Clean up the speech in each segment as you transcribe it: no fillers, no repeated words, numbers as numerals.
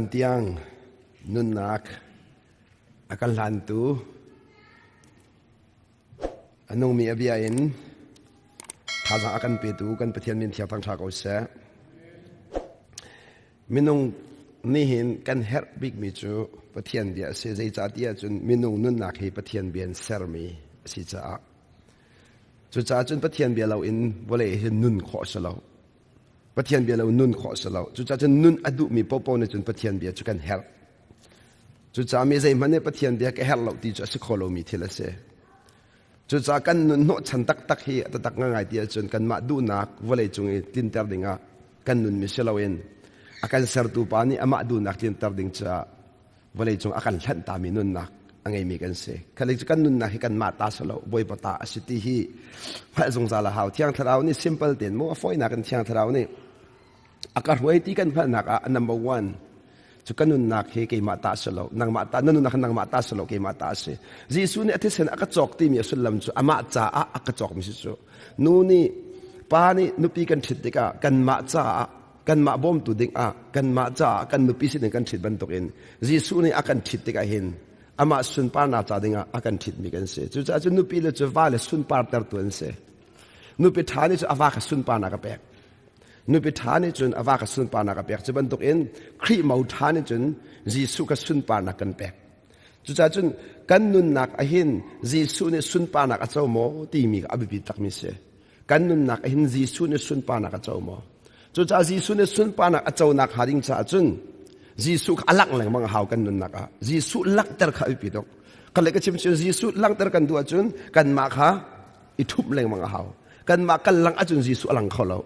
Tiang nunnak a kan hlantu a nungmi a bia in thazaang a kan petu kan Pathian min thiang thangṭha ko seh. Minung nihin kan herh bikmi cu Pathian bia a si. Zeicahtiah cun minung nunnak hi Pathian bia in sermi a si caah. Cucaah cun Pathian bia loin vawlei hi nun khawh a si lo. Pathian bia lo nun khawh a si lo. Cucaah cun nun a duhmi paohpaoh nih cun Pathian bia cu kan herh. Cucaah mi zeihmanh nih Pathian bia ka herh lo ti cu a si kho lomi thil a si. Cucaah kan nun hnawhchan taktak hi a taktak ngangai ti ahcun kanmah duhnak vawlei cung i tlinter dingah kan nunmi si loin a kan sertu pa nih amah duhnak tlinter ding caah vawleicung a kan hlanh tami nunnak a ngeimi kan si. Khalei cu kan nunnak hi kanmah ta si lo, Bawipa ta a si ti hi hngalh zungzal a hau. Thiang Thlarau nih simple tein mu a fawinak in Thiang Thlarau nih a ka hruai ti kan hngalhnak ah number one cu ka nunnak hi keimah ta si lo, nangmah ta, na nunnak hi nangmah ta si lo, keimah ta a si. Jesuh nih a thisen a ka cawk timi a sullam cu amah caah a ka cawkmi si cu. Nu nih pa nih nupi kan ṭhit tikah kanmah caah kanmah bawmtu ding ah kanmah caah kan nupi sin in kan ṭhit bantukin Jesuh nih a kan ṭhit tikah hin amah sunparnak ca dingah a kan ṭhitmi kan si. Cucaah cu nupi le cu va le sunpartertu an si. Nupi ṭha nih cu a va kha sunparnak a pek. Nupi ṭha nih cun a va kha sunparnak a pek. Cu bantukin Khrih mo ṭha nih cun Jesuh kha sunparnak kan pek. Cucaah cun kan nunnak ahin Jesuh nih sunparnak a co maw timi kha a biapi takmi si. Kan nunnak ah hin Jesuh nih sunparnak a co maw? Cucaah Jesuh nih sunparnak a conak hnga ding caah cun Jesuh kha a langh lengmang a hau kan nunnak ah. Jesuh langhter kha a biapi tuk. Ka le ka chim cu Jesuh langhter kan duh ahcun kanmah kha i ṭhumh lengmang a hau. Kanmah kan langh ahcun Jesuh a lang kho lo.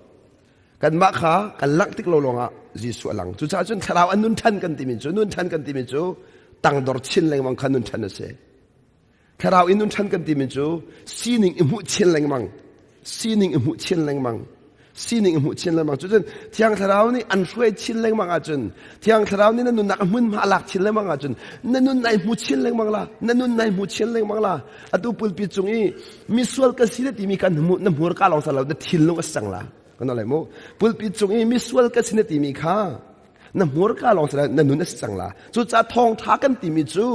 Kanmah kha kan langh tik lo lawngah Jesuh a lang. Cucaah cun thlarau an nun ṭhan kan timi cu nun ṭhan kan timi cu tangdor chin lengmang kha nun ṭhan a si. Thlarau in nun ṭhan kan timi cu sining i hmuh chin lengmang, sining i hmuh chin lengmang, sining i hmuh chin lengmang. Cucun Thiang Thlarau nih an hruai chin lengmang ahcun, Thiang Thlarau nih na nunnak a hmunhma a lak chin lengmang ahcun, na nun nai hmu chin lengmang la, na nun nai hmu chin lengmang la. Atu pulpit cung i misual ka si na timi kan hmu, na hmurka lawng sa lo, na thinlung a si cang la. Kan lai mu. Pulpit cung i misual ka si na timi kha na hmurka lawng si na nun a si cang la. Cucaah thawngṭha kan timi cu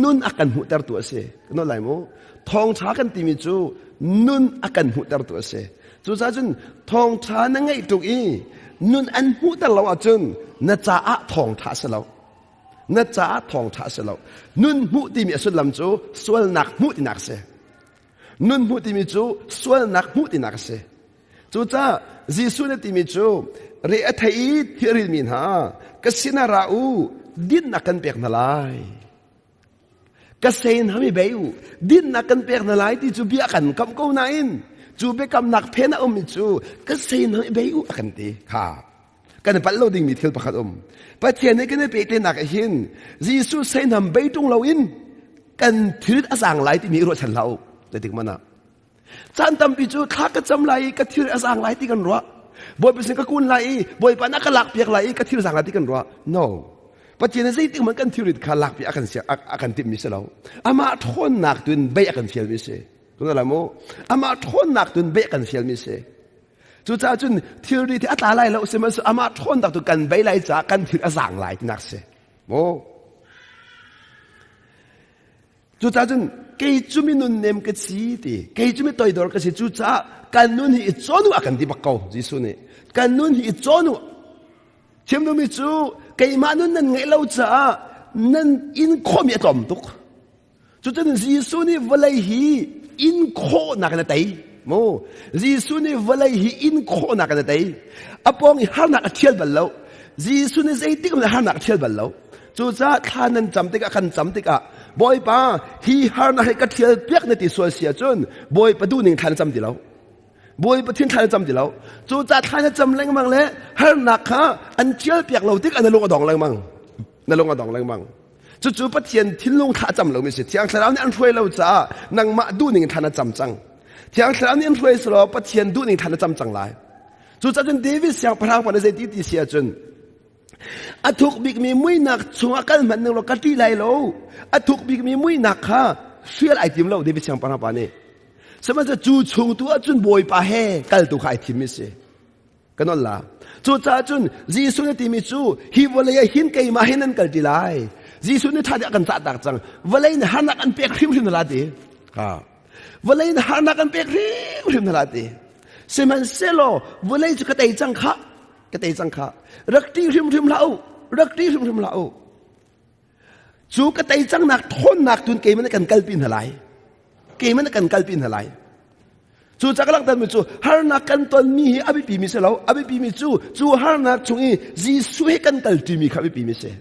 nun a kan hmuhtertu a si. Kan lai mu. Thawngṭha kan timi cu nun a kan hmuhtertu a si. Cucaah cun thawngṭha na ngeih tuk i nun an hmuhter lo ahcun na caah thawngṭha a si lo. Na caah thawngṭha a si lo. Nun hmuh timi a sullam cu sualnak hmuh tinak a si. Nun hmuh timi cu sualnak hmuh tinak a si. Cucaah Jesuh nih timi cu re a thei i thil rilmi hna ka sinah ra u dinnak kan pek hna lai. Ka sein hami bei u dinnak kan pek hna lai ti cu bia kan kam ko nain cu biakamnak phen a ummi cu ka sein hami bei u a kan ti kha kan palh lo dingmi thil pakhat um. Pathian nih kan i pehtlaihnak ah hin Jesuh seinam bei ṭung loin kan thil a zaang lai timi i ruahchan hlah u. Zeitik hmanh ah Caan tampi cu thla ka cam lai i ka thil a zaang lai ti kan ruah. Bawipa sin ka kun lai i Bawipa na ka lakpiak lai i ka thil zaang lai ti kan ruah. No. Pathian nih zeitik hmanh kan thilrit kha lakpiak a kan a kan timhmi si lo. Amah ṭhawnnak tu in bei a kan fialmi si. Kun la mu. Amah ṭhawnnak tu in bei a kan fialmi si. Cucaah cun thilri thi a tla lai lo sihmanhsehlaw amah ṭhawnnak tu kan bei lai caah kan thil a zaang lai tinak si. Mu. Cucaah cun kei cu mi nunnem ka si ti, kei cu mi toidor ka si. Cucaah kan nun hi i cawn u a kan ti bak ko Jesuh nih. Kan nun hi i cawn u. Chim duhmi cu keimah nun nan ngeih lo caah nan in khawhmi a tlawm tuk. Cucun Jesuh nih vawlei hi in khawhnak in a tei. Mu Jesuh nih vawlei hi in khawhnak in a tei. A pawng i harnak a ṭhial bal lo. Jesuh nih zeitik hmanh harnak a ṭhial bal lo. Cucaah thla nan cam tikah kan cam tikah Bawipa hi harnak hi ka ṭhial piak na ti sual si ahcun Bawipa duhning thla na cam ti lo. Bawipa thin thla na cam ti lo. Cucaah thla na cam lengmang le harnak kha an ṭhial piak lo tik ah na lung a dong lengmang. Na lung a dong lengmang. Cucu Pathian thinlung thla a cam lomi si. Thiang Thlarau nih an hruai lo caah nangmah duhning thla na cam cang. Thiang Thlarau nih an hruai selaw Pathian duhning thla na cam cang lai. Cucaah cun David siangpahrang pa nih zeiti ti si ahcun A thuk bikmi muihnak chungah kal hmanh ning law ka ṭih lai lo. A thuk bikmi muihnak kha hrial ai tim lo David siangpahrang pa nih. Sihmanhsehlaw cu chung tu ahcun Bawipa he kal tu kha ai thim mi si. Kan on la. Cucaah cun Jesuh nih timi cu hi vawlei ah hin keimah hin nan kal ti lai. Jesuh nih ṭha deuh a kan cahtak cang. Vawlei nih harnak an pek hrimhrim hna la ti. Ha. Vawlei nih harnak an pek hrimhrim hna la ti. Sihmanhsehlaw vawlei cu ka tei cang khah. Ka tei cang khah. Rak ṭih hrimhrim hlah u. Rak ṭih hrimhrim hlah u. Cu ka tei cangnak ṭhawnnak tun keimah nih kan kalpi hna lai. Keimah nih kan kalpi hna lai. Cu ca ka langhtermi cu harnak kan tonmi hi a biapimi si lo. A biapimi cu cu harnak chung i Jesuh he kan kalṭimi kha a biapimi si.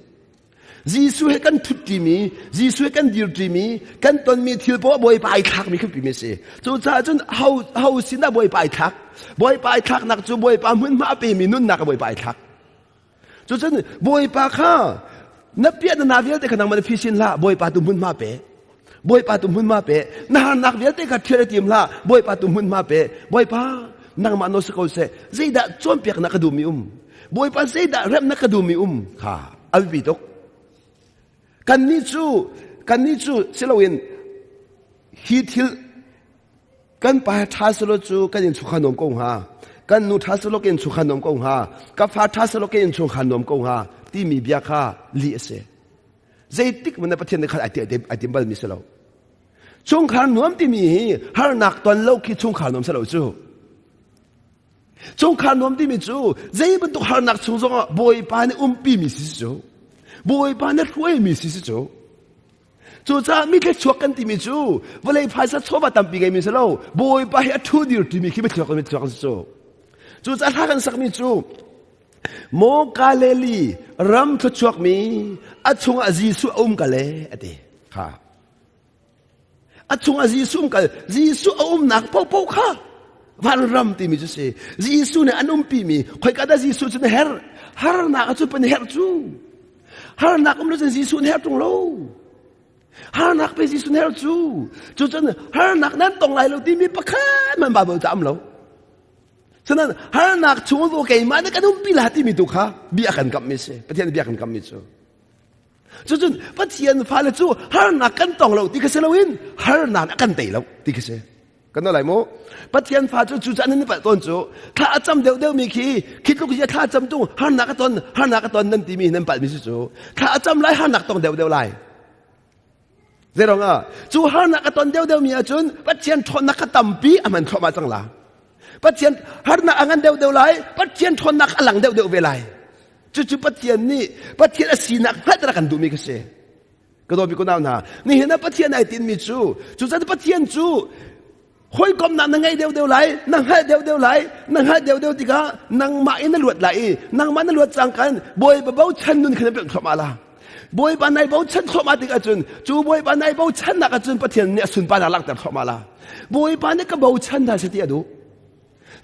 Jesuh he kan ṭhutṭimi, Jesuh he kan dirṭimi, kan tonmi thil poah Bawipa ai thlakmi kha biapimi si. Cucaah cun ho, ho sinah Bawipa ai thlak? Bawipa ai thlaknak cu Bawipa hmunhma a pemi nunnak ah Bawipa ai thlak. Cucun Bawipa kha na piah na na vialte kha nangmah na phisin hlah Bawipa tu hmunhma pe. Bawipa tu hmunhma pe. Na harnak vialte kha thial i tim hlah Bawipa tu hmunhma pe. Bawipa nangmah no si ko seh zeidah cawnpiak na ka duhmi um Bawipa zeidah remh na ka duhmi um kha a biapi tuk. Kannih cu kannih cu siloin hi thil Kan pa ṭha selaw cu kan innchungkhar nuam ko hnga. Kan nu ṭha selaw kan innchungkhar nuam ko hnga. Ka fa ṭha selaw kan innchungkhar nuam ko hnga timi bia kha lih a si. Zeitik hmanh ah Pathian nih khan ai tim balmi si lo. Chungkhar nuam timi hi harnak ton lo khi chungkhar nuam si lo cu. Chungkhar nuam timi cu zei bantuk harnak chung zongah Bawipa nih umpimi si si cu. Bawipa nih hruaimi si si cu. Cucaah mi thluachuak kan timi cu vawlei phaisa chawva tampi ngeimi si lo Bawipa hi a ṭhu dir timi khi mithiak mithiak si cu. Cucaah hla kan sakmi cu Maw Galili ram thluachuakmi a chungah Jesuh a um ka le a ti. Kha. A chungah Jesuh um kal Jesuh a umnak popo kha vanram timi cu si. Jesuh nih an umpimi khoika dah Jesuh cu na herh? Harnak cu pan herh cu. Harnak um lo cun Jesuh na herh ṭung lo. Harnak pe Jesuh na herh cu. Cucun harnak nan tong lai lo timi pakhat man Bible ca um lo. Cunan harnak chung cu keimah nih kan umpi la timi tu kha bia kan kammi si. Pathian bia kan kammi cu. Cucun Pathian fale cu harnak kan tong lo ti kha si loin harnak a kan tei lo ti kha si. Kan lai mu. Pathian fa cu cu caan nan palh tawn cu thla a cam deuh deuh mi khi khi tluk hi thla cam tung harnak a ton harnak a ton nan timi nan palh mi si cu thla a cam lai harnak tong deuh deuh lai. Zeirong ah cu harnak a ton deuh deuh mi ahcun Pathian ṭhawnnak kha tampi a hman thluahmah cang la. Pathian harnak a ngan deuh deuh lai, Pathian ṭhawnnak a lang deuh deuh ve lai. Cucu Pathian nih Pathian a sinak hngalh kan duhmi kha si. Ka dawmi ko nau hna, nihin ah Pathian ai tinmi cu, cucaah Pathian cu hawikomnak na ngei deuhdeuh lai, na hngalh deuhdeuh lai, na hngalh deuhdeuh tikah nangmah in na luat lai i nangmah na luat cang kan Bawipa bochan nun kha na pemh thluahmah la. Bawipa nai bochan thluahmah tikah cun cu Bawipa nai bochannak ah cun Pathian nih a sunparnak langhter thluahmah la. Bawipa nih ka bochan hna seh ti a duh.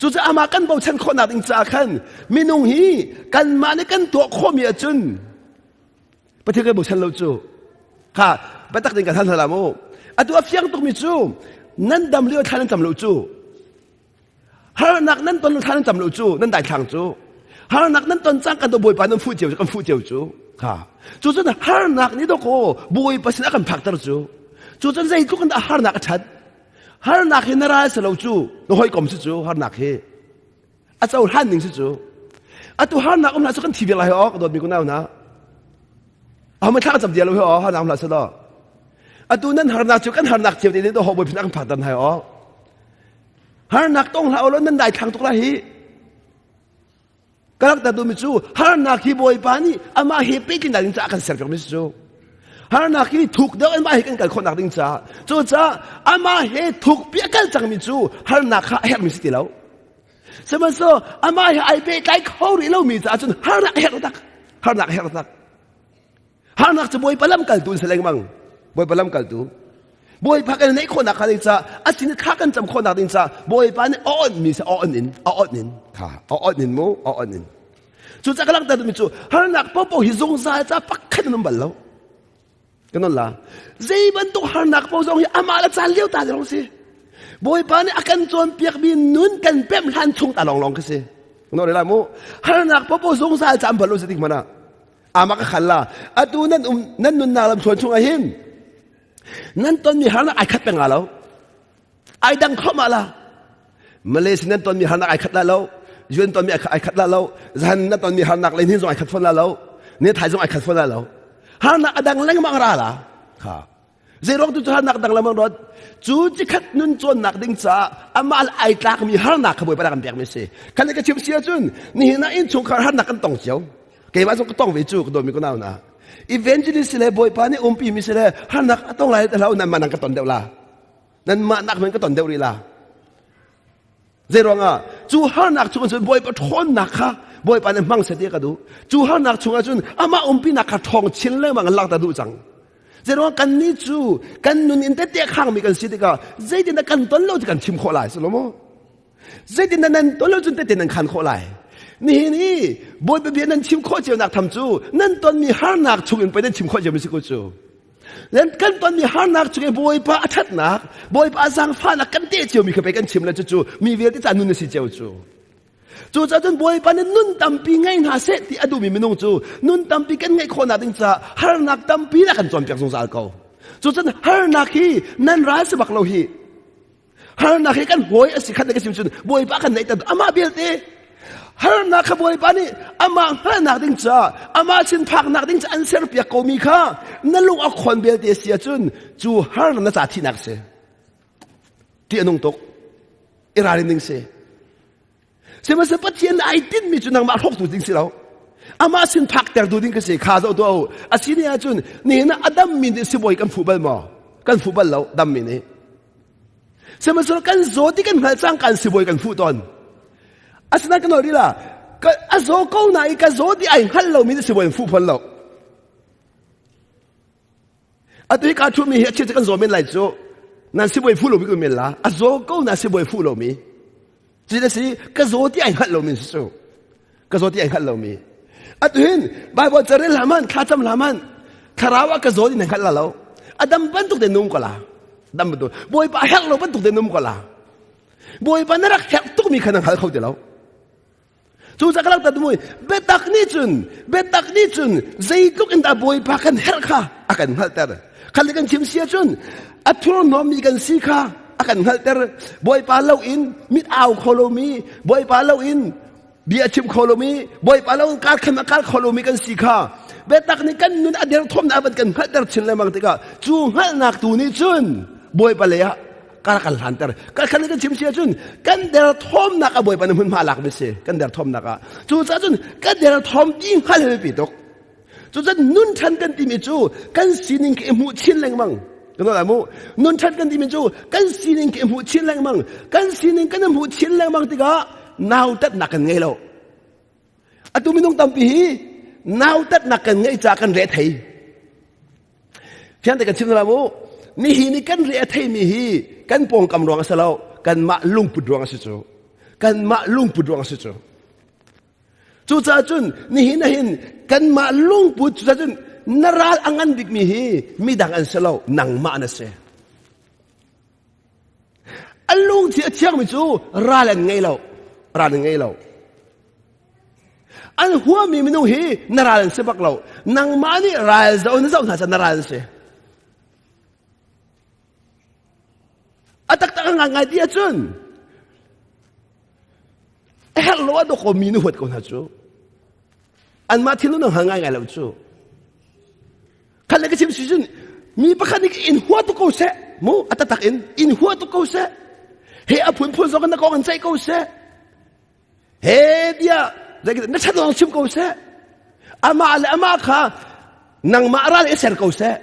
Cucaah amah kan bochan khawhnak ding caah khan minung hi kanmah nih kan tuah khawhmi ahcun Pathian kan bochan lo cu kha biatak ding kan hal hna la mu atu a fiang tukmi cu nan dam lio thla nan cam lo cu harnak nan ton thla nan cam lo cu nan daithlang cu harnak nan ton cang kan to bawipa nan fuh cio kan fuh cio cu kha cu cun harnak nih dawkaw bawipa sin a kan phakter cu cu cun zeitluk in dah harnak a ṭhat harnak hi na ral si lo cu na hawikom si cu harnak hi a cohlan ning si cu atu harnak um hlah cu kan thi vial lai ok dawtmi kunau hna ahma thla cam dia lo hi o harnak um hlah sa do atu nan harnak cu kan harnak cio te do ho boi phin kan phak dan hai o harnak tong hlah lo nan dai thlang tuk lai hi ka rak ta mi cu harnak hi bawipa nih amah he pekin ding caah kan ser mi cu harnak hi thuk deuh amah he kan kal khawhnak ding caah cucaah amah he thuk pi a kal cangmi cu harnak kha a herhmi si ti lo Sihmanhsehlaw amah he ai pehtlai kho rih lomi caah cun harnak a herh tak. Harnak a herh tak. Harnak cu Bawipa lamkaltu in si lengmang. Bawipa lamkaltu. Bawipa kan neih khawhnak kha ding caah a sin thla kan cam khawhnak ding caah Bawipa nih a onh mi si a onh in a onh in kha a onh in mu a onh in. Cucaah ka langhter mi cu harnak popo hi zungzal ca pakhat in um bal lo. Kan on la. Zei bantuk harnak paoh zong hi amah le caan lio ta lawng si. Bawipa nih a kan cawnpiakmi nun kan pemh hlan chung ta lawnglawng khi si. No re la mu. Harnak paoh zungzal caan bal lo si tik hmanh ah. Ama ka khal la. Atu nan um nan nunnak lam thluan chung ah hin nan tonmi harnak ai khat peng lo. Ai dang thluahmah la. Malaysia nan tonmi harnak ai khat la lo. UN tonmi ai khat la lo. Zahan na tonmi harnak le hin zong ai khat fawn la lo. Ne thai zong ai khat fawn la lo. Harnak a dang lengmang ra la. Kha. Zeiruang tu cu harnak dang lengmang rawt. Cu cikhat nun cawnnak ding caah amah ai tlakmi harnak kha Bawipa kan pekmi si. Khan ka chim si ahcun nihin ah innchungkhar harnak kan tong cio. Keimah zong ka tong ve cu ka dawmi ka nau na. Evangelist le Bawipa nih umpi mi si le harnak a tong lai te hlau nan mah nang ka ton deuh la. Nan mah nak men ka ton deuh rih la. Zeiruangah cu harnak chung cun Bawipa ṭhawnnak kha Bawipa nih hmang seh ti ka duh. Cu harnak chungah cun amah umpinak kha ṭhawng chin lengmang in langhter duh cang. Zeiruang kan nih cu kan nun in tete khangmi kan si tikah zeitindah kan ton lo ti kan chim khawh lai si lo maw? Zeitindah nan ton lo cun tete nan khan khawh lai. Nihin i Bawipa bia nan chim khawh cio nak tham cu nan tonmi harnak chung in pei nan chim khawh cio mi si ko cu. Then kan tonmi harnak chung i Bawipa a ṭhatnak, Bawipa a zaangfahnak kan teh ciomi kha pei kan chim le cucu mi vialte ca nun a si cio cu. Cucaah cun Bawipa nih nun tampi ngei hna seh ti a duhmi minung cu nun tampi kan ngeih khawhnak ding caah harnak tampi na kan cawnpiak zungzal ko. Cucun harnak hi nan ral si bak lo hi. Harnak hi kan hawi a si khat ka sim cun Bawipa kan neih amah belte harnak kha Bawipa nih amah hngalhnak ding caah amah sin phaknak ding caah an serpiak komi kha na lung a khon belte si ahcun cu harnak na ca thihnak si ti a nung tuk i ralrin ding si Sihmanhsehlaw Pathian ai tinhmi cu nangmah hrawktu ding si lo. Amah sin phakter tu ding ka si kha zoh tuah u. A si ni ahcun nihin ah a dammi nih sibawi kan fuh bal maw? Kan fuh bal lo dammi nih. Sihmanhsehlaw kan zaw ti kan hngalh cang kan sibawi kan fuh tawn. Asinain kan nawl la a zaw ko na i ka zaw ti ai hngal lomi nih sibawi an fuh phon lo. Atu hi kaa ṭhumi hi a chiat kan zaw men lai cu. Nan sibawi fuh lomi kan men la. A zaw ko na sibawi fuh lomi. Cuti si ka zaw ti ai hngalh lomi si cu. Ka zaw ti ai hngalh lomi. Atu hin Bible carel hlah thlacam hlah thlarau ah ka zaw ti na hngalh la lo. A dam bantuk te num ko la. Dam bantuk. Bawipa a herh lo bantuk te num ko la. Bawipa na rak herh tukmi kha na hngal kho ti lo. Cucaah ka langhter mui biatak nih cun biatak nih cun zeitluk in dah Bawipa kan herh kha a kan hngalhter. Khan le kan chim si ahcun a thurhnawmmi kan si kha a kan hngalhter. Bawipa lo in mit au kho lomi, Bawipa lo in bia chim kho lomi, Bawipa lo in kar khan a kar kho lomi kan si kha biatak nih kan nun a derthawmnak a van kan hngalhter chin lengmang tikah cu hngalhnak tu nih cun Bawipa lei ah kar kan hlanter kan khan kan chim si ahcun kan derthawmnak a bawipa nih hmunhma lak mi si kan derthawmnak ah cucaah cun kan derthawm ti hngal hi biapi tuk cucun nun ṭhan kan timi cu kan sining khi hmuh chin lengmang kan lai mu nun ṭhan kan timi cu kan sining khi hmuh chin lengmang kan sining kan hmuh chin lengmang tikah nautatnak kan ngei lo atu minung tampi hi nautatnak kan ngeih ca kan re thei Fiang te kan chim la mu. Nihin ni kan re a theimi hi kan pawngkam ruang a si lo. Kanmah lungput ruang a si cu. Kanmah lungput ruang a si cu. Cucaah cun nihin ah hin kanmah lungput cucaah cun na ral a ngan bikmi hi midang an si lo nangmah na si. A lungthi a thiangmi cu ral an ngei lo. Ral an ngei lo. An huami minung hi na ral an si bak lo. Nangmah nih ral zoh na zoh hna caah na ral an si. A taktak a ngai ti ahcun a herh lo ah dawkaw mi na huat ko hna cu. Anmah thinlung na hngal ngaingai lo cu. Khat le ka chim si cun mi pakhat nih in hua tuk ko seh mu a taktak in in hua tuk ko seh he a phunphun zong na kong in ceih ko seh He tiah na ṭhat lawng chim ko seh. Amah le amah kha nangmah ral i ser ko seh.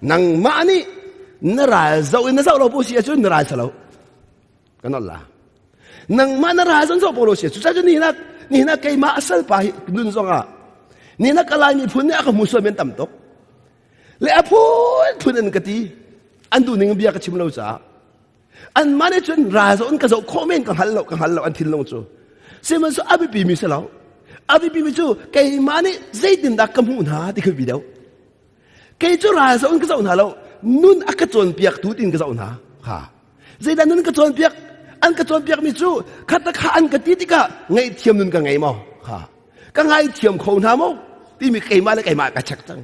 Nangmah nih na ral zoh in na zoh lo po si ahcun na ral si lo. Kan ol la. Nangmah na ral zong zoh po lo si. Cucaah cun nihin ah nihin ah keimah a salpa hi nun zong ah nihin ah ka Lai miphun nih a ka hmu sual men tam tuk. Le a phunphun in ka ti. An duh ning bia ka chim lo caah. Anmah nih cun ral zoh in ka zoh khawh men ka hngal lo ka hngal lo an thinlung cu. Sihmanhsehlaw a biapi mi si lo. A biapi mi cu keimah nih zeitindah ka hmuh hna ti kha biapi deuh. Kei cu ral zoh in ka zoh hna lo. Nun a ka cawnpiaktu tiin ka zoh hna. Ha. Zeidah nun ka cawnpiak? An ka cawnpiak mi cu khat kha an ka ti tikah ngaihthiam nun ka ngei maw? Ha. Ka ngaithiam kho hna maw? Timi keimah le keimah ka check cang.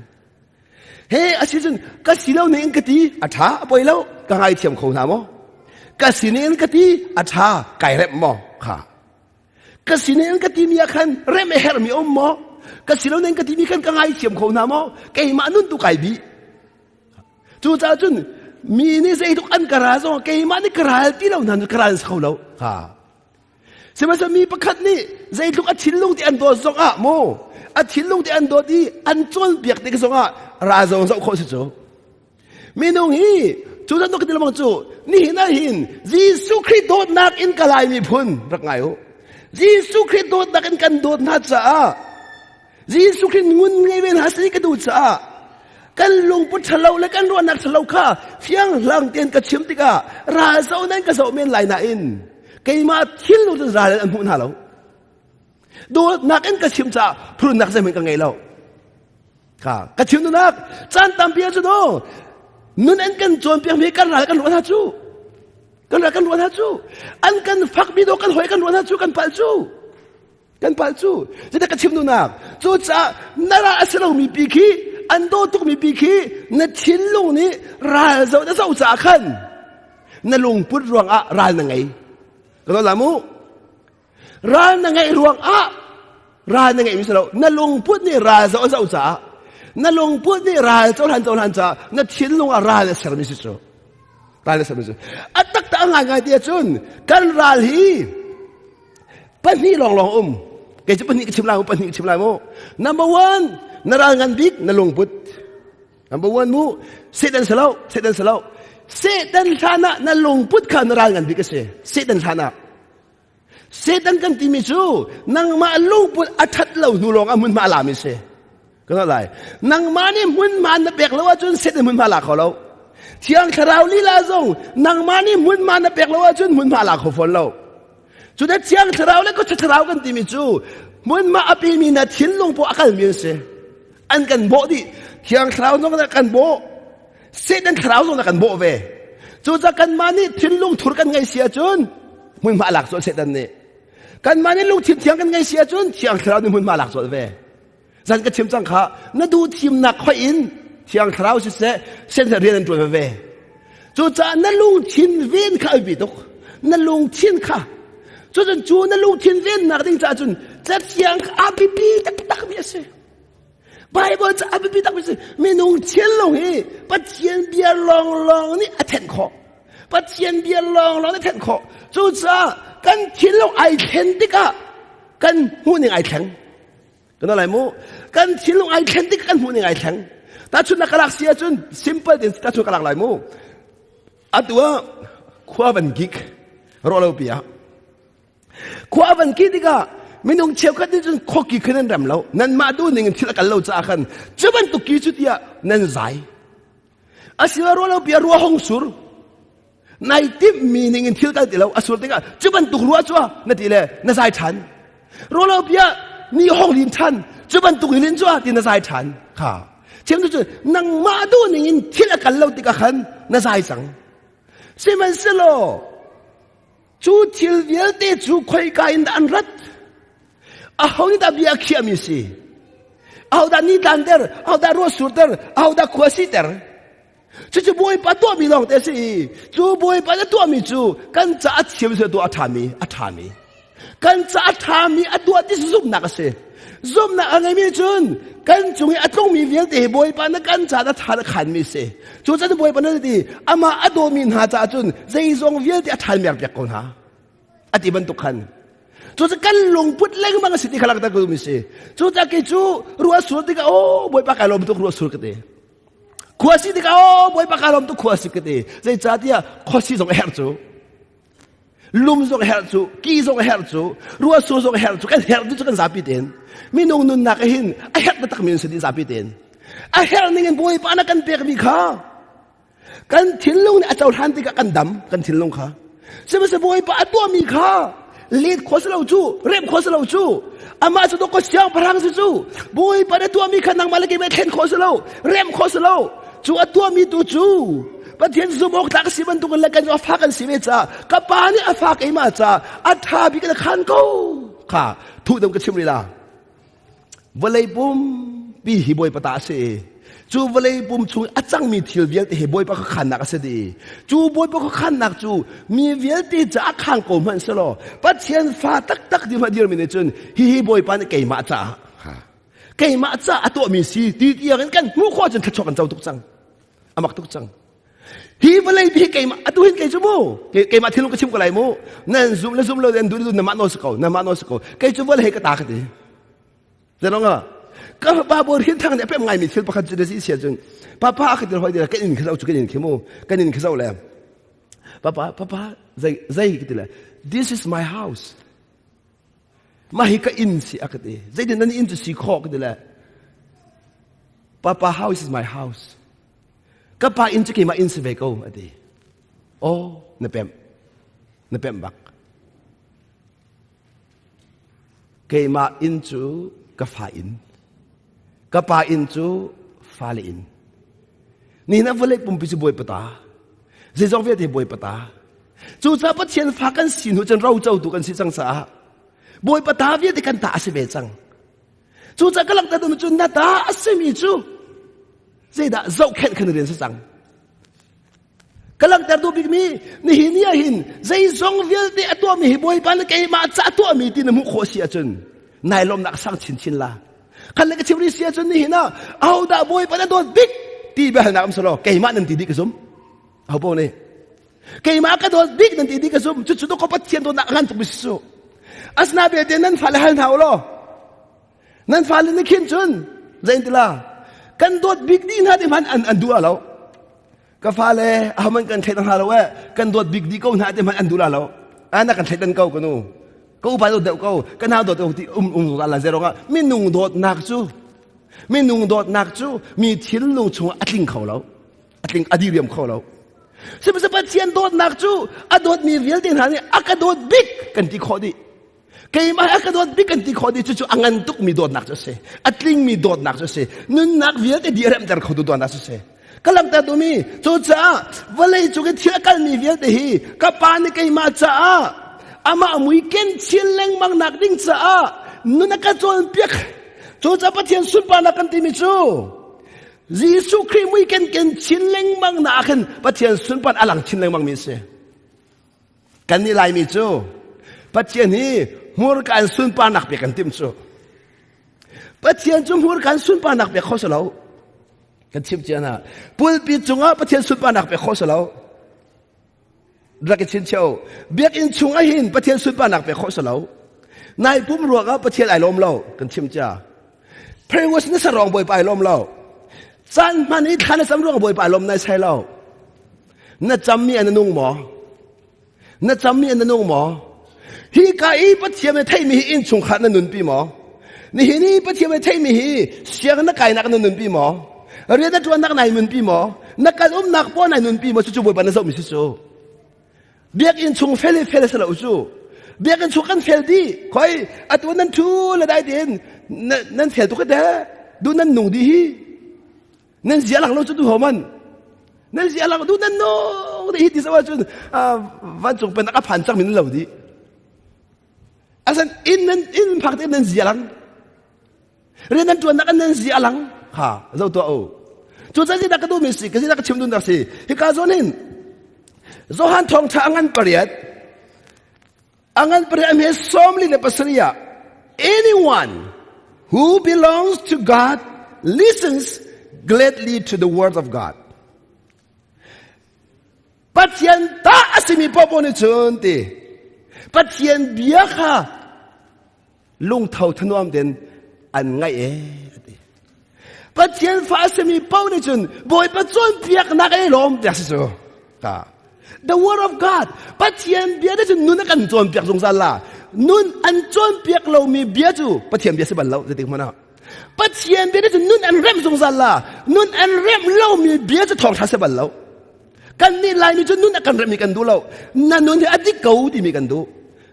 He a si cun ka si lo ning in ka ti a ṭha a poi lo ka ngaithiam kho hna maw? Ka si ning in ka ti a ṭha kai remh maw? Kha. Ka sinin ka timi ah khan rem a herhmi um maw? Ka si lo ning ka timi khan ka ngaithiam kho hna maw? Keimah nun tu kai bih. Cucaah cun mi nih zeitluk an ka ral zong keimah nih ka ral ti lo hna cu ka ral kho lo. Ha. Sihmanhsehlaw mi pakhat nih zeitluk a thinlung ti an dawt zong ah mu a thinlung ti an dawt i an cawnpiak tik zong ah ral zong zoh khawh si cu. Minung hi cu zan ka ti lengmang cu nihin ah hin Jesuh Khrih dawtnak in ka Lai miphun rak ngai u. Jesuh Khrih dawtnak in kan dawt hna caah Jesuh Khrih ngun ngei ve hna si ka duh caah kan lungput ṭhalo le kan ruahnak ṭhalo kha fianghlang tein ka chim tikah ral zoh nan ka zoh men lai nain keimah thinlung cun ral an hmuh hna lo. Dawtnak in ka chim caah phurnak zeihmanh ka ngei lo. Kha ka chim duhnak caan tampi ah cun aw nun an kan cawnpiak mi kan ral kan ruah hna cu kan ral kan ruah hna cu an kan fak mi do kan hoi kan ruah hna cu kan palh cu kan palh cu zeiti ka chim duhnak cucaah na ral a si lomi pi khi an daw tukmi pi khi na thinlung nih ral zoh na zoh caah khan na lungput ruangah ral na ngei ka la mu Ral na ngeih ruangah ral na ngeihmi si lo. Na lungput nih ral zoh a zoh caah na lungput nih ral cohlan cohlan caah na thinlung ah ral a sermi si cu. Ral a sermi si. A taktak a ngaingai ti ahcun kan ral hi pahnih lawnglawng um. Kei cu pahnih ka chim lai mu, pahnih ka chim lai mu. Number one, na ral ngan bik na lungput. Number one mu, Satan si lo, Satan si lo. Satan hlan ah na lungput kha na ral ngan bik a si. Satan hlan ah. Satan kan timi cu nangmah lungput a ṭhat lo hnu lawng ah hmunhma a lami si. Ka lai. Nangmah nih hmunhma na pek lo ahcun Satan hmunhma la kho lo. Thiang Thlarau lila zong nangmah nih hmunhma na pek lo ahcun hmunhma la kho fawn lo. Cu na Thiang Thlarau le Khuachia Thlarau kan timi cu hmunhma a pemi na thinlung paoh a kalmi an si. An kan bawh dih. Thiang Thlarau zong kan bawh. Satan thlarau zong na kan bawh ve. Cucaah kanmah nih thinlung thur kan ngei si ahcun hmunhma a lak colh Satan nih. Kanmah nih lungthin thiang kan ngei si ahcun thiang thlarau nih hmunhma a lak colh ve. Zan ka chim cang kha na duh thimnak khoih in thiang thlarau siseh Satan rian an ṭuan ve. Cucaah na lungthin ven kha a biapi tuk. Na lungthin kha cucun cu na lungthin vennak ding caah cun cathiang a biapi taktak mi a si. Bible cu a biapi takmi si minung thinlung hi Pathian bia lawnglawng nih a thenh khawh. Pathian bia lawnglawng nih a thenh khawh. Cucaah kan thinlung ai thlen tikah kan hmuhning ai thleng. Kan lai mu. Kan thinlung ai thlen tikah kan hmuhning ai thleng. Tahchunhnak ka lak si ahcun simple tein tahchun ka lak lai mu. Atu ah khua van gik rawh lo pi ah Khua a van kih tikah minung cheukhat nih cun khuaki kha nan rem lo nanmah duh ning in thil a kal lo caah khan cu bantuk ki cu tiah nan zai asilo ruah lo bia ruah hong sur nai timh mi ning in thil kal ti lo a sur tikah cu bantuk ruah cu na ti le na zai ṭhan ruah lo bia ni hong lin ṭhan cu bantuk in lin cu ti na zai ṭhan kha chim cu nangmah duh ning in thil a kal lo tikah khan na zai cang sihmanhsehlaw Cu thil vialte cu khoika in dah an rat? Aho nih dah bia a khiahmi si? Ahodah ni tlanter? Ahodah ruah surter? Ahodah khua siter? Cucu Bawipa tuahmi lawng te a si i cu Bawipa na tuahmi cu kan ca a thiam si tuah a ṭhami a ṭhami kan ca a ṭhami a tuah ti zumhnak a si. Zumhnak a ngeimi cun kan cung i a tlungmi vialte hi Bawipa na kan ca na ṭha na khanmi si. Cu cun Bawipa na ti amah a dawmi hna caah cun zeizong vialte a ṭhan merpiak ko hna. A ti bantuk khan. Cu cu kan lungput lengmang a si ti kha langhter ka duhmi si. Cu ca kei cu ruah sur tikah aw Bawipa kai lawm tuk ruah sur ka ti. Khua si tikah aw Bawipa kai lawm tuk khua si ka ti. Zeicahtiah khuasi zong a herh cu. Lum zong herh cu, ki zong herh cu, ruahsur zong herh cu, kan herh cu kan zapi tein. Minung nunnak hin a herh taktak mi an si dih zapi tein. A herh ning in Bawipa na kan pekmi kha kan thinlung nih a cohlan tikah kan dam kan thinlung kha. Sihmanhsehlaw Bawipa a tuahmi kha let kho si lo cu, remh kho si lo cu, amah cu dawk siangpahrang si cu, Bawipa na tuahmi kha nangmah le keimah thlen kho si lo, remh kho si lo, cu a tuahmi tu cu Pathian zumh awk tlak si bantuk in le kan a fa kan si ve caah ka pa nih a fa keimah caah a ṭha bik in a khan ko kha thuh deuh ka chim rih la vawlei pumpi hi Bawipa ta a si. Cu vawlei pum chung a cangmi thil vialte hi Bawipa khuakhannak a si dih. Cu Bawipa khuakhannak cu mi vialte caah khang ko hmanh selaw Pathian fa taktak ti hmanh dirmi nih cun hihi Bawipa nih keimah caah keimah caah a tuahmi si ti tiang in kan hmuh khawh cun thluachuah kan co tuk cang. A mak tuk cang. Hi vawlei hi keimah atu hin kei cu mu keimah thilung ka chim ko lai mu nan zum le zum lo nan duh le duh na mah nawl si ko na mah nawl si ko kei cu vawlei ka ta ka ti. Zalonga ka fapa bawi hin thang nih a pem ngaimi thil pakhat cu na si sia cun papa a ka til hoi dira kan inn kha cu kan inn khi mu kan inn kha le papa papa zei zei ka ti le this is my house mah hi ka inn si a ka ti zeitin nan inn cu si khawh ka ti le papa house is my house ka pa inn cu keimah inn si ve ko a ti oh na pem na pem bak Keimah inn cu ka fa inn. Ka pa inn cu fale inn. Nihin ah vawlei pumpi cu Bawipa ta. Zeizong vialte Bawipa ta. Cucaah Pathian fa kan si hnu cun rocotu kan si cang caah Bawipa ta vialte kan ta a si ve cang. Cucaah ka langhter duhmi cu na ta a simi cu zeidah zohkhenh khan rian si cang. Ka langhter duh bikmi nihin ni ah hin zeizong vialte a tuahmi hi Bawipa nih keimah ca a tuahmi ti na hmuh khawh si ahcun nai lawmnak sang chinchin la. Khan le ka chim rih si ahcun nihin ah ahodah Bawipa na dawt bik ti biahalnak um selaw keimah nan ti dih ka zum. Aho paoh nih keimah ka dawt bik nan ti dih ka zum. Cucu ko Pathian dawtnak a ngan tuk mi si su. Asina belte nan fale hal hna u law Nan fale nih khin cun zeintila kan dawt bik dih hna ti hmanh an an duh lo. Ka fale ahoman kan thleidan hna lo eh kan dawt bik dih ko hna ti hmanh an duh la lo. Ana kan thleidan ko ka nu. Ka upa dawt deuh ko ka nau dawt ko ti um um zungzal la zerong ah minung dawtnak cu minung dawtnak cu mi thinlung chungah a tling kho lo. A tling a diriam kho lo. Sihmanhsehlaw Pathian dawtnak cu a dawtmi vialte hna nih a ka dawt bik kan ti khawh dih. Keimah a ka dawt bik kan ti khawh dih cucu a ngan tukmi dawtnak cu a si. A tlingmi dawtnak cu a si. Nunnak vialte di a remter khotu dawtnak cu a si. Ka langhter duhmi cucaah vawlei cung i thil a kalmi vialte hi ka pa nih keimah caah amah mui ken chin lengmang nak ding caah nun a ka cawnpiak. Cucaah Pathian sunparnak kan timi cu Jesuh Khrih mui ken ken chin lengmang na ah khin Pathian sunpar a lang chin lengmang mi a si. Kan nih Laimi cu Pathian hi hmurka in sunparnak pek kan timh cu. Pathian cu hmurka in sunparnak pek kho si lo. Kan chim cia hna. Pulpit cungah Pathian sunparnak pek kho si lo. Rak i chinchiah u. Biakinn chung ah hin Pathian sunparnak pek khawh si lo. Nai pum ruangah Pathian ai lawm lo. Kan chim cia. Prewas na sarong Bawipa ai lawm lo. Caan hman i thla na cam ruangah Bawipa ai lawm nai sai lo. Na cammi an nung maw? Na cammi an nung maw? Hi ka i Pathian na theihmi hi innchungkhar na nunpi maw? Nihin i Pathian na theihmi hi siang na kainak na nunpi maw? Rian na ṭuannak nai nunpi maw? Na kal umnak pawl nai nunpi maw? Cucu Bawipa na zohmi si cu. Biakinn chung fel i fel si lo cu. Biakinn chung kan fel dih. Khoi atu nan ṭhu le dai tein nan fel tuk te. Du nan nung dih hi. Nan zia lang lo cu tu ho man. Nan zia lang du nan nung dih hi ti so ahcun vancung pennak a phan cang mi nan lo dih. Asan inn nan inn phak te nan zia lang. Rian nan ṭuannak an nan zia lang. Ha zo tuah u. Cu ca zeidah ka duhmi si ka zeidah ka chim duhnak si hika zawn hin Johan thawngṭha a ngan pariat a ngan pariat a hme 47 ah anyone who belongs to God listens gladly to the word of God. Pathian ta a simi popo nih cun ti Pathian bia kha lungtho thanuam tein an ngaih e ati Pathian fa a simi paoh nih cun Bawipa cawnpiaknak ei lawm tiah si cu ka the word of God Pathian bia nih cun nun a kan cawnpiak zungzal la nun an cawnpiak lomi bia cu Pathian bia si bal lo zeitik hmanh ah Pathian bia nih cun nun an remh zungzal la nun an remh lomi bia cu thawngṭha si bal lo kan nih Laimi cu nun a kan remh mi kan duh lo na nun hi a dik ko timi kan duh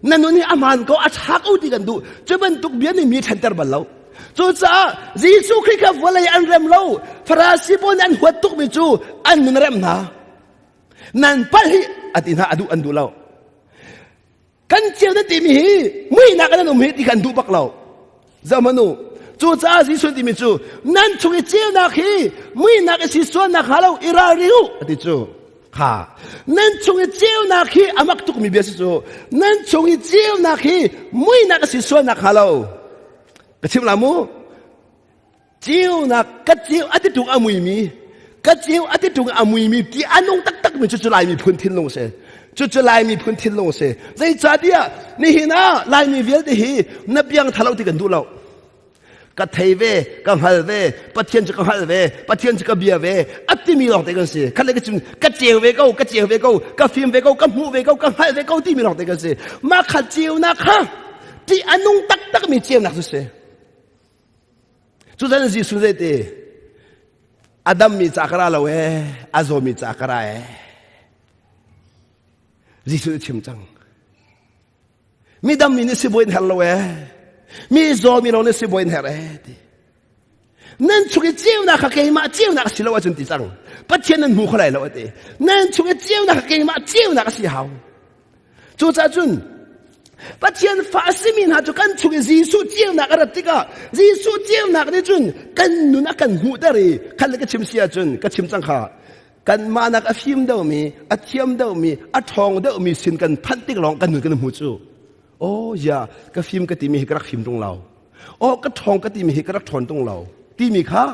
na nun hi a hmaan ko a ṭha ko ti kan duh cu bantuk bia nih mi ṭhenter bal lo cucaah Jesuh Khrih kha vawlei an rem lo Farasi pawl nih an huat tukmi cu an nun a remh hna nan palh hi a ti hna a duh an duh lo kan ceu na timi hi muihnak in an um hi ti kha an duh bak lo zohhmanh u. Cucaah Jesuh timi cu nan chung i ceunak hi muihnak i si sualnak hnga lo i ralring u a ti cu. Kha nan chung i ceunak hi a mak tukmi bia si cu. Nan chung i ceunak hi muihnak a si sualnak hnga lo. Ka chim la mu. Ceunak ka ceu a ti tung a muimi ka ceu a ti tung a muimi ti a nung taktak mi cu cu Lai miphun thinlung si. Cucu Lai miphun thinlung si. Zeicahtiah nihin ah Laimi vialte hi na piang thalo ti kan duh lo. Ka thei ve, ka hngal ve, Pathian cu ka hngal ve, Pathian cu ka bia ve, a timi lawng te kan si. Khat le ka cun ka ceu ve ko, ka ceu ve ko, ka fim ve ko, ka hmuh ve ko, ka hngal ve ko timi lawng te kan si. Mah kha ceunak kha ti a nung taktakmi ceunak cu si. Cucan Jesuh zeiti a dammi ca ka ra lo ee, a zawmi ca ka ra ee. Jesuh nih chim cang. Mi dammi nih sibawi in her lo ee. Mi zawmi lawng nih sibawi in her ee ti. Nan chung i ceunak kha keimah ceunak a si lo ahcun ti cang. Pathian nan hmu kho lai lo a ti. Nan chung i ceunak kha keimah ceunak a si hau. Cucaah cun Pathian fa a simi hna cu kan chung i Jesuh ceunak a rat tikah Jesuh ceunak nih cun kan nun a kan hmuhter i khan le ka chim si ahcun ka chim cang kha kanmah nak a fim deuhmi a thiam deuhmi a ṭhawng deuhmi sin kan phanh tik lawng kan nun kan hmu cu oh ya ka fim ka timi hi ka rak fim tung lo oh ka ṭhawng ka timi hi ka rak ṭhawn tung lo timi kha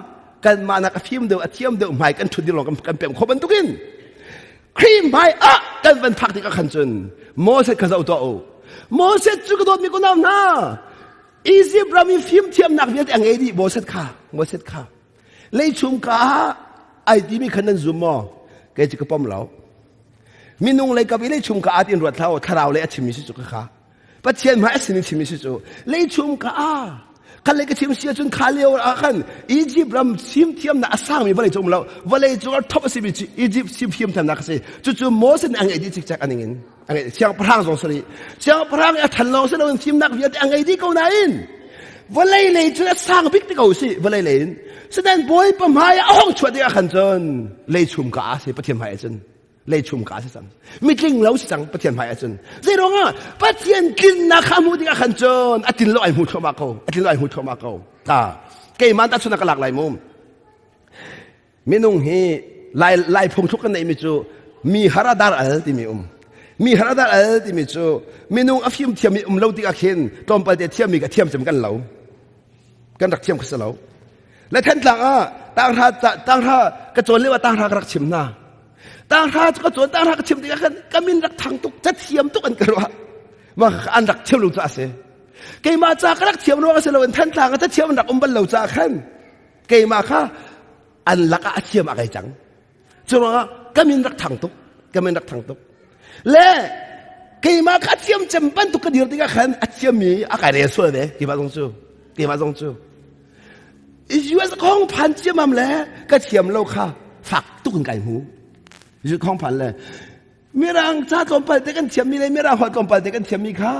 kanmah nak a fim deuh a thiam deuh hmai kan ṭhut ding lawng kan pem kho bantukin Khrih hmai ah kan van phak tikah khan cun Moses kha zoh tuah u Moses cu ka dawtmi kunau hna Egypt ram i fimthiamnak vialte a ngei dih Moses kha Moses kha leichung ka ah ai timi khan nan zum maw kei cu ka pom lo minung lei kap i leichung ka ah tin ruat hlah thlarau lei a chimmi si cu ka kha Pathian hmai a sin in chimmi si cu leichung ka ah khan lei ka chim si ahcun kha lio ah khan Egypt ram fimthiamnak a sangmi vawlei cu um lo vawlei cung ah top a simi cu Egypt fimthiamnak a si cucu Moses nih a ngeih dih cikcek a ning in a ngeih siangpahrang zong sari siangpahrang a than lawng si loin fimnak vialte a ngei dih ko nain vawlei lei cun a sang bik ti ko si vawlei lei in sinain bawipa hmai ah a hong chuah tikah khan cun leichum ka a si pathian hmai ah cun leichum ka si cang mitling lo si cang pathian hmai ah cun zei ruangah pathian tlinnak kha hmuh tikah khan cun a tin lo ai hmu thluahmah ko a tin lo ai hmu thluahmah ko ta keimah ta chun ka lak lai mu Minung hi lai lai phungthluk kan neihmi cu mi har a dar al timi um. Mi har a dar al timi cu minung a fim thiam um lo tikah khin tlawmpal te thiammi ka thiam cem kan lo. Kan rak thiam kha si lo. Le Thantlang ah tanghra tanghra ka cawn lio ah tanghra ka rak chim hna. Tanghra cu ka cawn tanghra ka chim tikah khan ka min rak thang tuk ca thiam tuk an ka ruah. Mah an rak thiam lo cu a si. Keimah ca ka rak thiam ruang a si lo in Thantlang ah ca thiam an rak um bal lo caah khan keimah kha an lakah a thiam a kai cang cu ruangah ka min rak thang tuk ka min rak thang tuk le keimah kha a thiam cem bantuk ka dir tikah khan a thiammi a kai rel sual ve keimah zong cu keimah zong cu US khong phan ciamam le ka thiam lo kha fak tuk in kai hmu US khong phan le mirang ca tlawmpal te kan thiammi le mirang holh tlawmpal te kan thiammi kha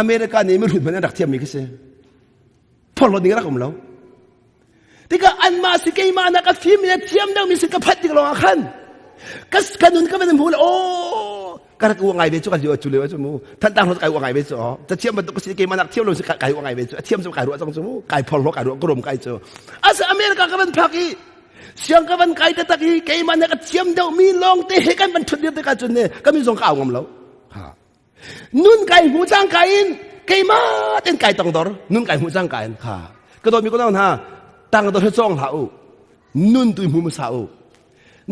America nih mihrut hmanh an rak thiammi khi si phorhlawt ding rak um lo tikah anmah si keimah nak a fim le thiam deuhmi si ka phanh tik lawngah khan ka ka nun ka van hmu le aw ka rak uang ngai ve cu ka lio cu lio cu mu thantang kai uang ngai ve cu ta thiam bantuk si keimah nak thiam lo si kai uang ngai ve cu a thiam cu kai ruah cang cu mu kai phorhlaw kai ruah ka rum kai cu asa America ka van phak i siang ka van kai taktak i keimah nak a thiam deuhmi lawng te he kan van thut dir tikah cun ne ka min zong ka au ngam lo ha Nun kai hmu cangka in keimah ten kai tangdor nun kai hmu cangka in kha ka dawtmi ko hna tangdor hi cawng hlah u nun tu hmu hmasa u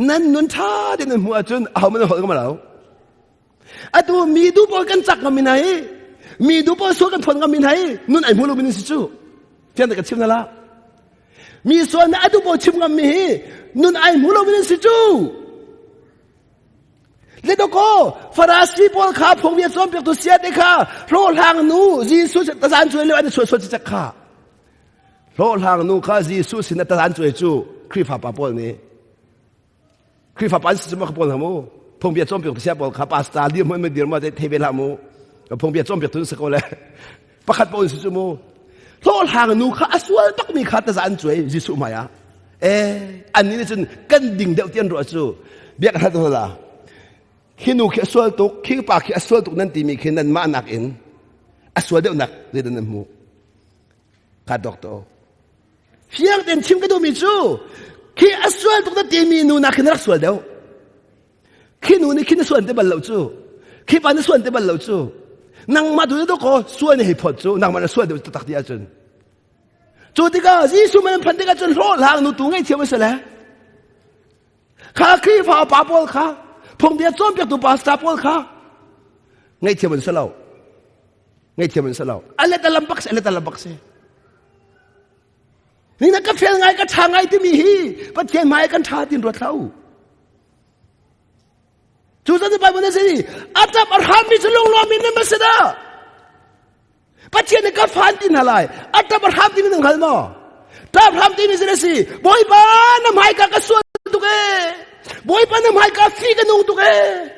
nan nun tha te nan hmu ahcun aho man holh ngam lo atu mi du pawl kan cak ngam min hai mi du pawl sual kan phon ngam min hai nun ai hmu lo min si cu fian ka chim na la mi sual na adu pawl chim ngam mi hi nun ai hmu lo min si cu Le dawkaw Farasi pawl kha phungbia cawnpiaktu sia te kha hlawhhlang nu Jesuh tazan cuai lio an i sual cicek kha hlawhhlang nu kha Jesuh sin tazan cuai cu Khrihfa pa pawl nih Khrihfa pa an si cu pawl hna mu phungbia cawnpiaktu sia pawl kha pastor dir hmun dir ma thei ve hlah mu phungbia cawnpiaktu si ko le pakhat pawl si cu mu hlawhhlang nu kha a sual bakmi kha tazan cuai Jesuh hmai ah Eh, annih nih cun kan ding deuh ti an ruah cu biak hlat la. Khi nu khi a sual tuk, khi pa khi a sual tuk nan timi khi nan mah nak in a sual deuh nak zeidah nan hmuh? Ka doctor. Fiang tein chim ka duhmi cu khi a sual tuk na timi nu nak khin rak sual deuh. Khi nu nih khin a sual te bal lo cu. Khi pa na sual te bal lo cu. Nangmah tu na ko sual ni hei phot cu nangmah na sual deuh taktak ti ahcun. Cu tikah Jesuh man phan tikah cun hlawhhlang nu tu ngaihthiam a si le. Kha Khrihfa pa pawl kha phungbia cawnpiaktu pastor pawl kha ngaihthiam an si lo. Ngaihthiam an si lo. A let a lam bak si, a let a lam bak si. Ni na ka fel ngai ka ṭha ngai timi hi Pathian hmai kan ṭha tin ruat hlah u. Cu zan Bible na si a ṭap a hrammi cu lunglawm in na si dah. Pathian nih ka fan ti hna lai. A ṭap a hram timi na hngal maw? Ṭap hram timi si na si. Bawipa na hmaika ka sual tuk ee. Bawipa na hmaika fi ka nung tuk ee.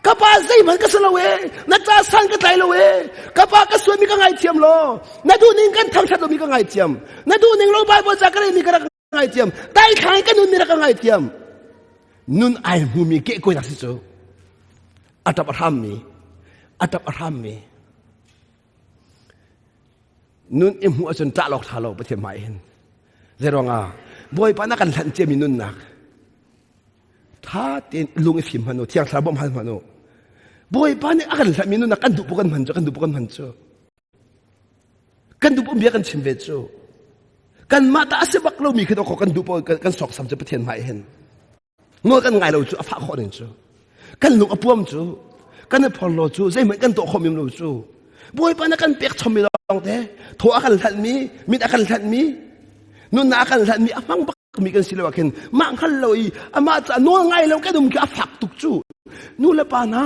Ka pa zeihmanh ka si lo ee. Na ca san ka tlai lo ee. Ka pa ka sualmi ka ngaithiam law. Na duh ning kan thangṭhat lomi ka ngaithiam. Na duh ning lo Bible ca ka relmi ka rak ngaithiam. Daithlang in ka nunmi rak ka ngaithiam. Nun ai hmumi kehkuainak si cu. A ṭap a hrammi. A ṭap a hrammi. Nun i hmuh ahcun ṭah lawk ṭha lo Pathian hmai hin. Zeiruangah Bawipa na kan hlanh ciami nunnak ṭha tein lung i fim hmanh u, Thiang Thlarau bawmh hal hmanh u. Bawipa nih a kan hlanhmi nunnak kan duh kan hman cu, kan duh kan hman cu. Kan duh bia kan chim ve cu. Kanmah ta a si bak lomi khi kan duh kan sawksam cu Pathian hmai hin. Nawl kan ngai lo cu a fah khawh ning cu. Kan lung a puam cu. Kan i phorhlaw cu zeihmanh kan tuah khawh mim lo cu. Bawipa na kan pek chommi lawng te thaw a kan hlanhmi, mit a kan hlanhmi, nunnak a kan hlanhmi a hmang bak mi kan si lo ah khin mah hngal lo i amah ca nawl ngai lo kan um khi a fak tuk cu. Nu le pa hna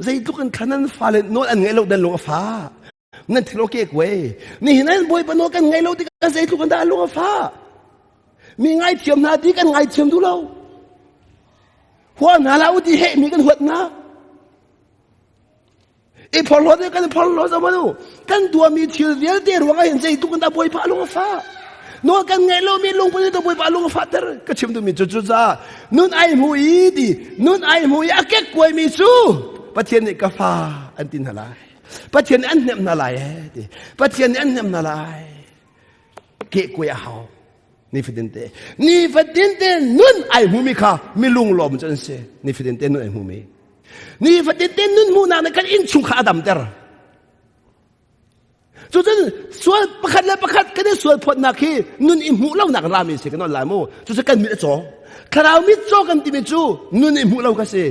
zeitluk in thlan an fale nawl an ngaih lo dan lung a fah. Nan thil okay kuai. Nihin an Bawipa nawl kan ngai lo tikah zeitluk in dah lung a fah. Mi ngaithiam hna ti kan ngaithiam duh lo. Hua hna la u ti he mi kan huat hna. I phorhlawt i kan phorhlawt zo manu. Kan tuahmi thil vialte ruangah hin zeitluk in dah Bawipa lung a fah. Nawl kan ngaih lomi lungput nih Bawipa lung a fahter. Ka chim duhmi cu cucaah nun ai hmu i ti nun ai hmu i a kekkuaimi cu Pathian nih ka fa an ti hna lai. Pathian nih an hnemh hna lai ee ti. Pathian nih an hnemh hna lai. Kehkuai a hau. Nifatin te. Nifatin te nun ai hmumi kha mi lunglawm cu an si. Nifatin te nun ai hmumi. Nifatin te nun hmuhnak nih kan innchung kha a damter. Cucun sual pakhat le pakhat kan i sual phawtnak hi nun i hmuh lonak rami si kan on lai mu. Cucu kan mit a caw. Thlarau mit caw kan timi cu nun i hmuh lo kha si.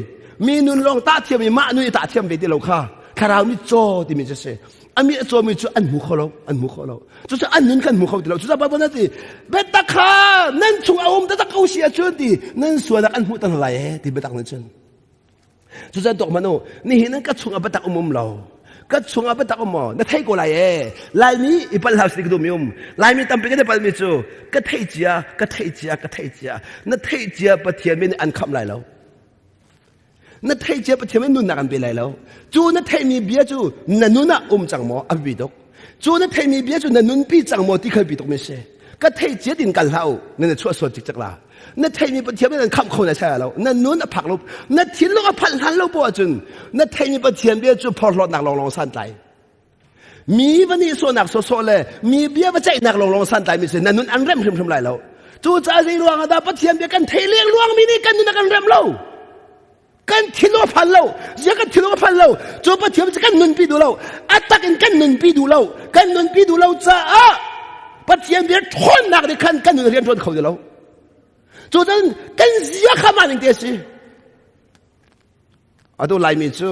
Mi nun lawng tah thiam i mah nun i tah thiam ve ti lo kha thlarau mit caw timi cu si. A mi a cawmi cu an hmu kho lo, an hmu kho lo. Cucu an nun kan hmu kho ti lo. Cucaah Baibal ti biatak kha nan chung a um taktak ko si ahcun ti nan sualnak an hmuh tan lai ee ti biatak nih cun. Cucaah tuak hmanh u, nihin ka chung ah biatak um um lo. Ka chung ah biatak um maw? Na thei ko lai ee. Laimi i palh hlah sih ka duhmi um. Laimi tampi kan i palhmi cu ka theih cia, ka theih cia, ka theih cia. Na theih cia Pathian mi nih an khamh lai lo. Na theih cia Pathian nih nunnak an pe lai lo. Cu na theihmi bia cu na nun ah um cang maw? A biapi tuk. Cu na theihmi bia cu na nunpi cang maw ti khal pi tuk mi si. Ka theih cia tin kal hlah u. Na na chuah sual cikcek la. Na theihmi Pathian nih an khamh kho na sai lo. Na nun a phak lo. Na thinlung a phanh hlan lo poah cun na theihmi Pathian bia cu phorhlawtnak lawnglawng santlai. Mi va nih sawhnak sawsawh le mi bia va ceihnak lawnglawng santlai mi si na nun an rem hrimhrim lai lo. Cucaah zei ruang ah dah Pathian bia kan theih leng luang mi nih kan nun a kan rem lo. Kan thinlung a phan lo. Zia kan thinlung a phan lo. Cu Pathian cu kan nunpi duh lo. A tak in kan nunpi duh lo. Kan nunpi duh lo caah Pathian bia ṭhawnnak nih khan kan nun rian ṭuan kho ti lo. Cucun kan zia kha mah ning te a si. Atu Laimi cu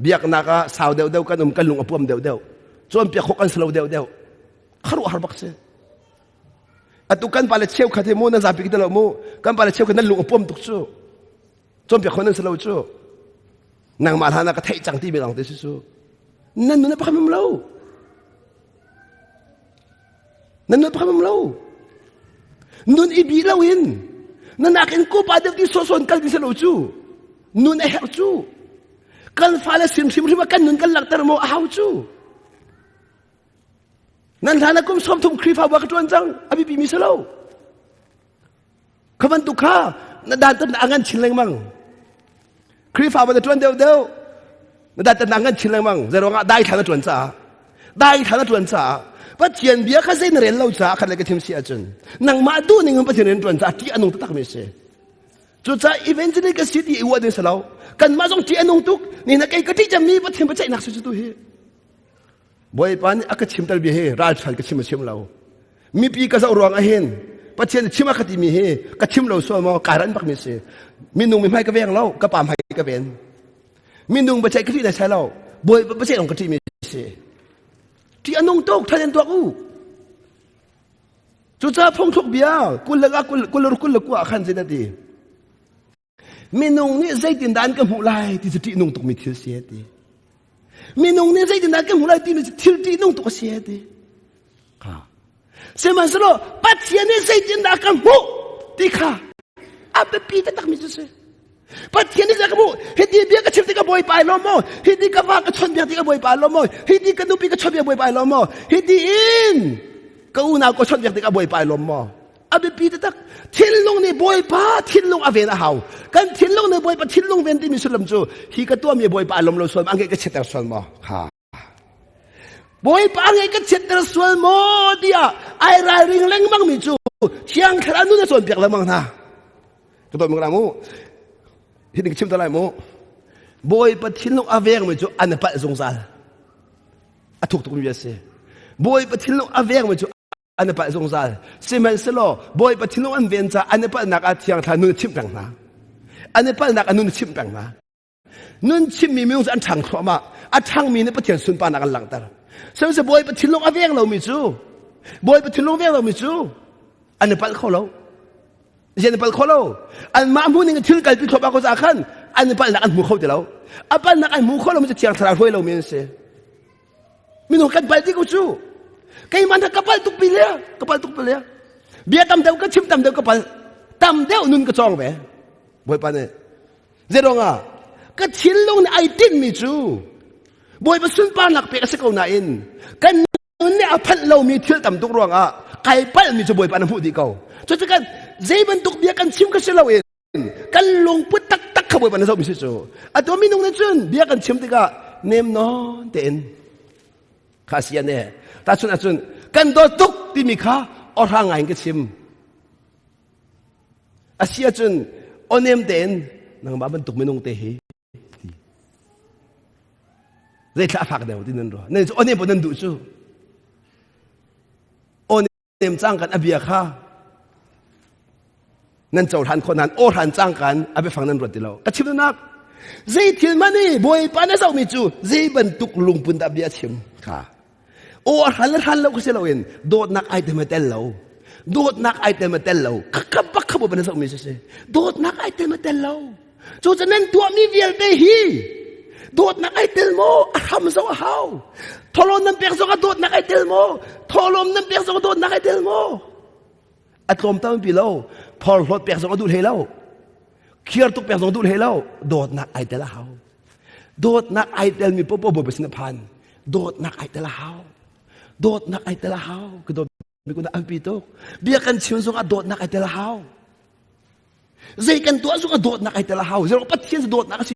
biaknak ah sau deuhdeuh kan um kan lung a puam deuhdeuh. Cawnpiak khawh kan si lo deuhdeuh. Khuaruahhar bak si. Atu kan pale cheukhat hi mu nan zapi ti lo mu. Kan pale cheukhat nan lung a puam tuk cu. Cawnpiak khawh nan si lo cu. Nangmah hlan ah ka theih cang ti mi lawng te si cu. Nan nun a pakhat um lo. Nan nun pakhat um lo. Nun i bi lo in na nakin kupa deuh ti sawsawn kal ti si lo cu. Nun a herh cu. Kan fale sin hrimhrim ah kan nun kan langhter maw a hau cu. Nan hlan ah kum 30 Khrihfabu ka ṭuan cang a biapi mi si lo. Kha bantuk kha na dantat na ngan chin lengmang. Khrihfabu na ṭuan deuh deuh na dantat na ngan chin lengmang. Zei ruangah dai thla na ṭuan caah dai thla na ṭuan caah. Pathian bia kha zei na rel lo caah khat le ka chim si ahcun nangmah duh ning in Pathian rian ṭuan caah ṭih a nung taktak mi si. Cucaah evangelist ka si ti i uah ding si lo. Kanmah zong ṭih a nung tuk. Ni na kei ka ṭih cemmi Pathian biaceihnak si cu tu hi. Bawipa nih a ka chimter bia hi ralṭhan ka chim a chim lo. Mipi ka zoh ruang ahhin Pathian chim a ka timi hi ka chim lo sual maw kai ran bak mi si. Minung mi hmai ka veng lo, ka pa hmai ka ven. Minung biaceih ka ṭih lai sai lo. Bawipa biaceih lawng ka ṭih mi si. Ṭih a nung tuk, than in tuak u. Cucaah phungthluk bia kul le kul kul kul le kua khan zin a ti. Minung nih zeitindah an ka hmuh lai ti cu ṭihnung tukmi thil si a ti. Minung nih zeitindah an ka hmuh lai timi cu thil ṭihnung tuk a si a ti. Kha. Sihmanhsehlaw Pathian nih zeitindah a ka hmuh ti kha a biapi taktakmi cu si. Pathian nih ka hmuh hiti bia ka chim tikah Bawipa ai lawm maw? Hiti ka va ka chawnhbiak tikah Bawipa ai lawm maw? Hiti ka nupi ka chawnhbiak Bawipa ai lawm maw? Hiti in ka unau ka chawnhbiak tikah Bawipa ai lawm maw? A biapi taktak. Thinlung nih Bawipa thinlung a ven a hau. Kan thinlung nih Bawipa thinlung ven timi sullam cu hi ka tuahmi Bawipa ai lawm lo sual maw? Angei ka chiatter sual maw? Kha. Bawipa angei ka chiatter sual maw tiah ai ralring lengmang mi cu Thiang Thlarau nun a cawnpiak lengmang hna. Ka dawt mu mu. Hi ding chim ta lai mu. Bawipa thinlung a veng mi cu an palh zungzal. A thuk tuk mi bia si. Bawipa thinlung a veng mi cu an i palh zungzal. Sihmanhsehlaw Bawipa thinlung an ven caah an i palhnak ah Thiang Thlarau nun a chimh peng hna. An i palhnak a nun a chimh peng hna. Nun chimmi minung cu an ṭhang thluahmah. A ṭhangmi nih Pathian sunparnak an langhter. Sihmanhsehlaw Bawipa thinlung a veng lomi cu Bawipa thinlung veng lomi cu an i palh kho lo. Zian i palh kho lo. Anmah hmuh ning thil kalpi thluahmah ko caah khan an i palhnak an hmu kho ti lo. A palhnak an hmu kho lomi cu Thiang Thlarau hruai lomi an si. Minung kan palh dih ko cu. Keimah hna ka palh tuk pi le ka palh tuk pi le. Bia tam deuh ka chim tam deuh ka palh. Tam deuh nun ka cawng ve. Bawipa nih Zeiruangah ka thinlung nih ai tinhmi cu Bawipa sunparnak pek a si ko nain kan nun nih a phanh lomi thil tam tuk ruangah kai palhmi cu Bawipa na hmuh dih ko. Cucu kan zei bantuk bia kan chim ka si loin kan lungput taktak kha Bawipa na zohmi si cu. Atu minung nih cun bia kan chim tikah nem nawn tein kha si ane tahchun ahcun kan dawt tuk timi kha awhrang ngai in ka chim. A si ahcun awnem tein nangmah bantuk minung te hi ti. Zeithla a fak deuh ti nan ruah. Nan cu awnem pun nan duh cu. Awnem cang kan a bia kha nan cohlan khawh nan aw hran cang kan a biafang nan ruat ti lo. Ka chim nak zei thil man i Bawipa na zohmi cu zei bantuk lungpun dah bia chim kha. Aw a hran le hran lo ka si loin dawtnak ai tel ma tel lo. Dawtnak ai tel ma tel lo. Kha bak kha bu na zohmi si si. Dawtnak ai tel ma tel lo. Cu cu nan tuahmi vialte hi dawtnak ai tel maw? A hram zong a hau. Thawlawm nan pek zong ah dawtnak ai tel maw? Thawlawm nan pek zong ah dawtnak ai tel maw? A tlawm tampi lo. Phorhlawt pek zong a duh hlei lo. Khiar tuk pek zong duh hlei lo. Dawtnak ai tel a hau. Dawtnak ai telmi popo Bawipa sin a phan. Dawtnak ai tel a hau. Dawtnak ai tel a hau. Ka dawt mi kun an pi tuk. Bia kan chim zong ah dawtnak ai tel a hau. Zei kan tuah zong ah dawtnak ai tel a hau. Zero Pathian cu dawtnak a si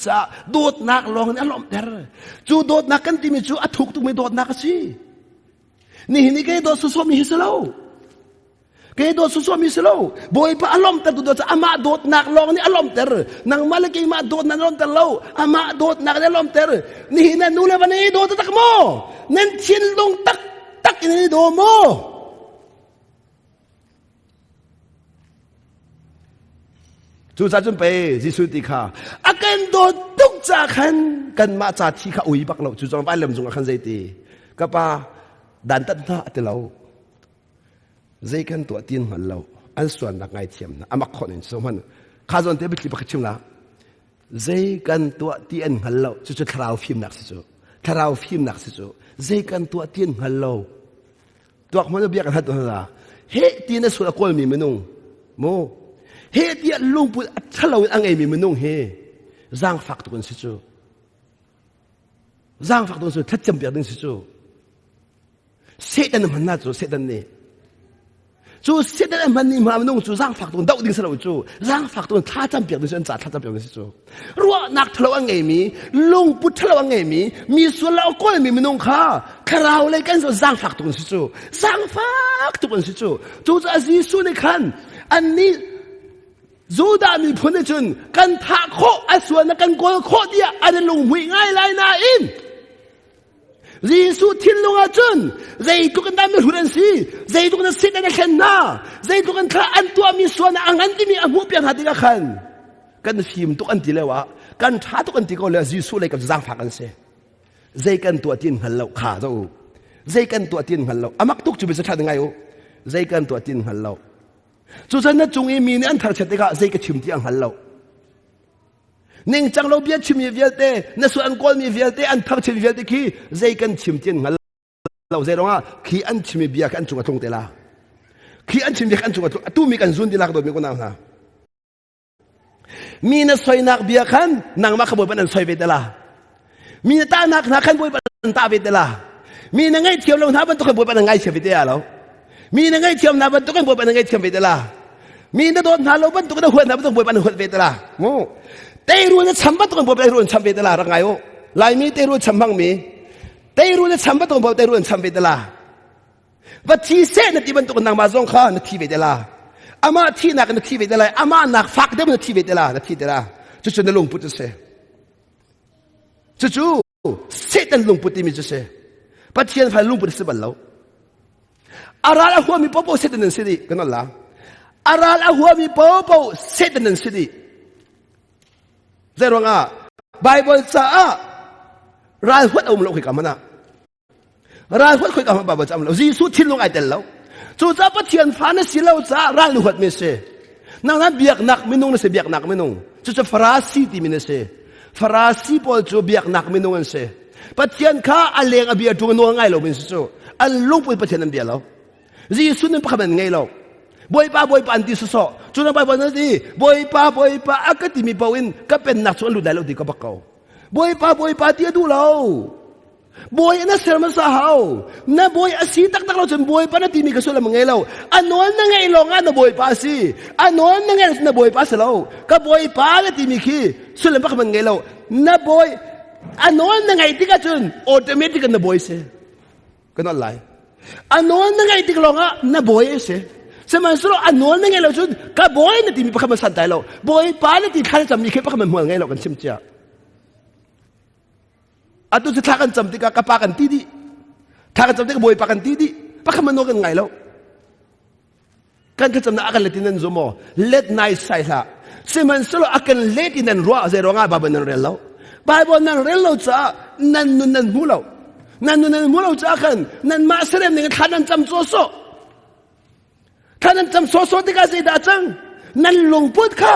caah dawtnak lawng in a lawmhter. Cu dawtnak kan timi cu a thuk tukmi dawtnak a si. Nihin i kei dawt sawsawmi hi si lo. Kei dawt sawsawmi si lo. Bawipa a lawmhter tu dawt amah dawtnak lawng nih a lawmhter. Nangmah le keimah dawtnak a lawmhter lo. Amah dawtnak nih a lawmhter. Nihin ah nu le va nan i daw taktak maw? Nan thinlung taktak in nan i daw maw? Cucaah cun pei Jesuh ti kha a kan dawt tuk ca khan kanmah ca thi kha ui bak lo. Cu zong vailam zung ah khan zeiti ka pa dantat hna a ti lo. Zei kan tuah tin hngal lo. An sualnak ngaithiam hna. Amak khawh nin so hman. Kha zawn te biathli pakhat chim la. Zei kan tuah ti an hngal lo. Cucu thlarau fimnak si cu. Thlarau fimnak si cu. Zei kan tuah ti an hngal lo. Tuak hmanh bia kan hat hna. He ti na sual a kawlmi minung mu he ti lungput a thalo in a ngeimi minung hi zaangfak tuk an si cu. Zaangfak tuk an si thlacam piak ding si cu. Satan hman na cu Satan nih. Cu Satan a hman ni hma minung cu zaangfak tuk doh ding si lo cu zaangfak tuk thla cam piak ding si an ca thla cam piak ding si cu. Ruahnak ṭhalo a ngeimi, lungput ṭhalo a ngeimi, mi sual a kawlmi minung kha thlarau lei kan zaangfak tuk an si cu. Zaangfak tuk an si cu. Cucaah Jesuh nih khan annih Judah miphun nih cun kan thah khawh a sual na kan kawl khawh tiah an i lunghmuih ngai lai nain Jesuh thinlung ah cun zeitluk in dah mihrut an si, zeitluk in sin an thlen hna, zeitluk in thla an tuahmi sual a ngan timi a hmuh piak hna tikah khan kan fim tuk an ti lio ah kan ṭha tuk an ti ko le Jesuh lei kan zaangfak an si. Zei kan tuah tin hngal lo kha zo u. Zei kan tuah tin hngal lo. Amak tuk cu bisa ṭha ngai u. Zei kan tuah tin hngal lo. Cucan na cung i mi nih an tharchiat tikah zei ka chim ti a hngal lo. Ningcang lo bia chimmi vialte, na sual an kawlmi vialte, an thangchiatmi vialte khi zei kan chim ti an hngal lo. Zei ruangah khi an chimmi bia khi an cung a tlung te la. Khi an chim bia khi an cung a tlung. Atu mi kan zun ti lak dawtmi kunau hna. Mi na soinak bia khan nangmah kha Bawipa nan soi ve te la. Mi na tahnak hna khan Bawipa nan tah ve te la. Mi na ngaihthiam lo hna bantuk khan Bawipa nan ngaithiam ve te ya lo. Mi na ngaihthiam hna bantuk khan Bawipa nan ngaihthiam ve te la. Mi na dawt hna lo bantuk na huat hna bantuk Bawipa nan huat ve te la. Mu. Teirul na cham bantuk khan Bawipa teirul nan cham ve te la rak ngai u. Laimi teirul cham hmangmi teirul na cham bantuk Bawipa teirul nan cham ve te la. Va thi seh na ti bantuk nangmah zong kha na thi ve te la. Amah thihnak na thi ve te lai. Amah nak fak deuh na thi ve te la. Na thi te la. Cucu na lungput a si. Cucu Satan lungput timi cu si. Pathian fa lungput a si bal lo. A ral a huami popo Satan an si dih kan la. A ral a huami popo Satan an si dih. Zei ruangah Bible caah ral huat a um lo khi ka hmanh ah. Ral huat khoi ka hmanh Bible ca um lo. Jesuh thinlung ai tel lo. Cucaah Pathian fa na si lo caah ral na huat mi si. Nang na biaknak minung na si biaknak minung. Cucu Farasi timi na si. Farasi pawl cu biaknak minung an si. Pathian kha a leng a bia ṭung nawl ngai lo min si cu. An lungput Pathian an bia lo. Jesuh nun pakhat an ngei lo. Bawipa Bawipa an ti sawsawh. Cu na Bible na ti Bawipa Bawipa a ka timi paoh in ka pennak cu an lut lai lo ti ka bak ko. Bawipa Bawipa ti a duh lo. Bawi na ser hmasa hau. Na bawi a si taktak lo cun bawipa na timi ka sullam ngei lo. A nawl na ngeih lawng ah na bawipa a si. A nawl na ngeih na bawipa a si lo. Ka bawipa na timi khi sullam pakhat man ngei lo. Na bawi a nawl na ngeih tikah cun automatic in na bawi si. Ka nawl lai. A nawl na ngeih tik lawng ah na bawi a si. Sihmanhsehlaw a nawl na ngeih lo cun ka bawi na timi pakhat man san tai lo. Bawipa na ti thla na cammi khi pakhat man hmual ngei lo kan chim cia. Atu cu thla kan cam tikah ka pa kan ti dih. Thla kan cam tikah Bawipa kan ti dih. Pakhat man kan ngai lo. Kan thlacamnak a kan let in nan zum maw? Let nai sai hlah. Sihmanhsehlaw a kan let in nan ruah zei ruangah Bible nan rel lo. Bible nan rel lo caah nan nun nan hmu lo. Nan nun nan hmu lo caah khan nanmah serem ning thla nan cam sawsawh. Thla nan cam sawsawh tikah zeidah a cang? Nan lungput kha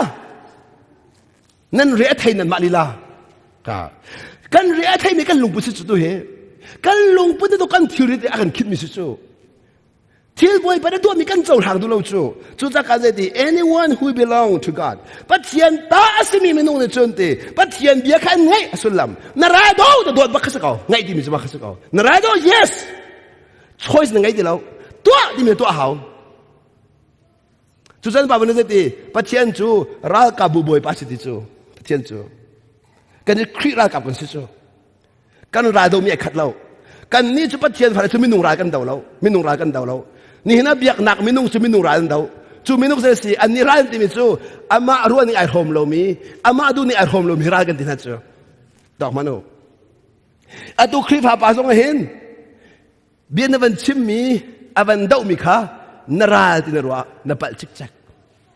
Nan re a thei nan mah lila. Ka kan re a theimi kan lungput si cu tu hi. Kan lungput tu kan thilri te a kan khitmi si cu. Thil bawipa na tuahmi kan cohlang duh lo cu. Cucaah kan zei ti anyone who belong to God. Pathian ta a simi minung nih cun ti Pathian bia kha an ngaih a sullam. Na ra do na dawt bak kha si ko. Ngaih timi cu bak kha si ko. Na ra do yes. Choice na ngei ti lo. Tuah timi tuah hau. Cucan Bible nih ti Pathian cu ralkapbu bawipa si ti cu Pathian cu kan i Khrih ralkap kan si cu kan ral domi ai khat lo kan nih cu Pathian fale cu minung ral kan do lo minung ral kan do lo nihin ah biaknak minung cu minung ral an do cu minung cu si an nih ral an timi cu amah ruah ning ai hrawm lomi amah duh ning ai hrawm lomi ral kan ti hna cu dok hmanh u atu Khrihfa pa zong hin Bia na van chimmi a van dohmi kha na ral ti na ruah na palh cikcek.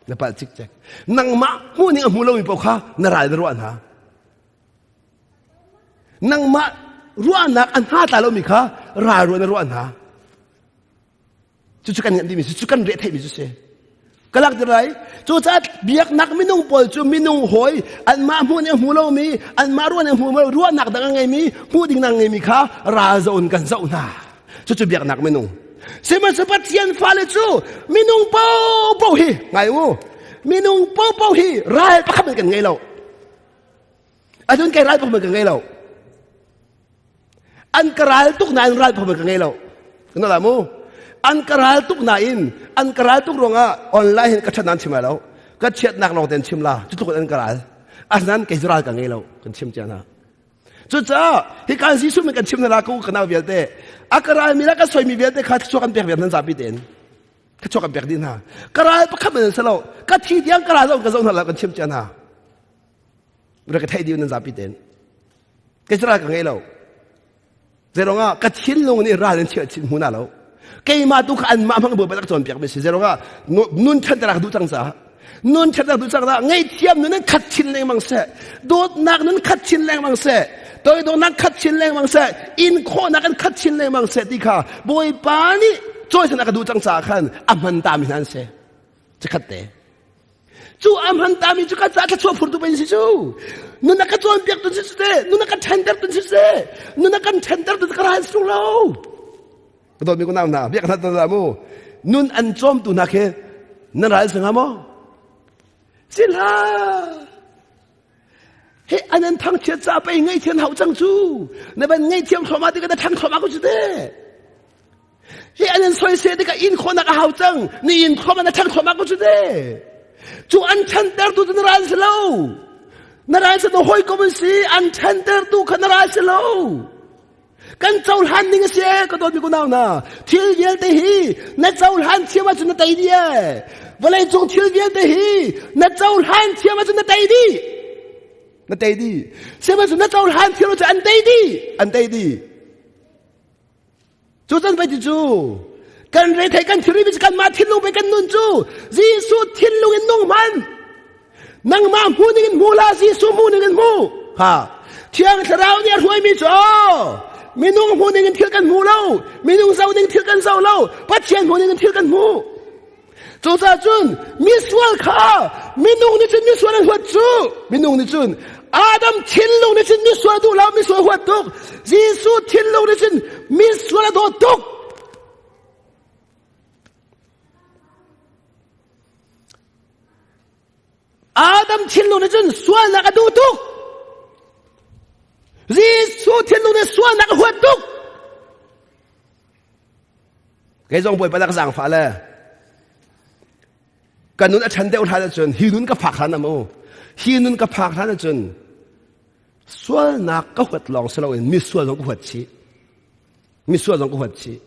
Na palh cikcek. Nangmah hmuh ning a hmu lomi paoh kha na ral na ruah hna. Nangmah ruahnak a hna tla lomi kha ral ruah na ruah hna. Cucu kan nganh dimi si, cu kan reh theihmi cu si. Ka lak ti lai. Cucaah biaknak minung pawl cu minung hawi anmah hmuh nih a hmu lomi, anmah ruah nih a hmu lo, ruahnak dang a ngeimi, hmuh ding dang ngeimi kha ral zoh in kan zoh hna. Cucu biaknak minung. Sihmanhsehlaw Pathian fale cu minung paohpaoh hi ngai u. Minung paohpaoh hi ral pakhat kan ngei lo. Adun kai ral pakhat kan ngei lo. An ka ral tuk nain ral pakhat ka ngei lo. Kana la mu. An ka ral tuk nain an ka ral tuk ruangah online hin ka ṭhat nan chim lai lo. Ka chiatnak lawng ten chim la. Cu tluk in an ka ral. Asinain kei cu ral ka ngei lo. Kan chim cia hna. Cucaah hi kan Jesuh min kan chim hna la ka u ka nau vialte. A ka ral mi le ka soimi vialte kha thluachuah kan pek viar nan zapi tein. Thluachuah kan pek dih hna. Ka ral pakhat man si lo. Ka thi tiang ka ral zong ka zoh hna lo kan chim cia hna. Rak ka theih dih nan zapi tein. Kei cu ral ka ngei lo. Zeirong ka thinlung nih ral in chiah chin hmu na lo. Keimah tu kha anmah hmang bu balak cawnpiak mi si. Zeirong ah nun ṭhan rak duh cang caah nun ṭhat rak duh cang caah ngaihthiam nun in khat chin lengmang seh. Dawtnak nun khat chin lengmang seh. Toidawnak khat chin lengmang seh. In khawhnak in khat chin lengmang seh ti kha Bawipa nih cawisan a ka duh cang caah khan a hman ta mi hna an si. Cikhat te. Cu a hman tami cu ka ca thluachuah phurtu pei si cu. Nun a ka cawnpiak tu si te, nun a ka ṭhenter tu si te, nun a kan ṭhenter tu ka ral sung lo. Ka dawt mi ko nau hna, biak hna ta mu. Nun an cawmtu hna khi nan ral si hnga maw? Si hlah. He an an thangchiat ca pei ngaihthiam hau cang cu. Na ban ngaihthiam thluahmah tikah na ṭhang thluahmah ko cu te. Hi an in soisel tikah in khawhnak a hau cang. Ni in khawm na ṭhang thluahmah ko cu te. Cu an ṭhantertu cu na ral si lo. Na ral si no hawikom an si. An ṭhantertu kha na ral si lo. Kan cohlan ding a si e, ka dawtmi kunau hna. Thil vialte hi na cohlan thiam ahcun na tei dih e. Vawlei cung thil vialte hi na cohlan thiam ahcun na tei dih. Na tei dih. Sihmanhsehlaw na cohlan thiam ahcun an tei dih. An tei dih. Cu can pei ti cu kan rethei kan thilri mi kanmah thinlung pei kan nun cu Jesuh thinlung in nung hman nangmah hmu ning in hmu la Jesuh hmu ning in hmu ha Thiang Thlarau nih a hruaimi cu minung hmu ning in thil kan hmu lo minung zoh ning thil kan zoh lo Pathian hmu ning in thil kan hmu Cucaah cun misual kha minung nih cun misual an huat cu minung nih cun Adam thinlung nih cun misual duh lo misual huat tuk Jesuh thinlung nih cun misual a dawt tuk Adam thinlung nih cun sualnak a duh tuk. Jesuh thinlung nih sualnak a huat tuk. Kei zong Bawipa na ka zaangfah le ka nun a ṭhan deuh hlan ahcun hi nun ka phak hlan amu hi nun ka phak hlan ahcun sualnak ka huat lawng si loin misual zong ka huat chih misual zong ka huat chih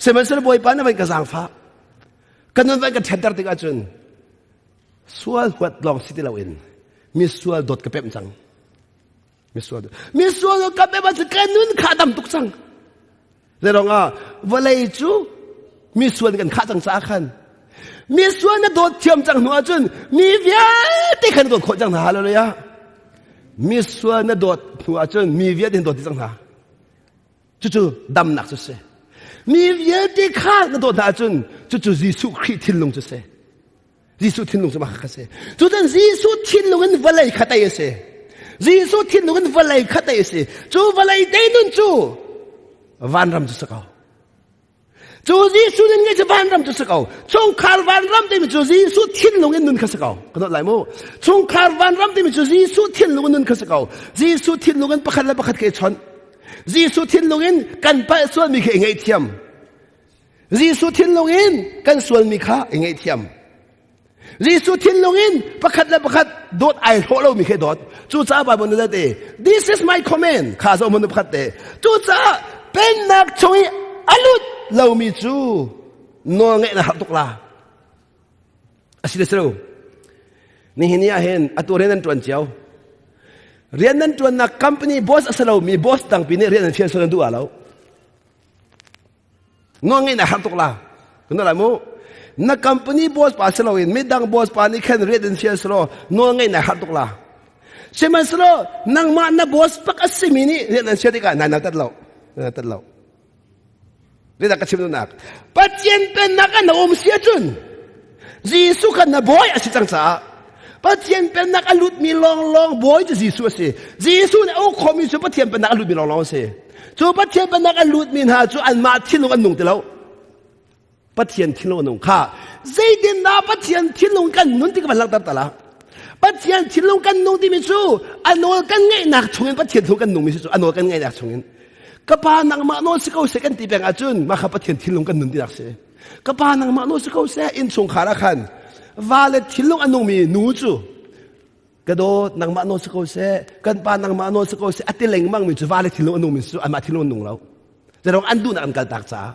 sihmanhsehlaw Bawipa na van ka zaangfah ka nun van ka ṭhanter tik ahcun sual huat lawng si ti loin misual dawt ka pemh cang Misual misual ka pe ba ka nun kha dam tuk cang. Zerong ah vawlei cu misual kan khah cang caah khan misual na dawt thiam cang hnu ahcun mi vialte khan dawt khawh cang hna hallelujah misual na dawt hnu ahcun mi vialte dawt cang hna cucu damnak cu si mi vialte kha na dawt hna ahcun cucu Jesuh Khrih thinlung cu si Jesuh thinlung cu mah kha si. Cucun Jesuh thinlung in vawlei kha tei a si. Jesuh thinlung in vawlei kha tei a si. Cu vawlei tei nun cu vanram cu si ko. Cu Jesuh nun nge cu vanram cu si ko. Chungkhar vanram timi cu Jesuh thinlung in nun kha si ko. Ka dawt lai mu. Chungkhar vanram timi cu Jesuh thinlung in nun kha si ko. Jesuh thinlung in pakhat le pakhat kha i chawnh. Jesuh thinlung in kan palh sualmi kha i ngaihthiam. Jesuh thinlung in kan sualmi kha i ngaihthiam. Jesuh thinlung in pakhat le pakhat dawt ai hlawh lomi khi dawt. Cucaah Bible nih te this is my command kha zo mun pakhat te. Cucaah pennak chung i a lut lomi cu nawl ngeih na har tuk la. Asi le si lo. Nihin ni ah hin atu rian nan ṭuan cio. Rian nan ṭuannak company boss a si lomi boss dangpi nih rian an fial sual nan duh ah lo. Nawlngeih na har tuk la. Kan lai mu. Na company boss pa si loin midang boss pa nih khan rian in fial selaw nawlngeih na har tuk la. Sihmanhsehlaw nangmah na boss pak a simi nih rian an fial tikah nai nau tat lo. Nai tat lo. Zeidah ka chim duhnak? Pathian pennak an um si ahcun Jesuh kha na bawi a si cang caah Pathian pennak a lutmi lawnglawng bawi cu Jesuh a si. Jesuh nih a uk khawhmi cu Pathian pennak a lutmi lawnglawng a si. Cu Pathian pennak a lutmi hna cu anmah thinlung an nung ti lo. Pathian thinlung an nung kha zeitindah Pathian thinlung kan nun ti ka van langhter ta la. Pathian thinlung kan nung timi cu a nawl kan ngaihnak chungin Pathian thinlung kan nungmi si cu a nawl kan ngaihnak chungin. Ka pa nangmah nawl si ko seh kan ti peng ahcun mah kha Pathian thinlung kan nun tinak si. Ka pa nangmah nawl si ko seh innchungkhar ah khan va le thinlung a nungmi nu cu ka dawt nangmah nawl si ko seh kan pa nangmah nawl si ko seh a ti lengmang mi cu va le thinlung a nungmi cu anmah thinlung an nung lo. Zarong an duhnak an kaltak caah.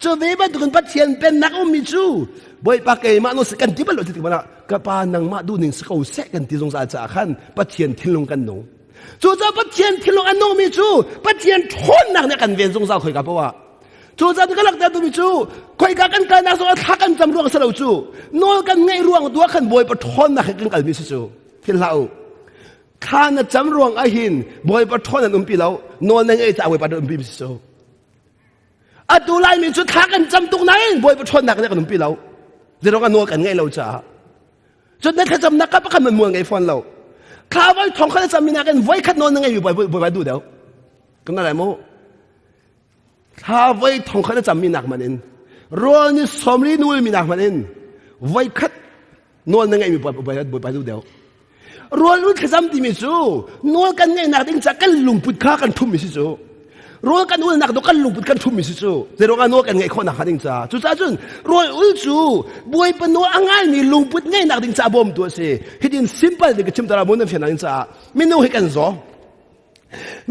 Cu ve bantukin Pathian pennak ummi cu Bawipa keimah nawl si kan ti bal lo ti tik ah ka pa nangmah duhning si ko seh kan ti zungzal caah khan Pathian thinlung kan nung. Cucaah Pathian thinlung a nungmi cu Pathian ṭhawnnak nih a kan ven zungzal khoika paoh ah. Cucaah ka langhter duhmi cu khoika kan kalnak zongah thla kan cam ruang si lo cu nawl kan ngeih ruang tu ah khan Bawipa ṭhawnnak he kan kalmi si cu. Philh hlah u. Thla na cam ruang ah hin Bawipa ṭhawn an umpi lo nawl na ngeih caah Bawipa an umpi mi si cu. Atu Laimi cu thla kan cam tuk nain Bawipa ṭhawnnak nih kan umpi lo. Zeiruang ah nawl kan ngeih lo caah. Cun na thlacamnak kha pakhat man mual ngei fawn lo. Thla voi thong khat a cam mi nakin voi khat nawl na ngei mi bawi duh deuh. Kan lai mu. Thla voi thong khat a cam mi nak man in rawl ni sawmli nul mi nak man in voi khat nawl na ngeih mi bawi duh deuh. Rawl ul thlacam timi cu nawl kan ngeihnak ding ca kan lungput kha kan thummi si cu. Rawl kan ulnak do kan lungput kan thummi si cu. Zeiruang ah nawl kan ngeih khawhnak hnga ding ca. Cucaah cun rawl ul cu Bawipa nawl a ngaimi lungput ngeihnak ding ca bawmtu a si. Hitin simple te ka chim tara mun nan fian ding caah minung hi kan zaw.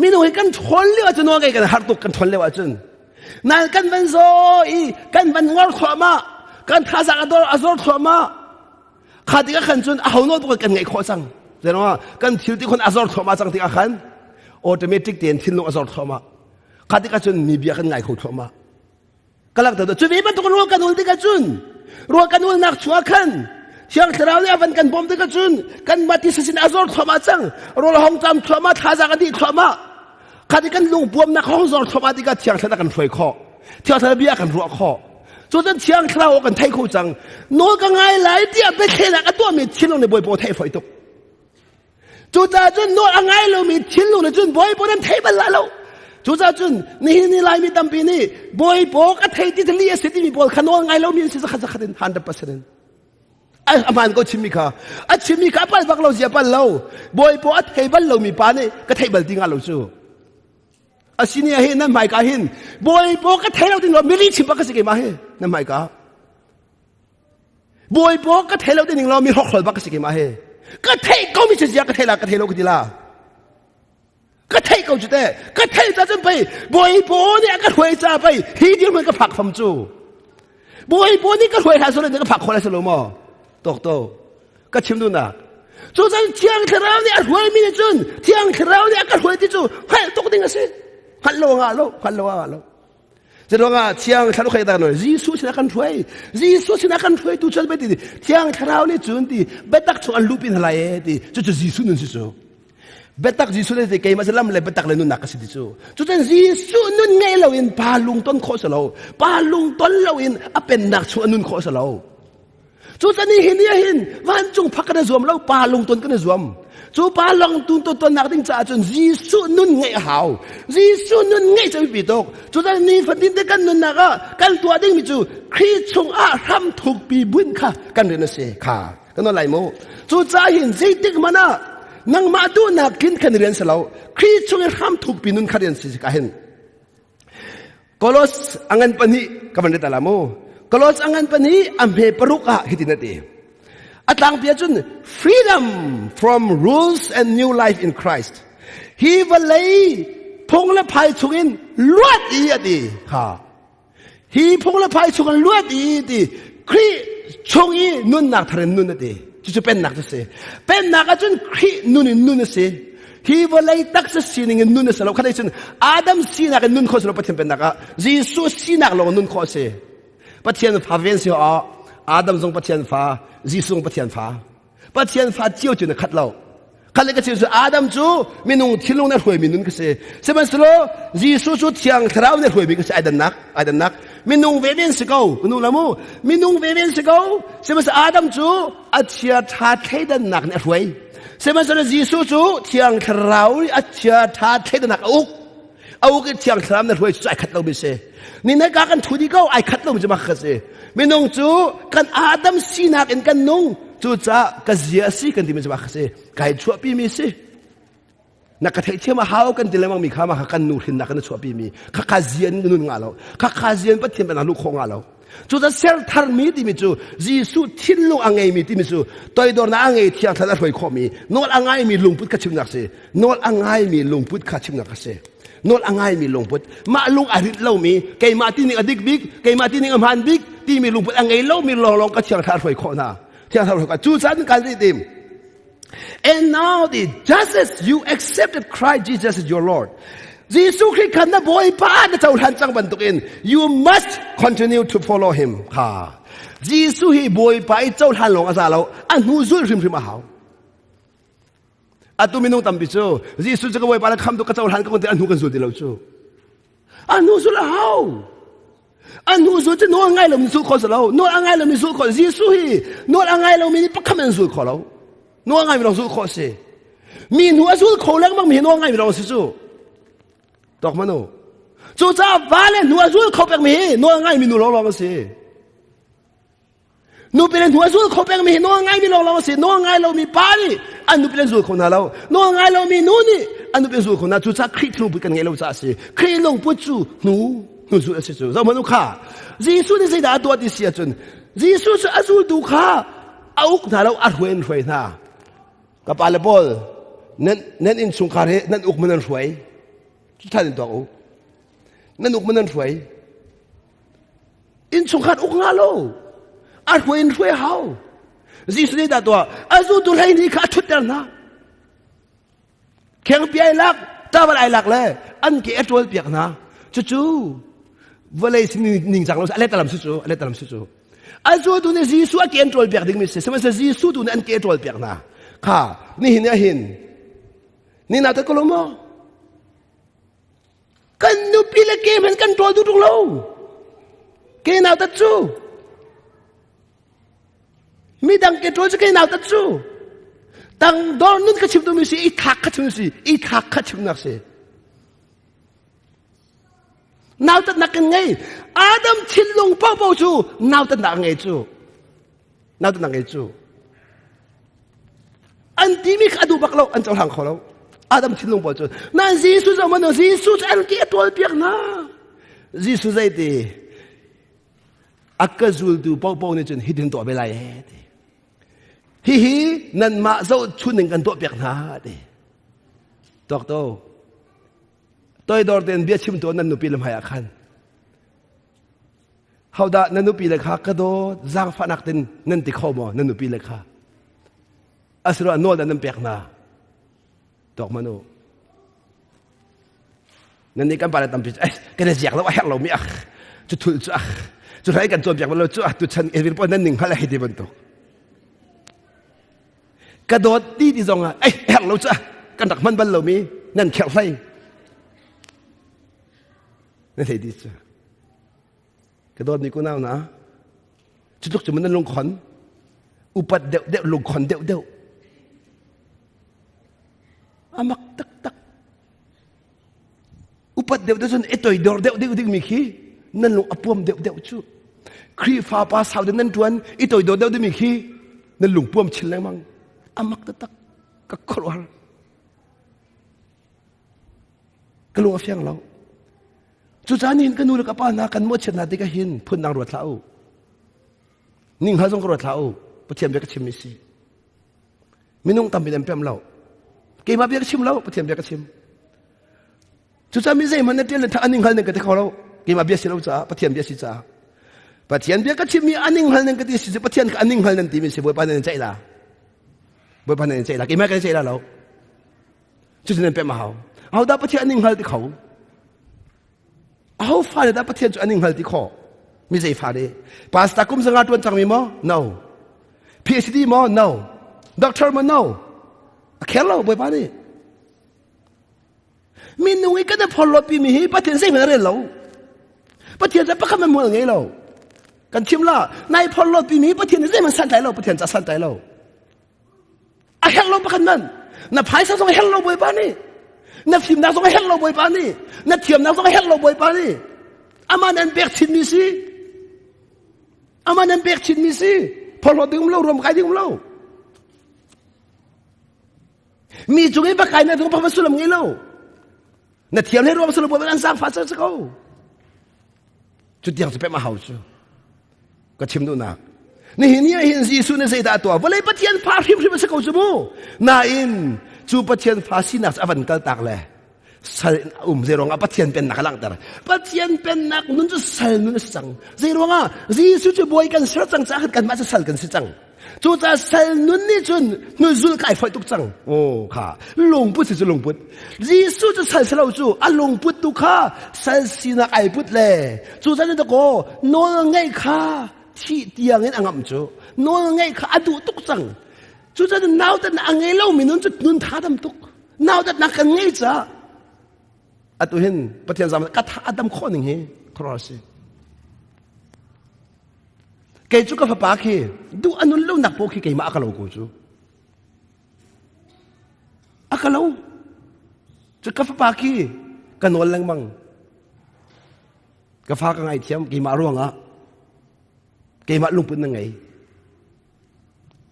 Minung hi kan ṭhawn lio ahcun nawl ngei kan har tuk kan ṭhawn lio ahcun. Nain kan van zaw i kan van ngor thluahmah kan thazaang a dor a zor thluahmah Kha tikah khan cun aho nawl bak kan ngaih khawh cang. Zeiruangah kan thil ti khon a zor thluahmah cang tikah khan automatic tein thinlung a zor thluahmah. Kha tikah cun mi bia kan ngai kho thluahmah. Ka langhter cu ve bantuk rual kan ul tikah cun rual kan ulnak chungah khan Thiang Thlarau nih a van kan bawm tikah cun kan mah ti sasin a zor thluahmah cang. Rawl hong cam thluahmah, thazaang a dih thluahmah. Kha ti kan lungpuamnak hong zor thluahmah tikah Thiang Thlarau kan hruai khawh. Thiang Thlarau bia kan ruah khawh. Cu cun Thiang Thlarau kan thei kho cang. Nawl ka ngai lai tiah biathlenak a tuahmi thinlung nih Bawipa theih fawi tuk. Cucaah cun nawl a ngai lomi thinlung nih cun Bawipa nan thei bal lai lo. Cucaah cun nihin ni Laimi tampi nih Bawipa ka thei ti li a si timi pawl kha nawl ngai lomi an si zakhat zakhat in 100% in. A hmaan ko chimmi kha. A chimmi kha a pal bak lo zia pal lo. Bawipa a thei bal lomi pa nih ka thei bal ti nga lo cu. Asini ah hin nan hmaika hin Bawipa ka thei lo ding lo mili chim bak ka si keimah hi nan hmaika. Bawipa ka thei lo ding lo mi hrokhrol bak ka si keimah hi. Ka theih ko mi zia ka thei la ka thei lo ka ti la. Ka theih ko cu te ka theih ca cun pei Bawipa nih a ka hruai ca pei hi dirhmun ka phak fam cu. Bawipa nih ka hruai hlah sawh ka phak khawh lai lo maw? Tok to. Ka chim duhnak. Cu cun Thiang Thlarau nih a hruaimi nih cun Thiang Thlarau nih a ka hruai ti cu hngalh tuk ding a si. Hngalh lo ngah lo, hngalh lo ngah lo. Curuangah Thiang Thlarau khai tak Jesuh sinah kan hruai. Jesuh sinah kan hruai tu cun ti Thiang Thlarau nih cun ti biatak chung an lupi hna lai e ti cucu Jesuh nun si cu. Biatak Jesuh nih ti keimah cu lam le biatak le nunnak ka si ti cu. Cucun Jesuh nun ngei loin pa lungton khawh si lo. Pa lungton loin a pennak chung a nun khawh si lo. Cucun hi ni hin vancung phak kan i zuam lo, pa lungton kan i zuam. Cu pa lungton tonnak ding caah cun Jesuh nun ngeih a hau. Jesuh nun ngeih cu a biapi tuk. Cucun nifatin te kan nunnak ah kan tuah dingmi cu Khrih chungah hram thukpi bunh kha kan rian a si kha kan nawl lai mu. Cucaah hin zeitik hmanh ah nangmah duhnak tlin khan rian si lo. Khrih chung i hram thukpi nun kha rian si ka hin. Kolos angan pahnih ka van ret ala mu. Kolos angan pahnih a hme paruk ah hitin a ti. A tlangpi ahcun freedom from rules and new life in Christ. Hi vawlei phung le phai chungin luat i a ti. Kha. Hi phung le phai chungin luat i ti. Khrih chung i nunnak thar in nun a ti. Cucu pennak cu si. Pennak ahcun Khrih nun in nun a si. Hi vawlei taksa sining in nun a si lo. Khat cun Adam sinak in nun khawh si lo Pathian pennak ah. Jesuh sinak lawng nun khawh a si. Pathian fa ven si ah Adam zong Pathian fa, Jesuh zong Pathian fa. Pathian fa cio cu na khat lo. Khat le ka chim cu Adam cu minung thinlung na hruaimi nun ka si. Sihmanhsehlaw Jesuh cu Thiang Thlarau na hruaimi ka si. Ai dannak, ai dannak. Minung ve ven si ko. Nu la mu. Minung ve ven si ko. Sihmanhsehlaw Adam cu a chia ṭha thleidannak nih a hruai. Sihmanhsehlaw Jesuh cu Thiang Thlarau nih a chia ṭha thleidannak a uk. A uk i Thiang Thlarau na hruai cu ai khat lomi si. Ni na ka kan thu dih ko ai khat lomi cu mah kha si. Minung cu kan Adam sinak in kan nung. Cucaah ka zia a si kan timi cu mah kha si. Kai chuahpi mi si. Na ka theihthiam a hau kan ti lengmang mi kha ma kha kan nu hrinnak kan chuahpi mi kha kha zian nun nga lo. Kha kha zian Pathian pennak luh khawh nga lo. Cucaah ser tharmi timi cu Jesuh thinlung a ngeimi timi cu toidornak a ngei thiang thlarau a hruai khawhmi nawl a ngaimi lungput kha chimnak si. Nawl a ngaimi lungput kha chimnak a si. Nawl a ngaimi lungput. Mah lung a rit lomi keimah tining a dik bik, keimah tining a hmaan bik timi lungput a ngei lomi lawnglawng ka thiang thlarau a hruai khawh hna. Thiang thlarau hruai khawh. Cucaah kan rit tim. And now the just as you accepted Christ Jesus as your Lord, Jesuh Khrih kha na Bawipa na cohlan cang bantukin you must continue to follow him. Ha. Jesuh hi Bawipa i cohlan lawng a za lo, a hnu zulh hrimhrim a hau. Atu minung tampi cu Jesuh cu ka Bawipa na khamtu ka cohlan ka kun ti a hnu kan zul ti lo cu. A hnu zul a hau. A hnu zul cu nawl ngai lomi zul kho si lo. Nawl a ngai lomi zul kho. Jesuh hi nawl a ngai lomi nih pakhat an zul kho lo. Nawl ngai mi lawng zul khawh si. Mi hnu a zul kho lengmang mi hi nawl ngai mi lawng si cu. Tok manu. Cucaah va le hnu a zul kho pek mi hi nawl ngai mi nu lawng lawng a si. Nupi le hnu a zul kho pengmi hi nawl ngaimi lawnglawng a si. Nawl ngai lomi pa nih an nupi le zul kho hna lo. Nawl ngai lomi nu nih an nupi zul kho hna. Cucaah Khrih lungput kan ngeih lo caah a si. Khrih lungput cu hnu hnu zul a si cu. Zohhmanh u kha. Jesuh nih zeidah a tuah ti si ahcun Jesuh cu a zultu kha a uk hna lo, a hruai in hruai hna. Ka pa le pawl nan nan innchungkhar hi nan uk man nan hruai. Cu than in tuak u. Nan uk man nan hruai. Innchungkhar uk nga lo. A hruai in hruai hau. Jesuh nih dah tuah a zultu 12 kha a ṭhutter hna. Khengpi ai lak, tawal ai lak le an ke a ṭawl piak hna. Cucu vawlei ningcang lo a letalam si cu, a letalam si cu. A zultu nih Jesuh a ke an ṭawl piak dingmi si. Sihmanhsehlaw Jesuh tu nih an ke a ṭawl piak hna. Kha nihin ah hin ni na ta ko lo maw? Kan nupi le ke hmanh kan ṭawl duh ṭung lo. Ke nautat cu. Midang ke ṭawl cu ke nautat cu. Tangdor nun ka chim duhmi si, i thlak kha chim si, i thlak kha chimnak si. Nautatnak kan ngei. Adam thinlung paohpaoh cu nautatnak a ngei cu. Nautatnak ngei cu. An timi kha a duh bak lo, an cohlang kho lo. Adam thinlung pawl cu. Nain Jesuh zoh man Jesuh cu an ke a ṭawl piak hna. Jesuh zei ti? A ka zultu paohpaoh nih cun hitin tuah ve lai ee ti. Hihi nanmah zohchun in kan tuah piak hna ti. Tuak to. Toidor tein bia chim tuah nan nupi le hmai ah khan. Hodah na nupi le kha ka dawt zaangfahnak tin nan ti kho maw na nupi le kha? Asiloah nawl dah nan pek hna? Tuak hmanh u. Nan nih kan pale tampi cu kan i ziak lo a herh lomi ah cu thul cu ah cu hlei kan cawnpiak lo cu ah tuchan evil pawl nan ning hngal hei ti bantuk. Ka dawt ti ti zong ah ei herh lo cu ah kan rak hman bal lomi nan kherh hlei. Na thei ti cu. Ka dawtmi kunau na, cu tluk cu nan lungkhon, upat deuh deuh lungkhon deuh deuh. A mak taktak. Upat deuh deuh cun i toidor deuh deuh dingmi khi nan lung a puam deuh deuh cu. Khrihfa pa sau deuh nan ṭuan i toidor deuh dingmi khi nan lung puam chin lengmang. A mak taktak. Ka khuaruahhar. Ka lung a fiang lo. Cucaah nihin ka nu le ka pa hna kan mawhchiat hna tikah hin phundang ruat hlah u. Ninghngal zong ka ruat hlah u. Pathian bia ka chimmi si. Minung tampi an pem lo. Keimah bia ka chim lo, Pathian bia ka chim. Cucaah mi zeihmanh na ṭial le ṭha a ninghngal ning ka ti kho lo. Keimah bia si lo caah, Pathian bia si caah. Pathian bia ka chimmi a ninghngal ning ka ti si cu Pathian ka a ninghngal nan timi si Bawipa nan ceih la. Bawipa nan ceih la. Keimah kan ceih la lo. Cucu nan pemh a hau. Ahodah Pathian an hngal ti kho? Aho fale dah Pathian cu an hngal ti khawh? Mi zei fale? Pastor kum zanga tuan cangmi maw? No. PhD maw? No. Doctor maw? No. A kher lo Bawipa nih. Minung i kan i phorhlawt mi hi Pathian zeihmanh a rel lo. Pathian cu pakhat man mual ngei lo. Kan chim la, nai phorhlawt mi Pathian nih zeihmanh santlai lo, Pathian ca santlai lo. A herh lo pakhat man. Na phaisa zong a herh lo Bawipa nih. Na fimnak zong a herh lo Bawipa nih. Na thiamnak zong a herh lo Bawipa nih. Amah nan pek chinmi si. Amah nan pek chinmi si. Phorhlawt ding um lo, ruam kai ding um lo. Mi cung i va kai na dung pa sullam ngei lo. Na thiam le ruang sullam an sang fa sa ko. Cu tiang cu pem a hau cu. Ka chim duhnak. Nihin ni ah hin Jesuh nih zeidah a tuah? Vawlei Pathian fa hrimhrim a si ko cu mu. Nain cu Pathian fa sinak cu a van kal tak le sal in a um. Zeiruangah Pathian pennak a langhter. Pathian pennak nun cu sal nun a si cang. Zeiruangah Jesuh cu bawi kan ser cang caah kanmah cu sal kan si cang. Cucaah sal nun nih cun hnuzul kai foih tuk cang. Oh kha lungput si cu lungput. Jesuh cu sal si lo cu a lungput tu kha sal sinak ai put le cucaah cu dakaw nawl ngeih kha thih tiang in a ngamh cu nawl ngeih kha a duh tuk cang. Cucaah nautat a ngei lomi nun cu nun tha dam tuk. Nautatnak kan ngei caah atu hin Pathian zam ka tha a dam khawh ning hi khuaruahhar si. Kei cu ka fapa khi duh a nun lonak paoh khi keimah a ka lo ko cu. A ka lo. Cu ka fapa khi ka nawl lengmang. Ka fa ka ngaithiam keimah ruangah keimah lungput na ngei.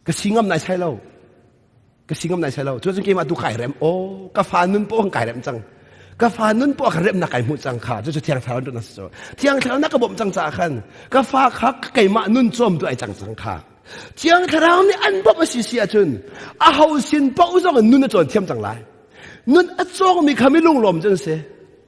Ka si ngam nai sai lo. Ka si ngam nai sai lo. Cu cun keimah tu kai rem. Oh, ka fa nun paoh kai rem cang. Ka fa nun paoh ka remnak kai hmuh cang kha. Cucu Thiang Thlarau na si cu. Thiang Thlarau na ka bawmh cang caah khan ka fa kha keimah nun cawm tu ai cang cang kha. Thiang Thlarau nih an bawmh a si si ahcun a ho sin paoh zong in nun a cawn thiam cang lai. Nun a cawngmi kha mi lunglawm cu an si.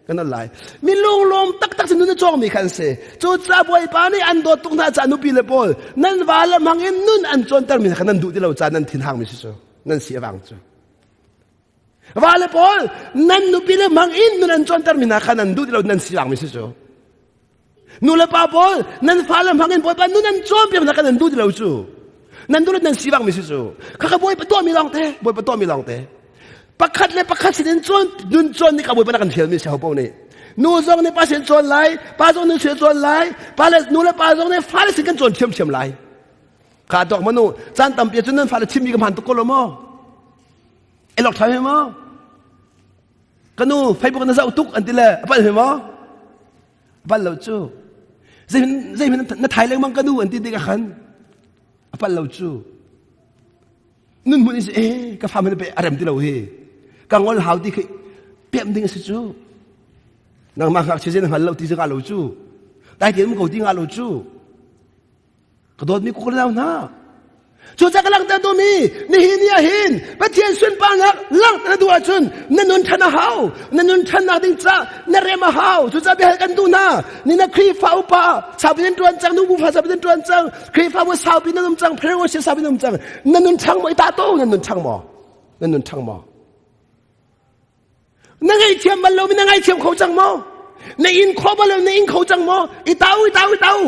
Kan al lai. Mi lunglawm taktak cu nun a cawngmi kha an si. Cucaah Bawipa nih an dawt tuk hna caah nupi le pawl nan va le hmang in nun an cawntermi kha nan duh ti lo caah nan thin hangmi si cu. Nan si a vang cu. Va le pawl nan nupi le hmang in nun an cawntermi hna kha nan duh ti lo nan si vangmi si cu. Nu le pa pawl nan fale hmang in Bawipa nun an cawnpiak hna kha nan duh ti lo cu. Nan duh le nan si vangmi si cu. Khakha Bawipa tuahmi lawng te, Bawipa tuahmi lawng te. Pakhat le pakhat sin in cawn nun cawn nih ka Bawipa na kan fialmi si ho paoh nih. Nu zong nih pa sin cawn lai, pa zong nih sin cawn lai, pa le nu le pa zong nih fale sin kan cawn thiamthiam lai. Kha tuak manu caan tampi cun nan fale chimmi ka hmaan tuk ko lo maw? Elok ṭha he maw? Ka nu Facebook na zoh tuk an ti le a palh he maw? A palh lo cu. Zei zei na thai lengmang ka nu an ti tikah khan a palh lo cu. Nun hmun is eh ka fa man pe a rem ti lo hi. Ka ngol hau ti khi pem ding a si cu. Nangmah ngakchia zei na hngal lo ti nga lo cu. Dai tein ko ti nga lo cu. Ka dawtmi ku ka hna. Cucaah ka langhter duhmi nihin ni ah hin Pathian sunparnak langhter na duh ahcun na nun ṭhan a hau. Na nun ṭhannak ding caah na rem a hau. Cucaah biahal kan duh hna. Ni na Khrihfa upa saupi nan ṭuan cang, nubu fa saupi nan ṭuan cang, Khrihfabu saupi nan um cang, fellowship saupi nan um cang. Na nun ṭhang maw? I tah to na nun ṭhang maw? Na nun ṭhang maw? Na ngaihthiam bal lomi na ngaithiam kho cang maw? Na in kho bal lo na in kho cang maw? I tau i tau i tau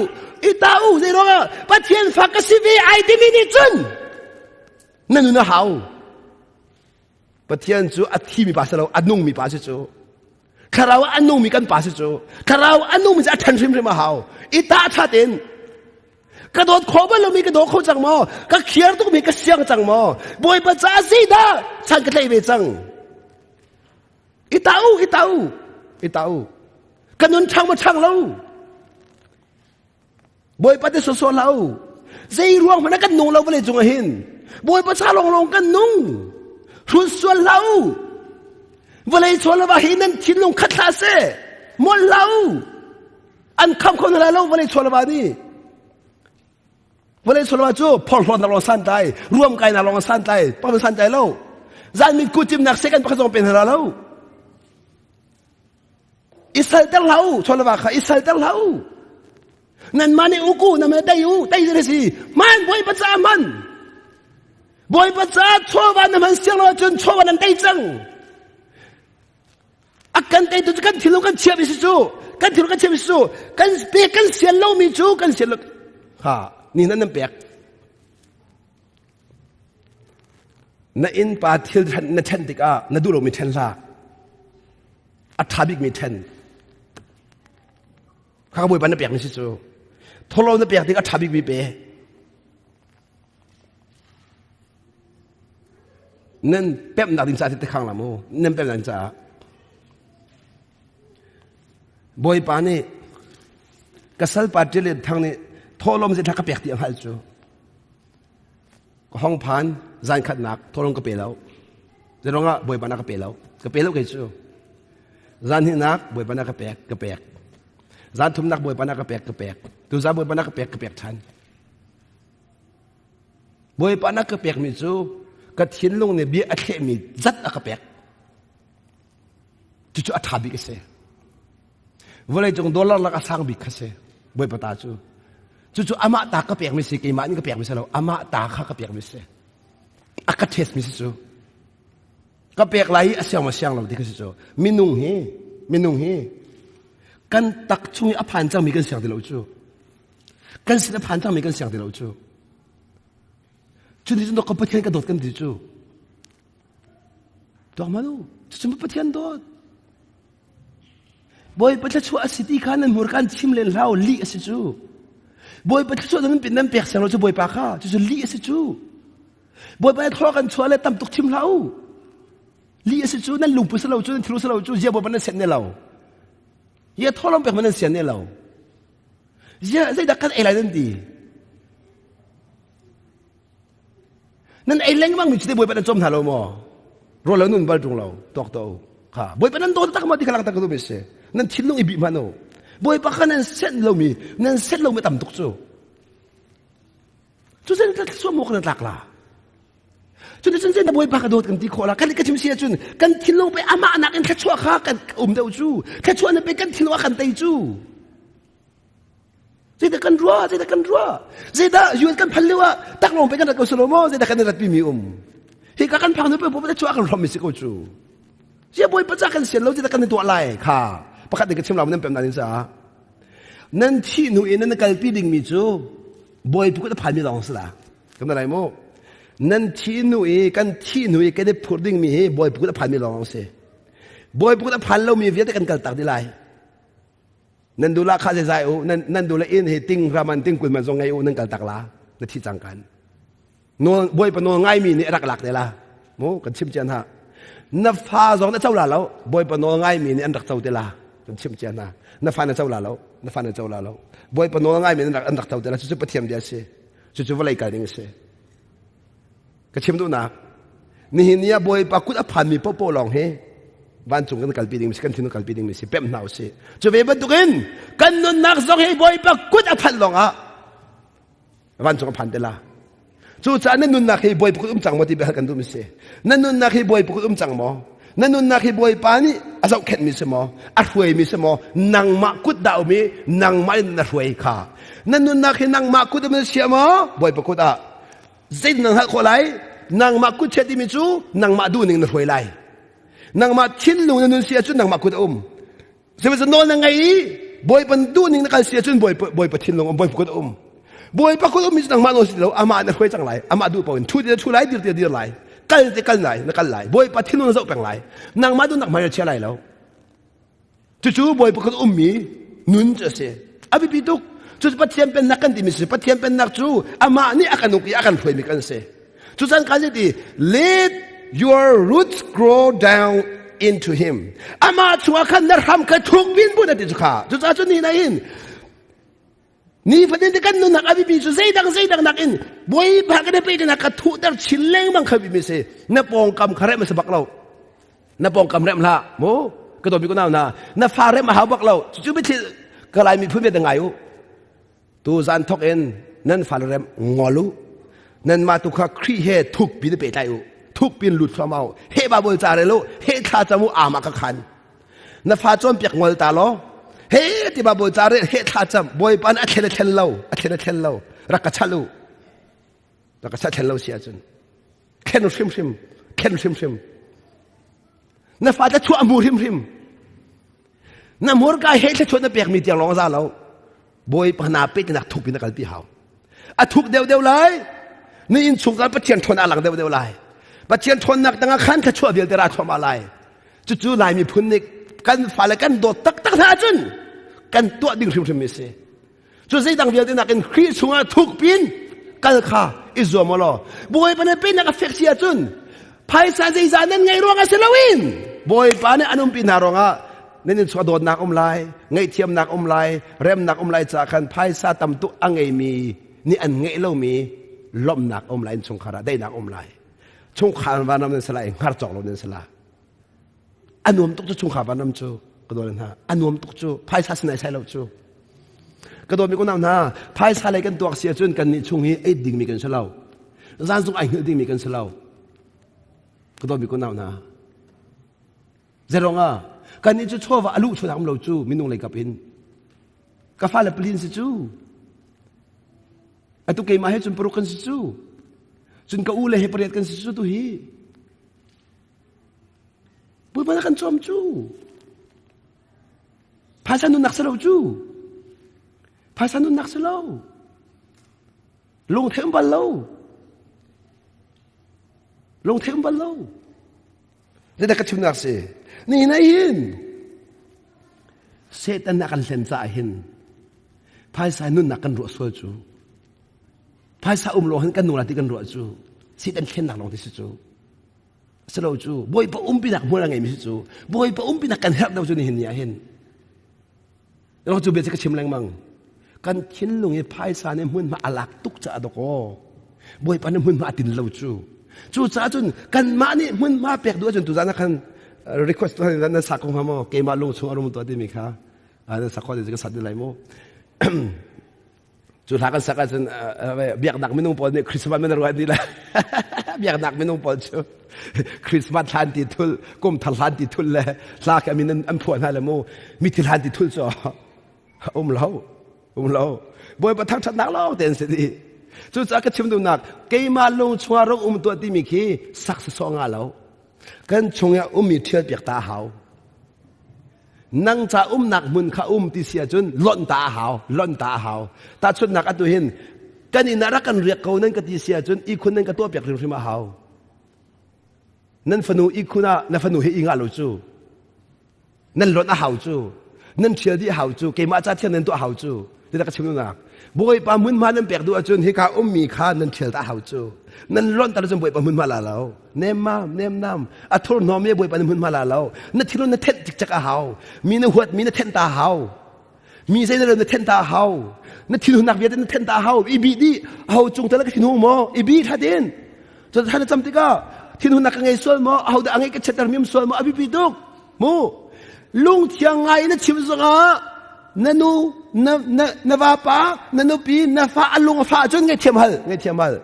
i tau zei ruangah Pathian fa ka si ve ai timi nih cun na nun a hau. Pathian cu a thimi pa si lo, a nungmi pa si cu. Thlarau a nungmi kan pa si cu. Thlarau a nungmi cu a ṭhan hrimhrim a hau. I tah ṭha tein Ka dawt kho bal lomi ka daw kho cang maw? Ka khiar tukmi ka siang cang maw? Bawipa caah zeidah san ka tlaih ve cang? I tau, i tau, i tau. Ka nun ṭhang maw ṭhang lo? Bawipa te sawsawh hlah u. Zei ruang hmanh ah kan nung lo vawlei cung ah hin. Bawipa ca lawnglawng kan nung. Hrut sual hlah u. Vawlei chawl va hi nan thinlung khat hlah seh. Molh hlah u. An kham kho hna lai lo vawlei chawlava nih. Vawlei chawlava cu phorhlawtnak lawng santlai, ruamkainak lawng santlai, pakhat santlai lo. Zan mit kucimnak second pakhat zong pe hna lo. I salter hlah u, chawlava kha i salter hlah u. Nanmah nih uku, nanmah tei u, tei zan si. Man Bawipa caah man. Bawipa caah chawva na hman siang lo ahcun chawva nan tei cang. A kan teitu cu kan thinlung kan chiahmi si cu kan thinlung kan chiahmi si cu kan pek kan sian lomi cu kan sian lo ha ni nan nan pek na innpa thil na ṭhen tikah na duh lomi ṭhen hlah a ṭha bikmi ṭhen kha bawipa na pekmi si cu tholo na pek tik a ṭha bikmi pe Nan pemhnak ding caah ti khang la mu. Nan pemhnak ding caah. Bawipa nih ka salpa Ṭil Thang nih thawhlawm zei ka pek ti a hngalh cu. Ka hong phan zan khatnak thawhlawm ka pe lo. Zeiruangah Bawipa na ka pe lo? Ka pe lo kei cu. Zan hnihnak Bawipa na ka pek, ka pek. Zan thumnak Bawipa na ka pek, ka pek. Tuzan Bawipa na ka pek, ka pek ṭhan. Bawipa na ka pekmi cu ka thinlung nih bia a thlehmi zat a ka pek. Cucu a ṭha bik a si. Vawleicung dollar lak a sang bik kha si. Bawipa ta cu. Cucu amah ta ka pekmi si, keimah nih ka pekmi si lo. Amah ta kha ka pekmi si. A ka test mi si cu. Ka pek lai i a siang ma siang lo ti kha si cu. Minung hi, minung hi kan tak chung i a phan cangmi kan siang ti lo cu. Kan sin a phan cangmi kan siang ti lo cu. Cu ti cun ka Pathian ka dawt kan ti cu. Tuak hmanh u. Cucu Pathian dawt. Bawipa thluachuah a si ti kha nan hmurka an chim len hlah u, lih a si cu. Bawipa thluachuah nan nan pek siang lo cu Bawipa kha, cucu lih a si cu. Bawipa nih thlua kan chuah le tam tuk chim hlah u. Lih a si cu, nan lungput si lo cu, nan thil si lo cu, zia Bawipa nan sian ne lo. Zia tholom pek man nan sian ne lo. Zia zeidah kan ei lai nan ti. Nan ei lengmang mi cu Bawipa nan cawm hna lo maw? Rawl lo nun bal ṭung lo tuak to kha Bawipa nan dawt tak maw ti kha lang tak ka duh mi si. Nan thinlung i bih hmanh u. Bawipa kha nan senh lomi nan senh lomi tam tuk cu. Cu sen thluachuah maw kan tlak la. Cu cun cun Bawipa ka dawt kan ti khawh la. Kan ka chim si ahcun kan thinlung pe amah nak in thluachuah kha kan um deuh cu. Thluachuah na pe kan thinlung ah kan tei cu. Zeidah kan ruah? Zeidah kan ruah? Zeidah UN kan phal lio ah taklawng pe kan rat ko silo maw? Zeidah kan rat mi um? Hi ka kan phang nu pe pe chuah kan hrom mi si ko cu. Zia bawi paca kan sian lo zeidah kan tuah lai kha. Pakhat ka chim lo nan pem na ding caah. Nan thi nu in nan kalpi ding mi cu bawi pukut a phan mi lawng si la. Kan lai mu. Nan thi nu i kan thi nu i kan i phur ding mi hi bawi pukut a phan mi lawng si. Bawi pukut a phan lo mi vialte kan kal tak di lai. Nan dula kha zai u nan nan dula in hi ting raman ting kul man zong ngei u nan kal tak la na thi cang kan nawl bawipa nawl ngai mi nih rak lak te la mu kan chim cian ha na fa zong na co la lo bawipa nawl ngai mi nih an rak co te la kan chim cian ha na fa na co la lo na fa na co la lo bawipa nawl ngai mi an rak an rak co te la cucu pathian bia si cucu vawlei kal ding si Ka chim duhnak nihin ni ah Bawipa kut a phanmi paohpaoh lawng hi vancung kan kalpi ding si kan thinlung kalpi ding si pemh hna usih. Cu ve bantukin kan nunnak zong hi Bawipa kut a phanh lawng ah vancung a phan te la. Cucaah na nunnak hi Bawipa kut um cang maw ti bia kan duh mi si. Na nunnak hi Bawipa kut um cang maw? Na nunnak hi Bawipa nih a zohkhenhmi si maw? A hruaimi si maw? Nangmah kut dah um i nangmah in na hruai kha. Na nunnak hi nangmah kut um in sia maw? Bawipa kut ah Zeitin na hngalh khawh lai? Nangmah kut chiat timi cu nangmah duhning na hruai lai. Nangmah thinlung na nun si ahcun nangmah kut a um. Sihmanhsehlaw nawl na ngei i Bawipa duhning na kal si ahcun Bawipa thinlung um, Bawipa kut a um. Bawipa kut um mi cu nangmah nawl si lo, amah na hruai cang lai. Amah duh paoh in thu ti thu lai, dir ti dir lai. Kal ti kal lai, na kal lai. Bawipa thinlung na zoh peng lai. Nangmah duhnak hmai na chia lai lo. Cucu Bawipa kut ummi nun cu a si. A biapi tuk. Cucu Pathian pennak kan timi si. Pathian pennak cu amah nih a kan uk i a kan hruaimi kan si. Cucan kan ti let your roots grow down into him. Amah chungah khan na hram kha thuk bin bu na ti cu kha. Cucaah cu ni na hin nifatin te kan nunnak a biapi cu zeidang zeidang nakin Bawipa kan i pehtlaihnak kha thuhter chin lengmang kha biapi si. Na pawngkam kha rem a si bak lo. Na pawngkam rem hlah mu ka dawmi ko nau na na fa rem a hau bak lo cucu biathli ka lai miphun ve ngai u tu zan thok in nan fa rem ngol u nan mah tu kha Khrih he thuk pi na pehtlai u thuk pin lut thluahmah u he Bible ca rel u he thla cam u ama ka khan na fa cawnpiak ngol ta law he ti Bible ca rel he thla cam Bawipa a thlen a thlen lo a thlen a thlen lo rak ka chal u rak ka chal thlen lo si ahcun Khen hrimhrim, khen hrimhrim. Na fate chuah mu hrimhrim. Na hmurka he thluachuah na pekmi tiang lawng a za lo. Bawipa na pek nak thuk in na kalpi hau. A thuk deuh deuh lai. Na inn chung kan Pathian ṭhawn a lang deuh deuh lai. Pathian ṭhawnnak tangah khan thluachuah vialte ra thluahmah lai. Cucu Lai miphun nih kan fale kan dawt taktak hna ahcun kan tuah ding hrimhrim mi si. Cu zeidang vialte nakin Khrih chungah thukpin kal kha i zuam u law Bawipa nih pennak a fek si ahcun phaisa zeizah nan ngeih ruangah si loin Bawipa nih an umpi hna ruangah nan in chuah dawtnak um lai, ngaihthiamnak um lai, remnak um lai caah khan phaisa tam tuk a ngeimi nih an ngeih lomi lawmhnak um lai, innchungkhar ah daihnak um lai. Chungkhar vanram nan si lai, hngar cawk lo nan si la. A nuam tuk cu chungkhar vanram cu ka daw hna. A nuam tuk cu phaisa sinai sai lo cu. Ka dawmi ko hna, phaisa lei kan tuak si ahcun kan nih chung hi ei dingmi kan si lo. Zan zung ai hngilh dingmi kan si lo. Ka dawmi ko hna. Zeirong ah kan nih cu chawva a luh chuak um lo cu minung lei kap in. Ka fale palin si cu. Atu keimah he cun paruk kan si cu. Cun ka u le he pariat kan si cu tu hi. Bawipa na kan cawm cu. Phaisa nunnak si lo cu. Phaisa nunnak si lo. Lungthei um bal lo. Lungthei um bal lo. Zeidah ka chimnak si? Nihin ah hin Satan a kan hlen caah hin phaisa nunnak kan ruah sual cu. Phaisa um lo hin kan nung la ti kan ruah cu. Satan thlennak lawng ti si cu. Silo cu Bawipa umpinak hmual a ngeimi si cu. Bawipa umpinak kan herh deuh cu nihin ni ah hin. Rong cu bia cu ka chim lengmang. Kan thinlung i phaisa nih hmunhma a lak tuk caah dawkaw Bawipa nih hmunhma a tin lo cu. Cucaah cun kanmah nih hmunhma pek duh ahcun tuzaan ah khan request tuah nan sak ko hnga maw? Keimah lung chung a rum tuah timi kha nan sak khawh ka sat lai mu. Cu hla kan sak ahcun biaknak minung pawl nih Christmas man ruah dih lai. Biaknak minung pawl cu Christmas hlan ti thul, kum thar hlan ti thul le hla khi amin an phuah hna le mu mithi hlan ti thul cu um lo um lo. Bawipa thangṭhatnak lawng te an si dih. Cucaah ka chim duhnak keimah lung chungah rung um tuah timi khi sak sawsawh nga lo. Kan chungah ummi ṭhial piak ta a hau. Nang ca umnak hmun kha um ti si ahcun lonh ta a hau, lonh ta a hau. Tahchunhnak atu hin kan inn ah rak kan riak ko nan ka ti si ahcun ihkhun nan ka tuahpiak hrimhrim a hau. Nan fanu ihkhun ah na fanu hi i ngah lo cu. Nan lonh a hau cu. Nan ṭhial dih a hau cu. Keimah ca thiang nan tuah a hau cu. Ti ka chim duhnak. Bawipa hmunhma nan pek duh ahcun hika ummi kha nan ṭhial ta a hau cu. Nan lonh ta cun Bawipa hmunhma la lo. Nemmam, nemnam. A thurhnawm i Bawipa na hmunhma la lo. Na thinlung na thenh cikcek a hau. Mi na huat mi na thenh ta a hau. Mi zei na na thenh ta a hau. Na thinhunnak vialte na thenh ta a hau. I bih dih. Aho cung tal ka thinhung maw? I bih thatin. Cun than na cam tikah thinhunnak ka ngei sual maw? Aho dah a ngei ka chetter mi um sual maw? A biapi tuk. Mu. Lungthiang ngai na chim zongah na nu na na na vapa na nupi na fa a lung a fah cun ngaihthiam hal ngaihthiam hal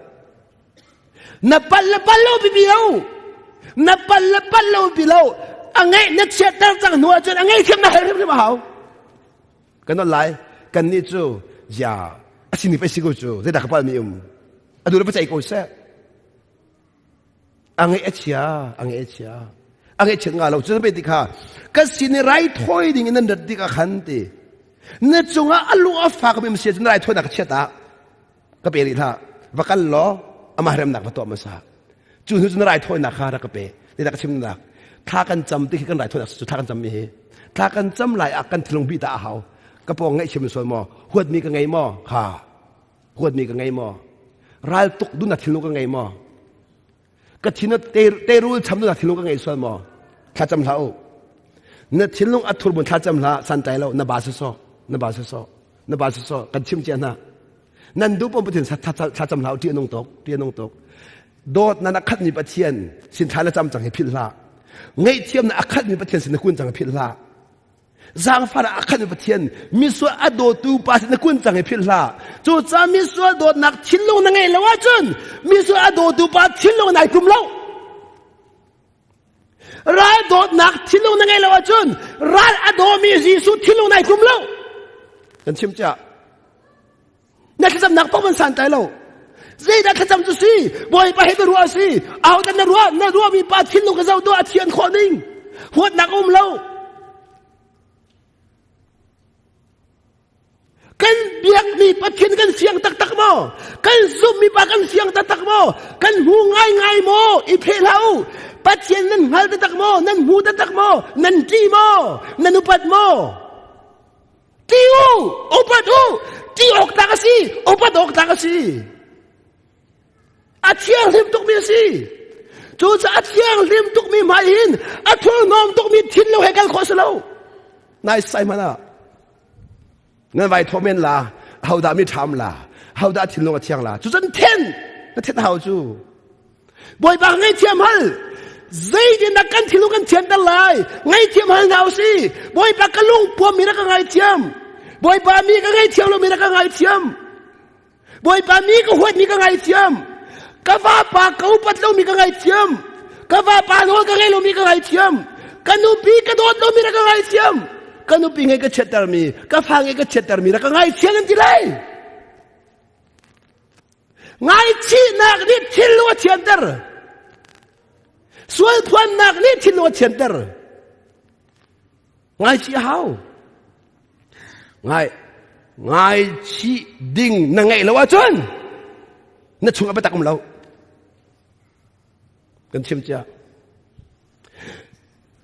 na pal le pal lo bibi lo na pal le pal lo bi lo a ngeih na chiatter cang hnu ahcun a ngaihthiam na hal hrimhrim a hau kan on lai kan nih cu ya a sini pei si ko cu zeidah ka palmi um a du le pa cei ko seh A ngeih a chia, a ngeih a chia. A ngeih chiat nga lo. Cu pe ti kha ka sin i raithawi ding in nan rat tikah khan ti. Na cungah a lung a fak mi si cun raithawinak ka chiat ah ka pe rih hlah. Va kal law amah remnak va tuah hmasa. Cu hnu cun raithawinak kha rak ka pe. Ti ka chimnak. Thla kan cam ti khi kan raithawinak cu thla kan cam mi hi. Thla kan cam lai ah kan thinlung bi ta a hau. Ka pawng ngaihchim sual maw? Huatmi ka ngei maw? Ha. Huatmi ka ngei maw? Ral tuk duhnak thinlung ka ngei maw? Ka thin teirul cham duhnak thinlung ka ngei sual maw? Thlacam hlah u. Na thinlung a thur mun thlacam hlah santai lo na ba soso na ba soso na ba soso kan chim cia hna. Nan duh pom Pathian thlacam hlah u ti anung tuk ti anung tuk. Dawt na na khat mi Pathian sin thla na cam cang hi philh hlah. Ngaihthiam na a khat mi Pathian sin na kun cang hi philh hlah. Zaangfar ah a khan Pathian misual a dawtu pa sin na kun cang i philh hlah. Cucaah misual dawtnak thinlung na ngeih lo ahcun misual a dawtu pa thinlung nai tum lo. Ral dawtnak thinlung na ngeih lo ahcun ral a dawmi Jesuh thinlung nai tum lo. Kan chim cia. Na thlacamnak paoh man santlai lo. Zeidah thlacam cu si? Bawipa he na ruah si. Ahodah na ruah? Na ruahmi pa thinlung ka zoh tuah a thian khawh ning. Huatnak um lo. Kan biakmi Pathian kan siang taktak maw? Kan zumhmi pa kan siang taktak maw? Kan hmu ngaingai maw? I pheh hlah u. Pathian nan hngal taktak maw? Nan hmu taktak maw? Nan ṭih maw? Nan upat maw? Ti u, upat u, ti awk tlak a si, upat awk tlak a si. A thianghlim tukmi a si. Cucaah a thianghlim tukmi hmai hin a thurhnawm tukmi thinlung he kal khawh si lo. Nai sai hmanh ah nan vai thawh men la, hodah mi ṭham la, hodah thinlung a thiang la. Cucun then, na then hau cu. Bawipa ngaihthiam hal. Zeitindah kan thinlung kan thianter lai? Ngaihthiam hal hna usih. Bawipa ka lung puam mi na ka ngaithiam. Bawipa mi ka ngaihthiam lo mi na ka ngaithiam. Bawipa mi ka huat mi ka ngaithiam. Ka vapa ka upat lo mi ka ngaithiam. Ka vapa nawl ka ngei lo mi ka ngaithiam. Ka nupi ka dawt lo mi na ka ngaithiam. Ka nupi ngei ka chiatter mi, ka fa ngei ka chiatter mi na ka ngaithiam nan ti lai. Ngaichihnak nih thinlung a thianter. Sualphuannak nih thinlung a thianter. Ngaichih a hau. Ngai ngaichih ding na ngeih lo ahcun na chung a biatak um lo. Kan chim cia.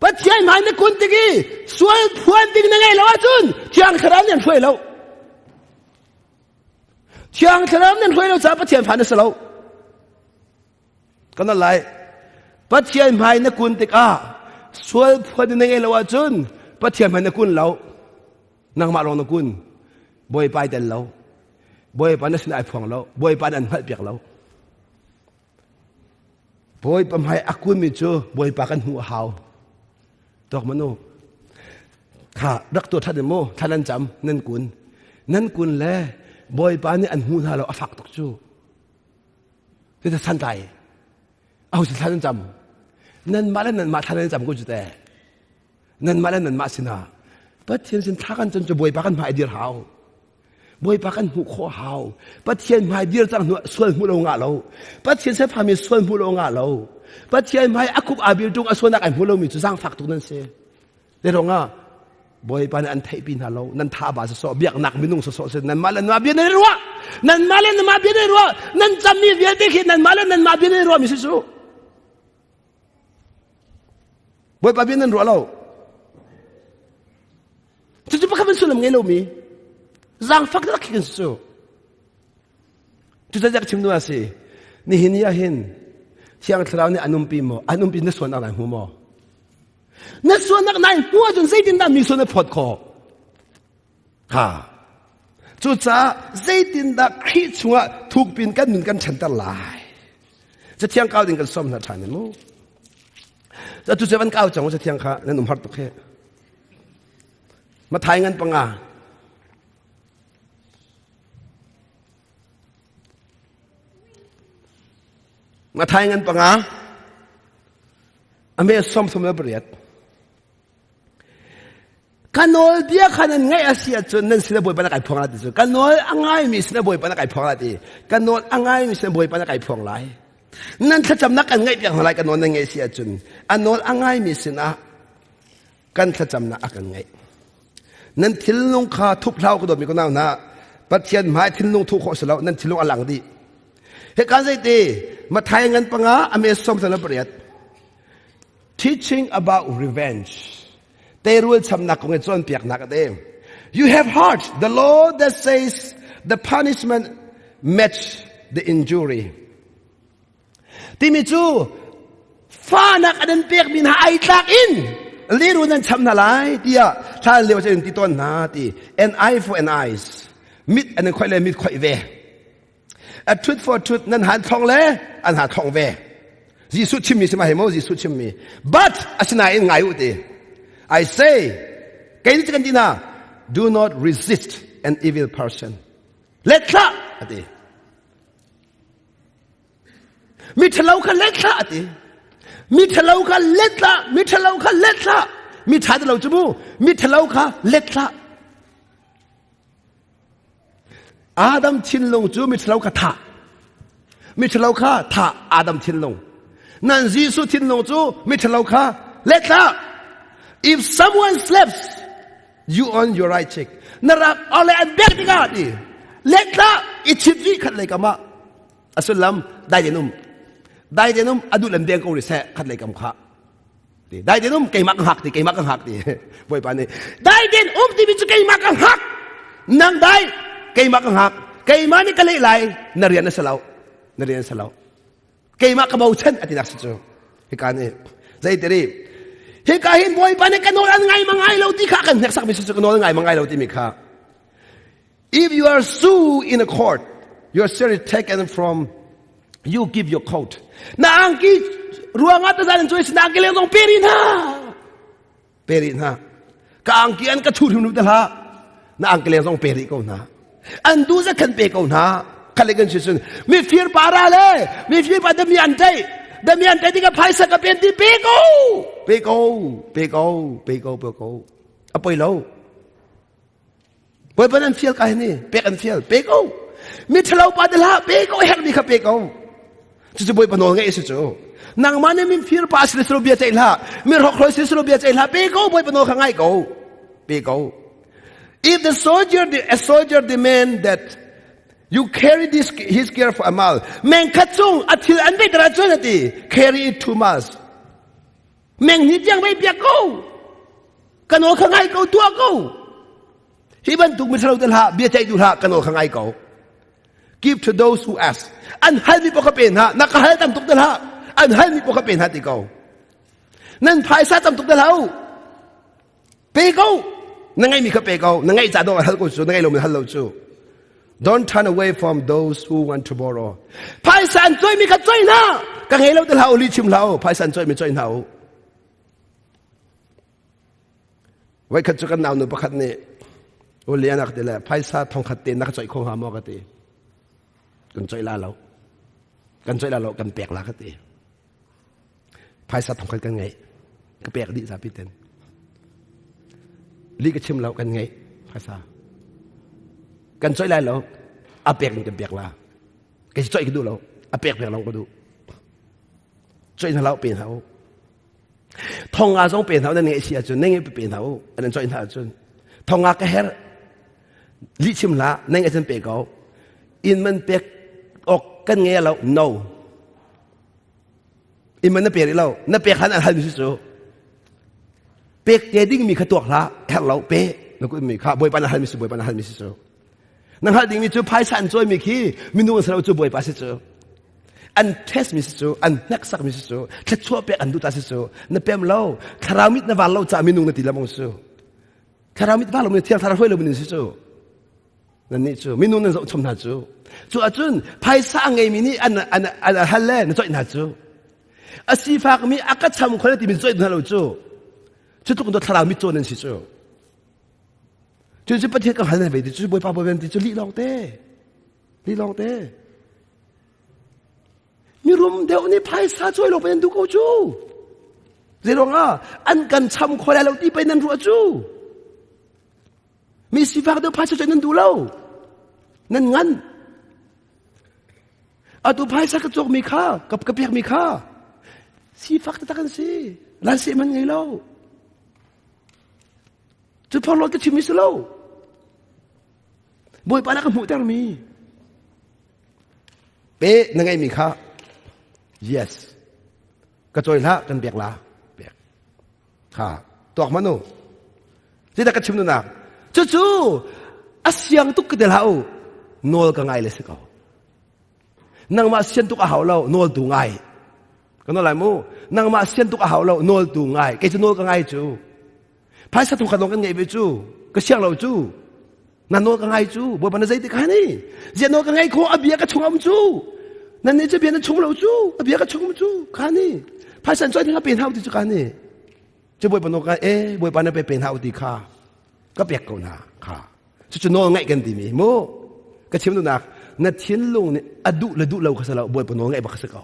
Pathian hmai na kun tik i sual phuan ding na ngeih lo ahcun Thiang Thlarau nih an hruai lo. Thiang Thlarau nan hruai lo caah Pathian fa na si lo. Kan lai. Pathian hmai na kun tikah sual phuan na ngei lo ahcun Pathian hmai na kun lo. Nangmah lawng na kun. Bawipa ai tel lo. Bawipa na sin ai phuang lo. Bawipa nan hngalh piak lo. Bawipa hmai a kunmi cu Bawipa kan hmuh a hau. Tawk manu. Kha rak tuah ṭhat mu thla nan cam nan kun. Nan kun le Bawipa nih an hmu hna lo a fak tuk cu. Cuti santlai. Aho sin thla nan cam. Nanmah le nanmah thla nan cam ko cu te. Nanmah le nanmah sinah Pathian sin thla kan cam cu Bawipa kan hmai dir hau. Bawipa kan hmuh khawh hau. Pathian hmai dir cang hnu sual hmuh lo ngah lo. Pathian sefami sual hmuh lo ngah lo. Pathian hmai a khup aa bil tung a sualnak ai hmu lomi cu zaangfak tuk nan si. Te rongah Bawipa nih an theihpi hna lo. Nan tha ba sawsawh biaknak minung sawsawh si nanmah le nanmah bia nan i ruah. Nanmah le nanmah bia nan i ruah. Nan cammi vialte khi nanmah le nanmah bia nan i ruahmi si cu. Bawipa bia nan ruah lo. Cucu pakhat in sullam ngei lomi zaangfak tak khi kan si cu. Cucu chim duh a si. Nihin ni ah hin Thiang Thlarau nih an umpi maw? An umpi na sualnak nai hmu maw? Na sualnak nai hmu ahcun zeitindah mi sual na phawt khawh? Ha. Cucaah zeitindah Khrih chungah thukpin kan nun kan ṭhanter lai? Cathiang kau ding kan sawm hna ṭhan mu. Atu cu van kau cang cathiang kha nan um har tuk he. Mathai ngan panga. Mathai ngan panga. Ame 38. Ka nawlbia kha nan ngaih a si ahcun nan sin ah Bawipa na kai phuang lai ti cu. Ka nawl a ngaimi sin ah Bawipa na kai phuang lai ti. Ka nawl a ngaimi sin ah Bawipa na kai phuang lai. Nan thlacamnak kan ngaih piak hna lai ka nawl nan ngaih si ahcun a nawl a ngaimi sinah kan thlacamnak a kan ngaih. Nan thinlung kha thup hlau ka dawtmi ka nau hna Pathian hmai thinlung thuh khawh si lo nan thinlung a lang dih. Hika zeiti Mathai ngan panga a me som 38 Teaching about revenge. Teirul chamnak kong i cawnpiaknak a ti. You have heard the law that says the punishment match the injury. Timi cu fahnak an in pekmi hna ai tlak in liru nan cham hna lai tiah thla lio in ti tawn hna ti an eye for an eyes mit an in khoih le mit khoih ve A truth for truth nan han thong le an ha thong ve. Jesuh chimmi si ma he mo Jesuh chimmi. But asinain ngai u ti. I say kei ni kan ti na do not resist an evil person. Let thla ati. Mi ṭhalo kha let thla ati. Mi ṭhalo kha let thla, mi ṭhalo kha let thla. Mi ṭha ti lo cu mu. Mi ṭhalo kha let thla. Adam thinlung cu miṭhalo kha thah. Miṭhalo kha thah Adam thinlung. Nan Jesuh thinlung cu miṭhalo kha let hlah. If someone slaps you on your right cheek, na rak ole an bek tikah ti let hlah i chit rih khat lei kam ah a sullam dai den um dai den um adu lam deng ko ri seh khat lei kam kha ti dai den um keimah ka hngak ti keimah ka hngak ti bawipa nih dai den um timi cu keimah ka hngak nang dai keimah ka hngak keimah nih ka leh lai na rian a si lo na rian a si lo keimah ka bochan a ti nak si cu hika nih zeitiri hika hin bawipa nih ka nawl an ngai ma ngai lo ti kha kan hneksak mi si cu ka nawl ngai ma ngai lo timi kha if you are sue in a court you are surely taken from. You give your coat. Na angki ruangah ta zan cuai na angki leng zong pe rih hna. Pe rih hna. Ka angki an ka thu hrim te hlah. Na angki leng zong pe rih ko hna. An du za khan pe ko hna. Khale kan si sun mi fir para le mi fir pa dami an tai dami an tai tika phaisa ka pen ti pe ko pe ko pe ko pe ko pe ko apoi lo Bawipa nan fial ka ni pek an fial pe ko mi ṭhalo pa te hlah pe ko herh mi kha pe ko cucu Bawipa nawl ngeih si cu nangmah nih min fir pa si silo bia ceih hlah mi hrokhrol si silo bia ceih hlah pe ko Bawipa nawl kha ngai ko pe ko. If the soldier a soldier demand that you carry this his gear for a mile, meng khat chung a thil an ve tara cun ati carry it 2 miles. Meng ni tiang vei piak ko. Ka nawl kha ngai ko tuah ko. Hi bantuk mithalo te hlah bia ceih duh hlah ka nawl kha ngai ko. Give to those who ask. An hal mi paoh kha pe hna. Na ka hal tam tuk te hlah. An hal mi paoh kha pe hna ti ko. Nan phaisa tam tuk te hlah u. Pe ko. Na ngeih mi kha pe ko. Na ngeih ca dawh hal ko cu. Na ngeih lo mi hal lo cu. Don't turn away from those who want to borrow. Phaisa an cawi mi kha cawi hna. Ka ngei lo te hlah u, li chim hlah u. Phaisa an cawi mi cawi hna u. Voikhat cu kan naunu pakhat nih u lian a ka ti le phaisa thongkhat te na ka coih kho hnga maw ka ti. Kan coih la lo. Kan coih la lo, kan pek la ka ti. Phaisa thongkhat kan ngeih. Ka pek dih zapi ten. Li ka chim lo kan ngeih phaisa. Kan coih lai lo. A pek in kan pek la. Kei coih ka duh lo. A pek pek long ka duh. Coih hna lo pe hna u. Thonga zong pe hna u nan ngeih si ahcun nan ngeih pe hna u an coih hna ahcun thonga ka herh lih chim hlah nan ngeih cun pe ko inn man pek awk kan ngei lo no inn man na pe rih lo na pek hlan an halmi si cu pek te dingmi kha tuak hlah herh lo pe na kut mi kha bawipa na halmi si bawipa na halmi si cu na hngalh dingmi cu phaisa an cawimi khi minung an si lo cu bawipa si cu an test mi si cu an hneksak mi si cu thluachuah pek an duh ta si cu na pem lo thlarau mit na van lo ca minung na ti lamong su thlarau mit van lo mi thiang thlarau hruai lo mi si cu nan nih cu minung nan zoh chom hna cu cu ahcun phaisa a ngeimi nih an an an hal le na coih hna cu a sifak mi a ka cham khol ti mi coih hna lo cu cu tluk in thlarau mit caw nan si cu cu cu Pathian ka hal na ve ti cu Bawipa Bawipa ti cu lih lawng te lih lawng te mirum deuh nih phaisa cawi lo pei an duh ko cu zeiruang ah an kan cham kho lai lo ti pei nan ruah cu mi sifak deuh phaisa cawi nan duh lo nan ngan atu phaisa ka cawk mi kha ka ka pek mi kha sifak taktak an si lan seh man ngei lo cu phorhlawt ka chim mi si lo Bawipa na ka hmuhtermi pe na ngeihmi kha yes ka cawi hlah kan pek la pek kha tuak hmanh u zeidah ka chim duhnak cucu a siang tuk ka ti hlah u nawl ka ngai le si ko nangmah sian tuk a hau lo nawl tu ngai ka nawl lai mu nangmah sian tuk a hau lo nawl tu ngai kei cu nawl ka ngai cu Phaisa tu kha dong kan ngeih ve cu ka siang lo cu na nawl ka ngai cu bawipa na zei ti kha ni zia nawl ka ngai kho a bia ka chung am cu nan nih cu bia na chung lo cu a bia ka chung am cu kha ni phaisa choi thing a pen hau ti cu kha ni cu bawipa nawl ka e bawipa na pe pen hau ti kha ka pek ko na kha cu cu nawl ngaih kan ti mi mu ka chim duhnak na thinlung nih a duh le duh lo kha sa lo bawipa nawl ngaih bak si ko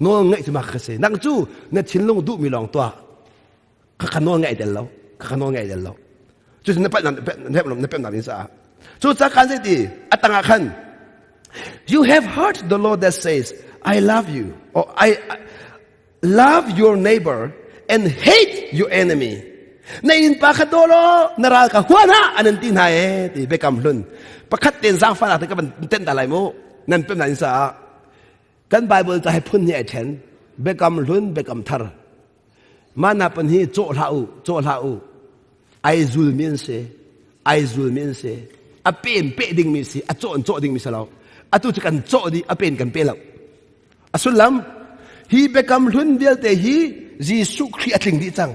Nawl ngaih cu mak ka si. Nang cu na thinlung duhmi lawng tuah. Ka ka nawl ngaih del lo. Ka ka nawl ngaih del lo. Cu na palh na pemh nak ding caah. Cu ca kan zei ti a tangah khan You have heard the law that says I love you or I love your neighbor and hate your enemy. Na innpa kha daw law na ral ka hua hna an in ti hna e ti biakam hlun. Pakhat ten zaangfahnak te ka van tenh ta lai mu. Nan pemh na in caah Kan Bible ca hi phun hnih ai ṭhen. Biakam hlun, biakam thar. Mah na pan hi cawh hlah u, cawh hlah u. Ai zulmi an si. Ai zulmi an si. A pen peh dingmi si, a cawh in cawh dingmi si lo. Atu cu kan cawh dih, a pen kan pe lo. A sullam, hi biakam hlun vialte hi Jesuh Khrih a tling dih cang.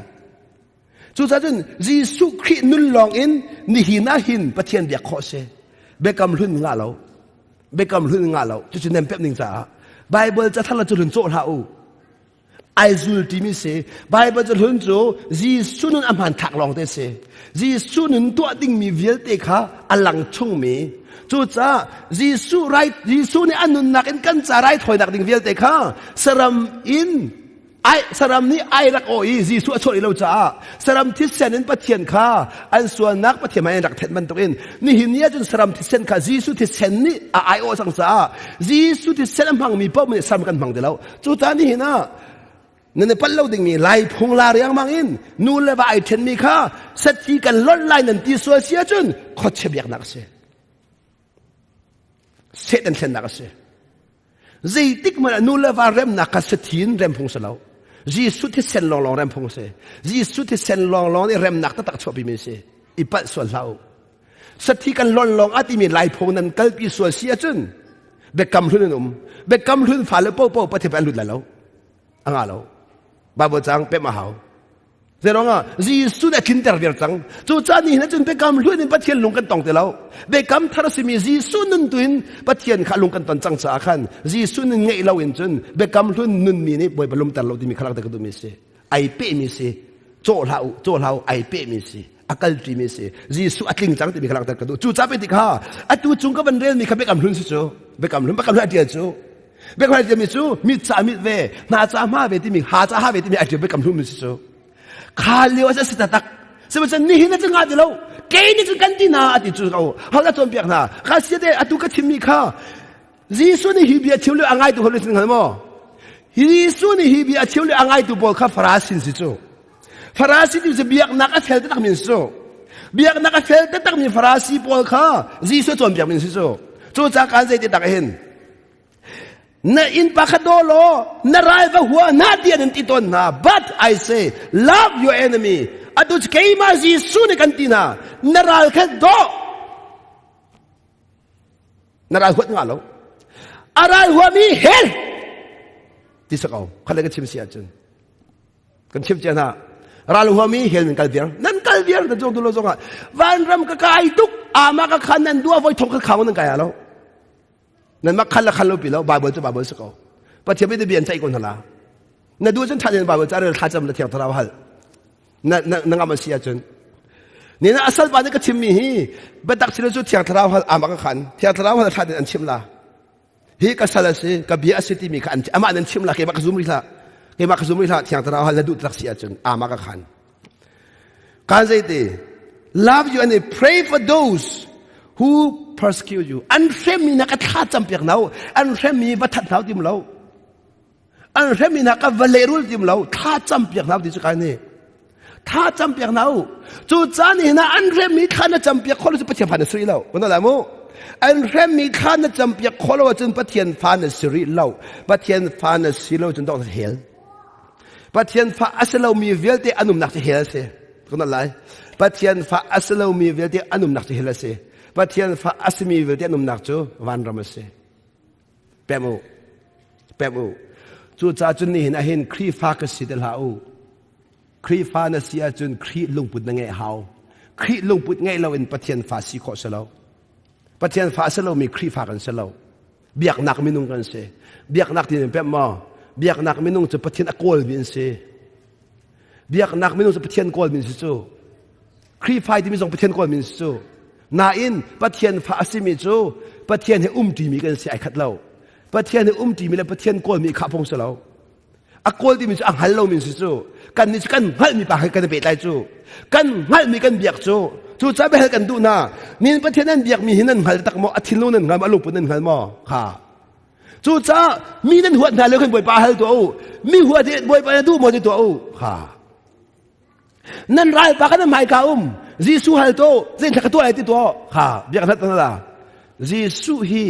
Cucaah cun Jesuh Khrih nun lawng in nihin ah hin Pathian biak khawh si. Biakam hlun ngah lo. Biakam hlun ngah lo. Cucu nem pep ning caah. Bible ca thar la cu hlun cawh hlah u. Ai zul timi si. Bible ca hlun cu Jesuh nun a hmanthlak lawng te si. Jesuh nun tuah dingmi vialte kha a lang chungmi. Cucaah Jesuh rai Jesuh nih a nunnak in kan ca raithawinak ding vialte kha saram in ai saram nih ai rak aw i Jesuh a chuah lo caah saram thisen in Pathian kha an sualnak Pathian hmai in rak thenh bantukin nihin ni ahcun saram thisen kha Jesuh thisen nih a ai awh cang caah Jesuh thisen a hmangmi paoh nih saram kan hmang ti lo. Cucaah nihin ah nan i palh lo dingmi lai phung la riangmang in nu le va ai ṭhenmi kha sathi kan lonh lai nan ti sual si ahcun khuachia biaknak a si. Satan thlennak a si. Zeitik hmanh ah nu le va remnak kha sathi in rem phung si lo. Jesuh thisen lawnglawng rem phung si. Jesuh thisen lawnglawng nih remnak taktak chuahpimi si. I palh sual hlah u. Sathi kan lon lawng a timi lai phung nan kalpi sual si ahcun biakam hlun an um. Biakam hlun fale popo Pathian an lut lai lo. A nga lo. Bible cang pem a hau. Zeiruangah Jesuh nih a tlinter viar cang. Cucaah nihin ahcun biakam hlun in Pathian lung kan tong ti lo. Biakam thar a simi Jesuh nun tu in Pathian kha lung kan ton cang caah khan Jesuh nun ngeih lo in cun biakam hlun nunmi nih Bawipa lumter lo timi kha rak ka duhmi si. Ai pehmi si. Cawh hlah u, cawh hlah u, ai pehmi si. A kalṭimi si. Jesuh a tling cang timi kha langhter ka duh. Cucaah pe ti kha atu cung ka van relmi kha biakam hlun si cu. Biakam hlun, biakam hlun a ṭial cu. Biakam hlun timi cu mit ca mit ve, hna ca hma ve timi, ha ca ha ve timi a ṭial biakam hlun si cu. Kha lio a si taktak. Sihmanhsehlaw nihin ah cun ngah ti lo. Kei nih cun kan ti hna a ti cu ko. Hal a cawnpiak hna. Kha sia te atu ka chimmi kha Jesuh nih hi bia chim lio a ngaitu kha listen hngal maw? Jesuh nih hi bia chim lio a ngaitu pawl kha Farasin si cu. Farasi ti cu biaknak a fel taktak min si cu. Biaknak a fel taktak mi Farasi pawl kha Jesuh cawnpiak min si cu. Cucaah kan zei ti tak hin na inn pa kha daw law na ral va hua hna tiah nan ti tawn hna but I say love your enemy atu keimah Jesuh nih kan ti hna na ral kha daw na ral huat nga lo a ral huami hell ti sa ko kha ka chim si ahcun kan chim cia hna ral huami hell nan kal viar nan kal viar nan zong dulo zong ah vanram ka kai tuk ama ka khan nan dua voi thong ka khang nan kai lo nan mak khan la khan lo pi lo bible cu bible si ko pathian bi bian cai ko hna la na du cun than bible ca rel thla cam la thiang thlarau hal na na na ngam a si ahcun ni na asal pa nih ka chimmi hi biatak sin cu thiang thlarau hal ama ka khan thiang thlarau hal thla an chim la hi ka sal a si ka bia a si timi kha an amah nan chim la keimah ka zum rih hlah keimah ka zum rih hlah thiang thlarau hal na duh tak si ahcun ama ka khan kan zei ti love you and pray for those who persecute you an hremmi na ka thla cam piak nau an hremmi va that nau tim lo an hremmi hna ka va lehrul tim lo thla cam piak hna ti cu kai nih thla cam piak hna u cu caan hi hna an hremmi thla na cam piak kholo cu Pathian fa na si lo kan la mu an hremmi thla na cam piak kholo ahcun Pathian fa na si rih lo Pathian fa na si lo cun dok hell Pathian fa a si lomi vialte an umnak cu hell a si kan lai Pathian fa a si lomi vialte an umnak cu hell a si Pathian fa a simi vialte an umnak cu vanram a si Pem u. Pem u. Cucaah cun nihin ahhin Khrihfa ka si ti hlah u. Khrihfa na si ahcun Khrih lungput na ngeih hau. Khrih lungput ngeih loin Pathian fa si khawh si lo. Pathian fa a si lomi Khrihfa kan si lo. Biaknak minung kan si. Biaknak ti in pem maw? Biaknak minung cu Pathian a kawlmi an si. Biaknak minung cu Pathian kawlmi an si cu. Khrihfa timi zong Pathian kawlmi an si cu. Nain Pathian fa a simi cu Pathian he umṭimi kan si ai khat lo. Pathian he umṭimi le Pathian kawlmi kha phung si lo. A kawl timi cu a hngal lomi si cu. Kan nih cu kan hngalhmi pa he kan i pehtlai cu. Kan hngalhmi kan biak cu. Cu ca biahal kan duh hna. Nin Pathian nan biakmi hi nan hngal tak maw? A thinlung nan hngal maw? A lungput nan hngal maw? Kha. Cucaah mi nan huat hna lio khan Bawipa hal tuah u. Mi huat hi Bawipa na duh maw ti tuah u. Kha. Nan ralpa kan hmaika um. Jesuh hal to zein ka tuah lai ti tuah. Kha biak hlat na Jesuh hi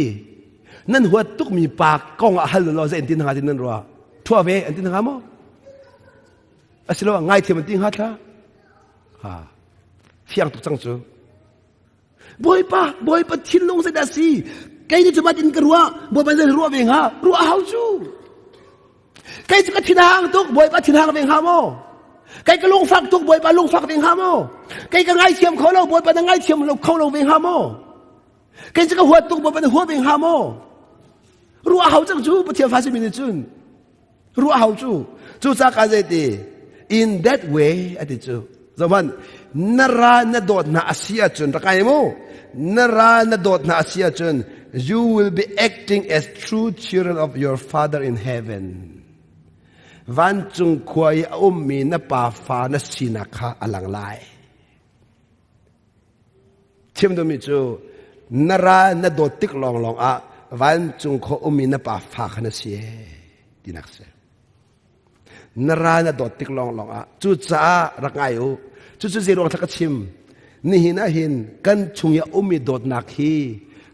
nan huat tukmi pa kong ah hal law zein tin hnga tin nan ruah. Thua ve an tin hnga maw? Asilo ngaithiam an ti hnga thla. Ha. Fiang tuk cang cu. Bawipa, Bawipa thinlung zeidah si? Kei nih cu in ka ruah, Bawipa zei ruah ve hnga? Ruah hau cu. Kei cu ka thinhang tuk, Bawipa thinhang ve hnga maw? Kei ka lungfak tuk, Bawipa lungfak ve hnga maw? Kei ka ngaithiam kho lo, Bawipa na ngaithiam lo kho lo ve hnga maw? Kei cu ka huat tuk maw van hua ve hnga maw? Ruah hau cang cu Pathian fa simi nih cun. Ruah hau cu. Cu ca ka zei ti in that way ati cu. Zohman na ra na dawt hna a si ahcun rak ai mu. Na ra na dawt hna a si ahcun you will be acting as true children of your father in heaven. Vancung khua i a ummi na pa fa na sinak kha a lang lai. Chim duhmi cu na ral na dawt tik lawnglawng ah vancung khua ummi na pa fa kha na si tinak si. Na ral na dawt tik lawnglawng ah cucaah rak ngai u. Cucu zeiruang thla ka chim. Nihin ah hin kan chung i a ummi dawtnak hi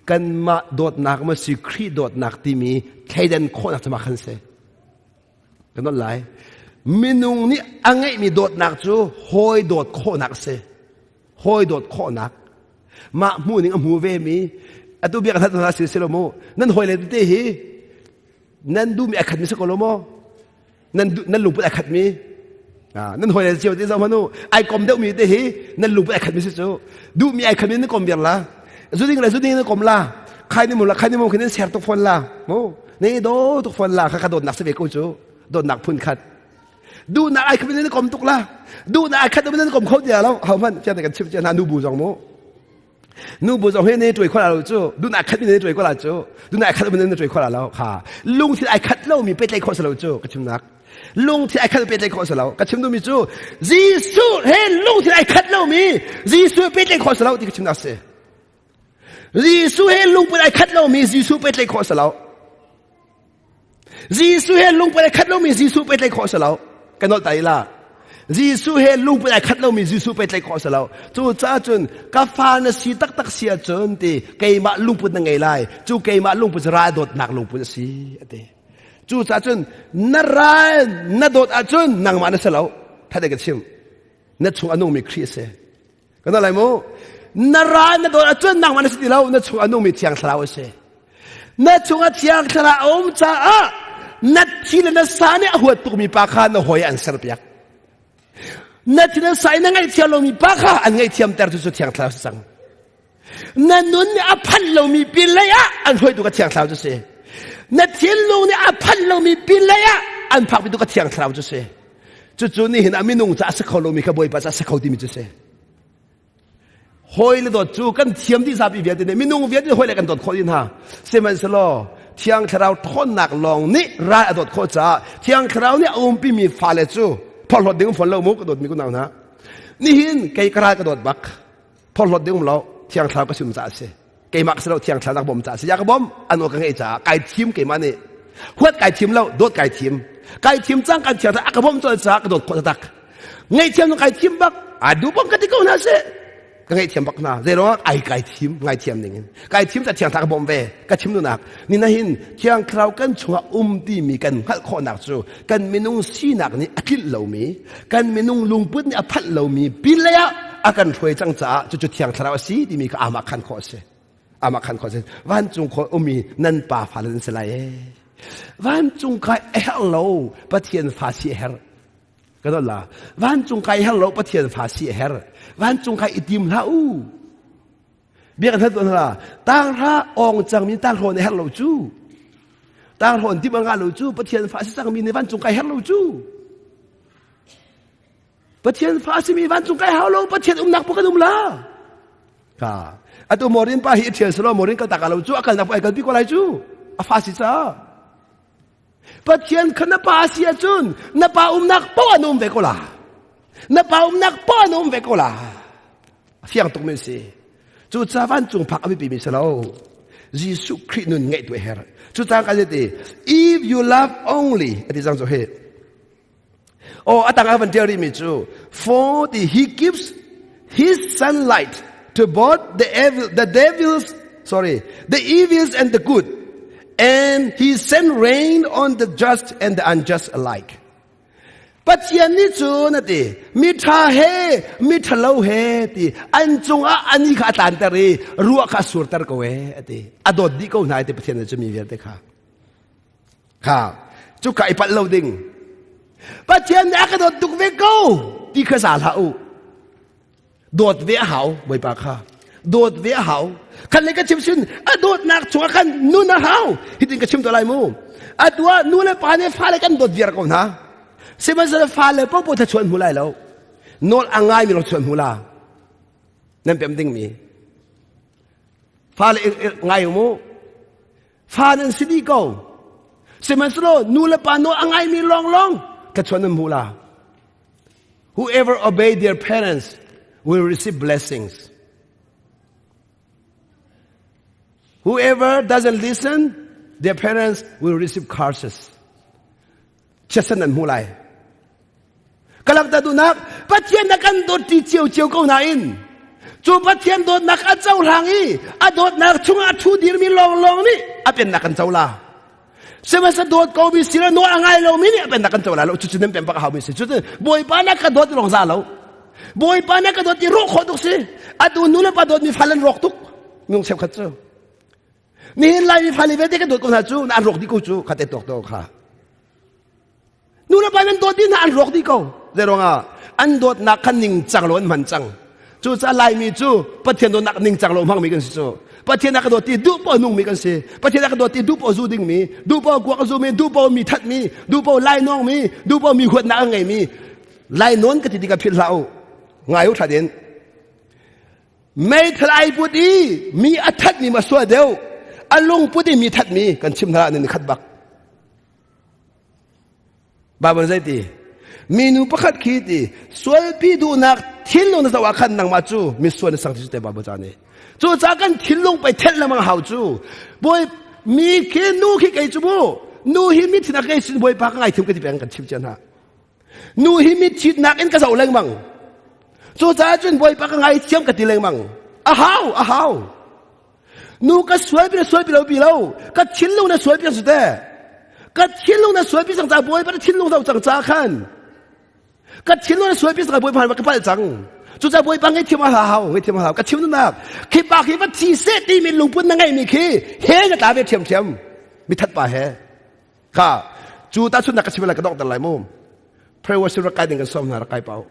kanmah dawtnak maw si Khrih dawtnak timi thleidan khawhnak cama khan si. Kan dawt lai. Minung nih a ngeihmi dawtnak cu hawi dawt khawhnak a si. Hawi dawt khawhnak. Mah hmuh ning a hmu ve mi atu biak hlat hna si si lo mu. Nan hawi le te hi nan duhmi a khat mi si ko lo maw? Nan nan lungput a khat mi. Nan hawi le cio te zoh hmanu ai kom deuh mi te hi nan lungput a khat mi si cu. Duhmi ai khat mi nan kom biar la. Zu ding le zu ding nan kom la. Khai ni mu la khai ni mu khin nan ser tuk fawn la. Mu. Ne do tuk fawn la kha kha dawtnak si ve ko cu dawtnak phun khat duhnak ai khat in kom tuk la duhnak ai khat in kom kho tia lo ho hmanh fiang kan chim hna nu bu zong mu nu bu zong he ne tuai khola lo cu duhnak khat in ne tuai khola cu duhnak khat in ne tuai khola lo kha lungthin ai khat lo mi petlai kho lo cu ka chimnak lungthin ai khat petlai kho lo ka chim duhmi cu Jesuh he lungthin ai khat lo mi Jesuh petlai kho lo ti ka chimnak si Jesuh he lungput ai khat lomi Jesuh pehtlaih khawh si lo. Jesuh he lungput ai khat lomi Jesuh pehtlaih khawh si lo. Ka nolh ta la. Jesuh he lungput ai khat lomi Jesuh pehtlaih khawh si lo. Cu caah cun ka fa na si taktak si ahcun ti keimah lungput na ngei lai. Cu keimah lungput cu ral dawtnak lungput a si a ti. Cu caah cun na ral na dawt ahcun nangmah na si lo. That ka chim. Na chung a nungmi Khrih a si. Kan lai mu. Na ra na dawt ahcun nangmah na si ti lo, na chung a nungmi Thiang Thlarau a si. Na chung a Thiang Thlarau a um caah na thi le na sa nih a huat tukmi pa kha na hawi an serpiak. Na thi na sa in na ngaihthiam lomi pa kha an ngaihthiamter cu cu Thiang Thlarau si cang. Na nun nih a phanh lomi pin lei ah an hruaitu ka Thiang Thlarau cu si. Na thinlung nih a phanh lomi pin lei ah an phakpitu ka Thiang Thlarau cu si. Cucu nihin ah minung ca a si kho lomi kha Bawipa ca a si kho timi cu si. Hawi le dawt cu kan thiam dih zapi vialte nih minung vialte hawi le kan dawt khawh dih hna. Sihmanhsehlaw Thiang Thlarau ṭhawnnak lawng nih ral a dawt khawh caah Thiang Thlarau nih a umpimi fale cu phorhlawt ding um fawn lo mu ka dawtmi kunau hna. Nihin kei ka ral ka dawt bak. Phorhlawt ding um lo Thiang Thlarau ka sim caah a si. Keimah ka si lo Thiang Thlarau nak bawm caah a si. Ya ka bawm an aw ka ngeih caah kai thim keimah nih. Huat kai thim lo dawt kai thim. Kai thim cang kan Thiang Thlarau a ka bawm colh caah ka dawt khawh taktak. Ngaihthiam kai thim bak a du bang ka ti ko hna seh ka ngaihthiam bak hna zeiruangah ai kai thim ngaithiam ning in kai thim ta thiang thlarau ka bawm ve ka chim nunak ni na hin thiang thlarau kan chungah um timi kan hngalh khawhnak cu kan minung sinak nih a tlinh lomi kan minung lungput nih a phanh lomi pin lei ah a kan hruai cang caah cucu thiang thlarau a si timi kha amah khan khawh a si amah khan khawh a si vancung khawh ummi nan pa fale nan si lai ee vancung kai a herh lo pathian fa si a herh Ka dawt la. Vancung kai her lo Pathian fa si a her. Vancung kai i tim hlah u. Bia kan hlat la. Tang hra ong cang mi tang hrawn her lo cu. Tang hrawn tim anga lo cu Pathian fa si cang mi nih vancung kai her lo cu. Pathian fa si mi vancung kai hau lo Pathian umnak pu kan um la. Ka atu morin pa hi thial selo morin kal tak lo cu akal nak pu ai kal pi ko lai cu. A fa si ca. Pathian kha na pa si ahcun na pa umnak poah na um ve ko la. Na pa umnak poah na um ve ko la. A fiang tuk mi si. Cu ca vancung phak a biapi mi si lo. Jesuh Khrih nun ngeih tu a herh. Cu ca kan ti if you love only ati cang cu hi. Oh atang a van tial rih mi cu for the he gives his sunlight to both the evil the devils sorry the evils and the good and he sent rain on the just and the unjust alike Pathian nih cun a ti mi ṭha he mi ṭhalo he ti an cungah ani kha a tlanter i ruah kha a surter ko e a ti a dawt dih ko hna ti Pathian nih cu mi vialte kha Kha cuka i palh lo ding. Pathian nih a ka dawt tuk ve ko ti kha sa hlah u. Dawt ve a hau Bawipa kha. Dawt ve a hau. Khan le ka chim sin a dawtnak chungah khan nun a hau. Hitin ka chim to lai mu. Atu ah nu le pa nih fale kan dawt viar ko hna. Sihmanhsehlaw fale popo thlachuan hmu lai lo. Nawl a ngaimi lawng chuan hmu la. Nan pem dingmi. Fale ngai mu. Fa nan si dih ko. Sihmanhsehlaw nu le pa nawl a ngaimi lawnglawng thlachuan nan hmu la. Whoever obey their parents will receive blessings. Whoever doesn't listen, their parents will receive curses. Chiatsan an hmu lai. Ka langhter duhnak Pathian na kan dawt ti cio cio ko nain cu Pathian dawtnak a cohlang i a dawtnak chungah a ṭhu dirmi lawnglawng nih a pennak kan co la. Sihmanhsehlaw dawt ko mi si le nawl a ngai lomi nih a pennak kan co lai lo. Cucu nan pem bak a haumi si. Cucu Bawipa na ka dawt lawng za lo. Bawipa na ka dawt ti rawh khawh tuk si. Atu nu le pa dawtmi fal an rawk tuk. Minung cheukhat cu. Nihin Laimi fale vialte kan dawt ko hna cu an rawk dih ko cu kha te tuak to kha. Nu le pa nan dawt dih hna an rawk dih ko. Zei ruangah an dawtnak kha ningcang lo an hman cang. Cucaah Laimi cu Pathian dawtnak ningcang lo hmangmi kan si cu. Pathian a ka dawt ti duh paoh nungmi kan si. Pathian a ka dawt ti duh paoh zu dingmi, duh paoh kuak a zumi, duh paoh mi thatmi, duh paoh lainawngmi, duh paoh mi huatnak a ngeimi. Lainawn ka ti tikah philh hlah u. Ngai u ṭha din. Meithal ai put i mi a thatmi ma sual deuh. A lungput i mi thatmi kan chim hna nan i khat bak. Baibal zei ti? Minu pakhat khi ti sualpi duhnak thinlung na zoh ah khan nangmah cu misual na sang ti te Baibal ca nih. Cu ca kan thinlung pei thelh lengmang hau cu. Bawi mi khi nu khi kei cu mu nu hi mi thin a kei sin bawipa ka ngaithiam ka ti peng kan chim cia hna. Nu hi mi thitnak in ka zoh lengmang. Cu caah cun bawipa ka ngaithiam ka ti lengmang. A hau a hau. Nu ka sual pi na sual pi lo pi lo. Ka thinlung na sual pi su te. Ka thinlung na sual pi cang ca bawipa na thinlung zo cang ca khan. Ka thinlung na sual pi cang bawipa ka palh cang. Cu ca bawipa ngai thiam a hau ngai thiam a hau ka chim nak khi pa khi va thi se ti mi lungput na ngai mi khi he na tla ve thiam thiam mi that pa he kha cu ta chun na ka chim lai ka dong ter lai mu pray worship rak kai ding kan som hna rak kai pau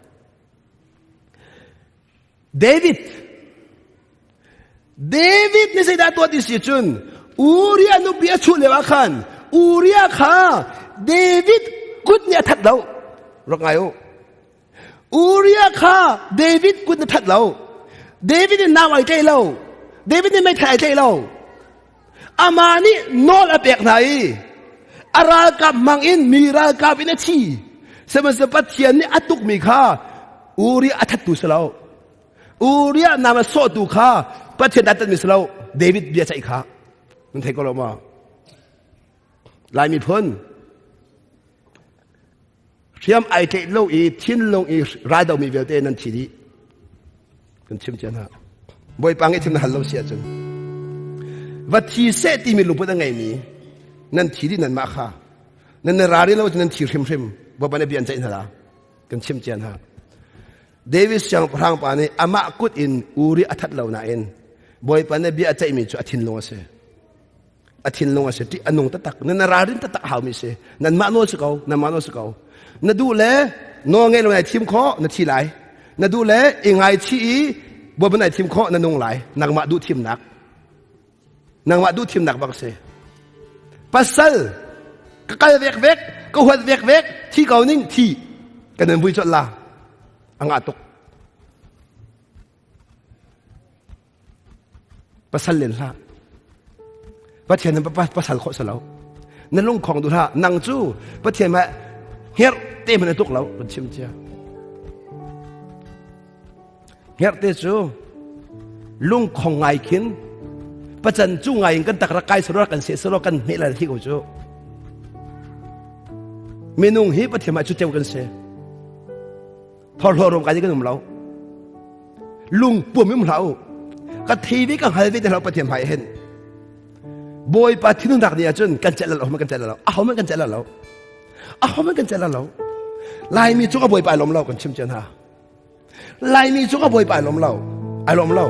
David David nih zeidah tuah ti si cun Uriah nupi a chuh lio ah khan Uriah kha David kut nih a that lo rak ngai u Uriah kha David kut nih that lo David nih nau ai tlaih lo David nih meithal ai tlaih lo amah nih nawl a pek hna i a ralkap hmang in mi ralkap in a thi sihmanhsehlaw Pathian nih a tukmi kha Uriah a thattu si lo Uriah nam a sawhtu kha Pathian dah tatmi si lo David bia ceih kha nan thei ko lo maw Lai miphun hriam ai tlaih lo i thinlung i raldomi vialte nan thi dih kan chim cia hna bawipa ngeih thim na hal lo si ahcun va thi seh timi lungput a ngeimi nan thi dih nan mah kha nan na rari lo nan thi hrimhrim bawipa nih bia an ceih hna la kan chim cia hna David siangpahrang pa nih amah kut in Uri a that lo nain bawipa nih bia a ceihmi cu a thinlung a si a thinlung a si ṭih a nung taktak nan ralrin taktak haumi si nanmah nawl si ko nanmah nawl si ko na duh le nawl ngei lo nai thim khawh na thi lai na duh le i ngaichih i bawipa nai thim khawh na nung lai nangmah duh thimnak nangmah duh thimnak bak si pasal ka kal vek vek ka huat vek vek thi ko ning thi kan nan vui chawt la a ngah tuk Pasal len hlah. Pathian nan pasal khawh si lo. Na lungkhong duh hlah. Nang cu Pathian mah hngerh te hmanh na tuk lo kan chim cia. Hngerh te cu lungkhong ngai khin pacan cu ngai in kan tak rak kai saro kan se saro kan hme la thi ko cu. Minung hi Pathian mah cu teu kan si. Thorhlawh rum kai kan um lo. Lung pum um hlah u. Ka thi ve ka hngal ve te hlah Pathian hmai hin. Bawipa thinhunnak ni ahcun kan celh lo, kan celh lo. Aho man kan celh lo. Aho man kan celh lo. Laimi cu ka Bawipa ai lawm lo kan chim cia hna. Laimi cu ka Bawipa ai lawm lo. Ai lawm lo.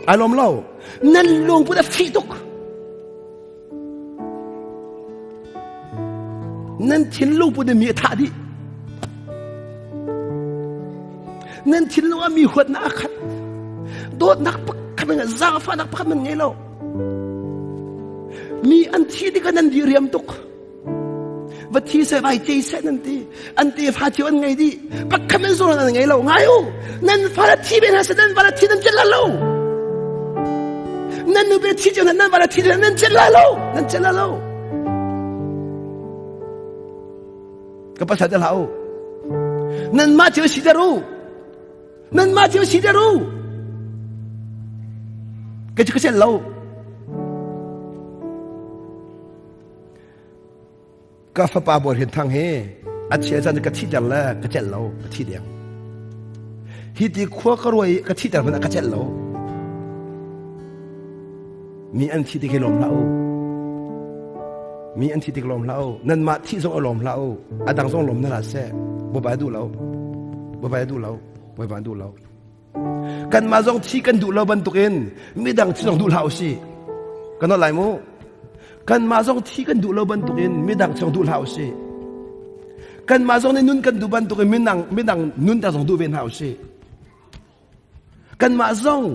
Ai lawm lo. Nan lungput a fih tuk. Nan thinlung put in mi a thah dih. Nan thinlung ah mi huatnak a khat. Dawtnak pakhat man zaangfahnak pakhat man ngei lo. Mi an thi tikah nan diriam tuk. Va thi seh vai cei seh nan ti. An te fa cio an ngei dih. Pakhat man zawn an ngei lo. Ngai u. Nan fa la thi ve hna seh nan va la thi nan celh lo. Nan nu be thi cio nan va la thi nan celh la lo. Nan celh la lo. Ka pasal te hlah u. Nanmah cio si der u. Nanmah cio si der u. Ka cu ka sel lo. Ka fapa bawi hin thang hi a chia caan ka thiter le ka celh lo ka thi deng. Hi ti khua ka ruai ka thiter hmanh ka celh lo. Mi an thi tik hi lawm hlah u. Mi an thi tik lawm hlah u. Nanmah thih zong a lawm hlah u. A dang zong lawm na hlah seh. Bawipa duh lo. Bawipa duh lo. Bawipa duh lo. Kanmah zong thi kan duh lo bantukin midang thi zong duh hlah u sih. Kan nawl lai mu. Kanmah zong thi kan duh lo bantukin midang zong duh hlah u sih. Kanmah zong nih nun kan duh bantukin midang midang nun ta zong duh ve hna u sih. Kanmah zong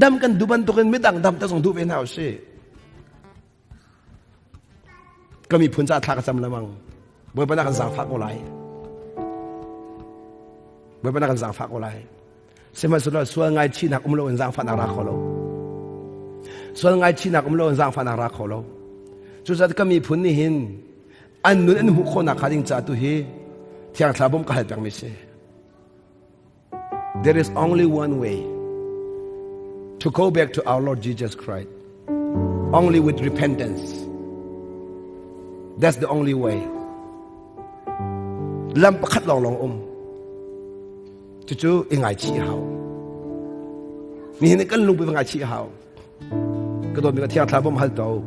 dam kan duh bantukin midang dam ta zong duh ve hna u sih. Ka miphun ca thla ka cam lemang. Bawipa na kan zaangfah ko lai. Bawipa na kan zaangfah ko lai. Sihmanhsehlaw sual ngaichihnak um loin zaangfahnak ra kho lo. Sual ngaichihnak um loin zaangfahnak ra kho lo. Cucaah ka miphun nih hin an nun an hmuh khawhnak hnga ding ca tu hi Thiang Thlarau bawmh ka hal pengmi si. There is only one way to go back to our Lord Jesus Christ. Only with repentance. That's the only way. Lam pakhat lawng lawng um. Cucu i ngaichih hau. Nihin kan lungpi va ngaichih hau. Ka dawt mi ka thiang thla bawm hal to.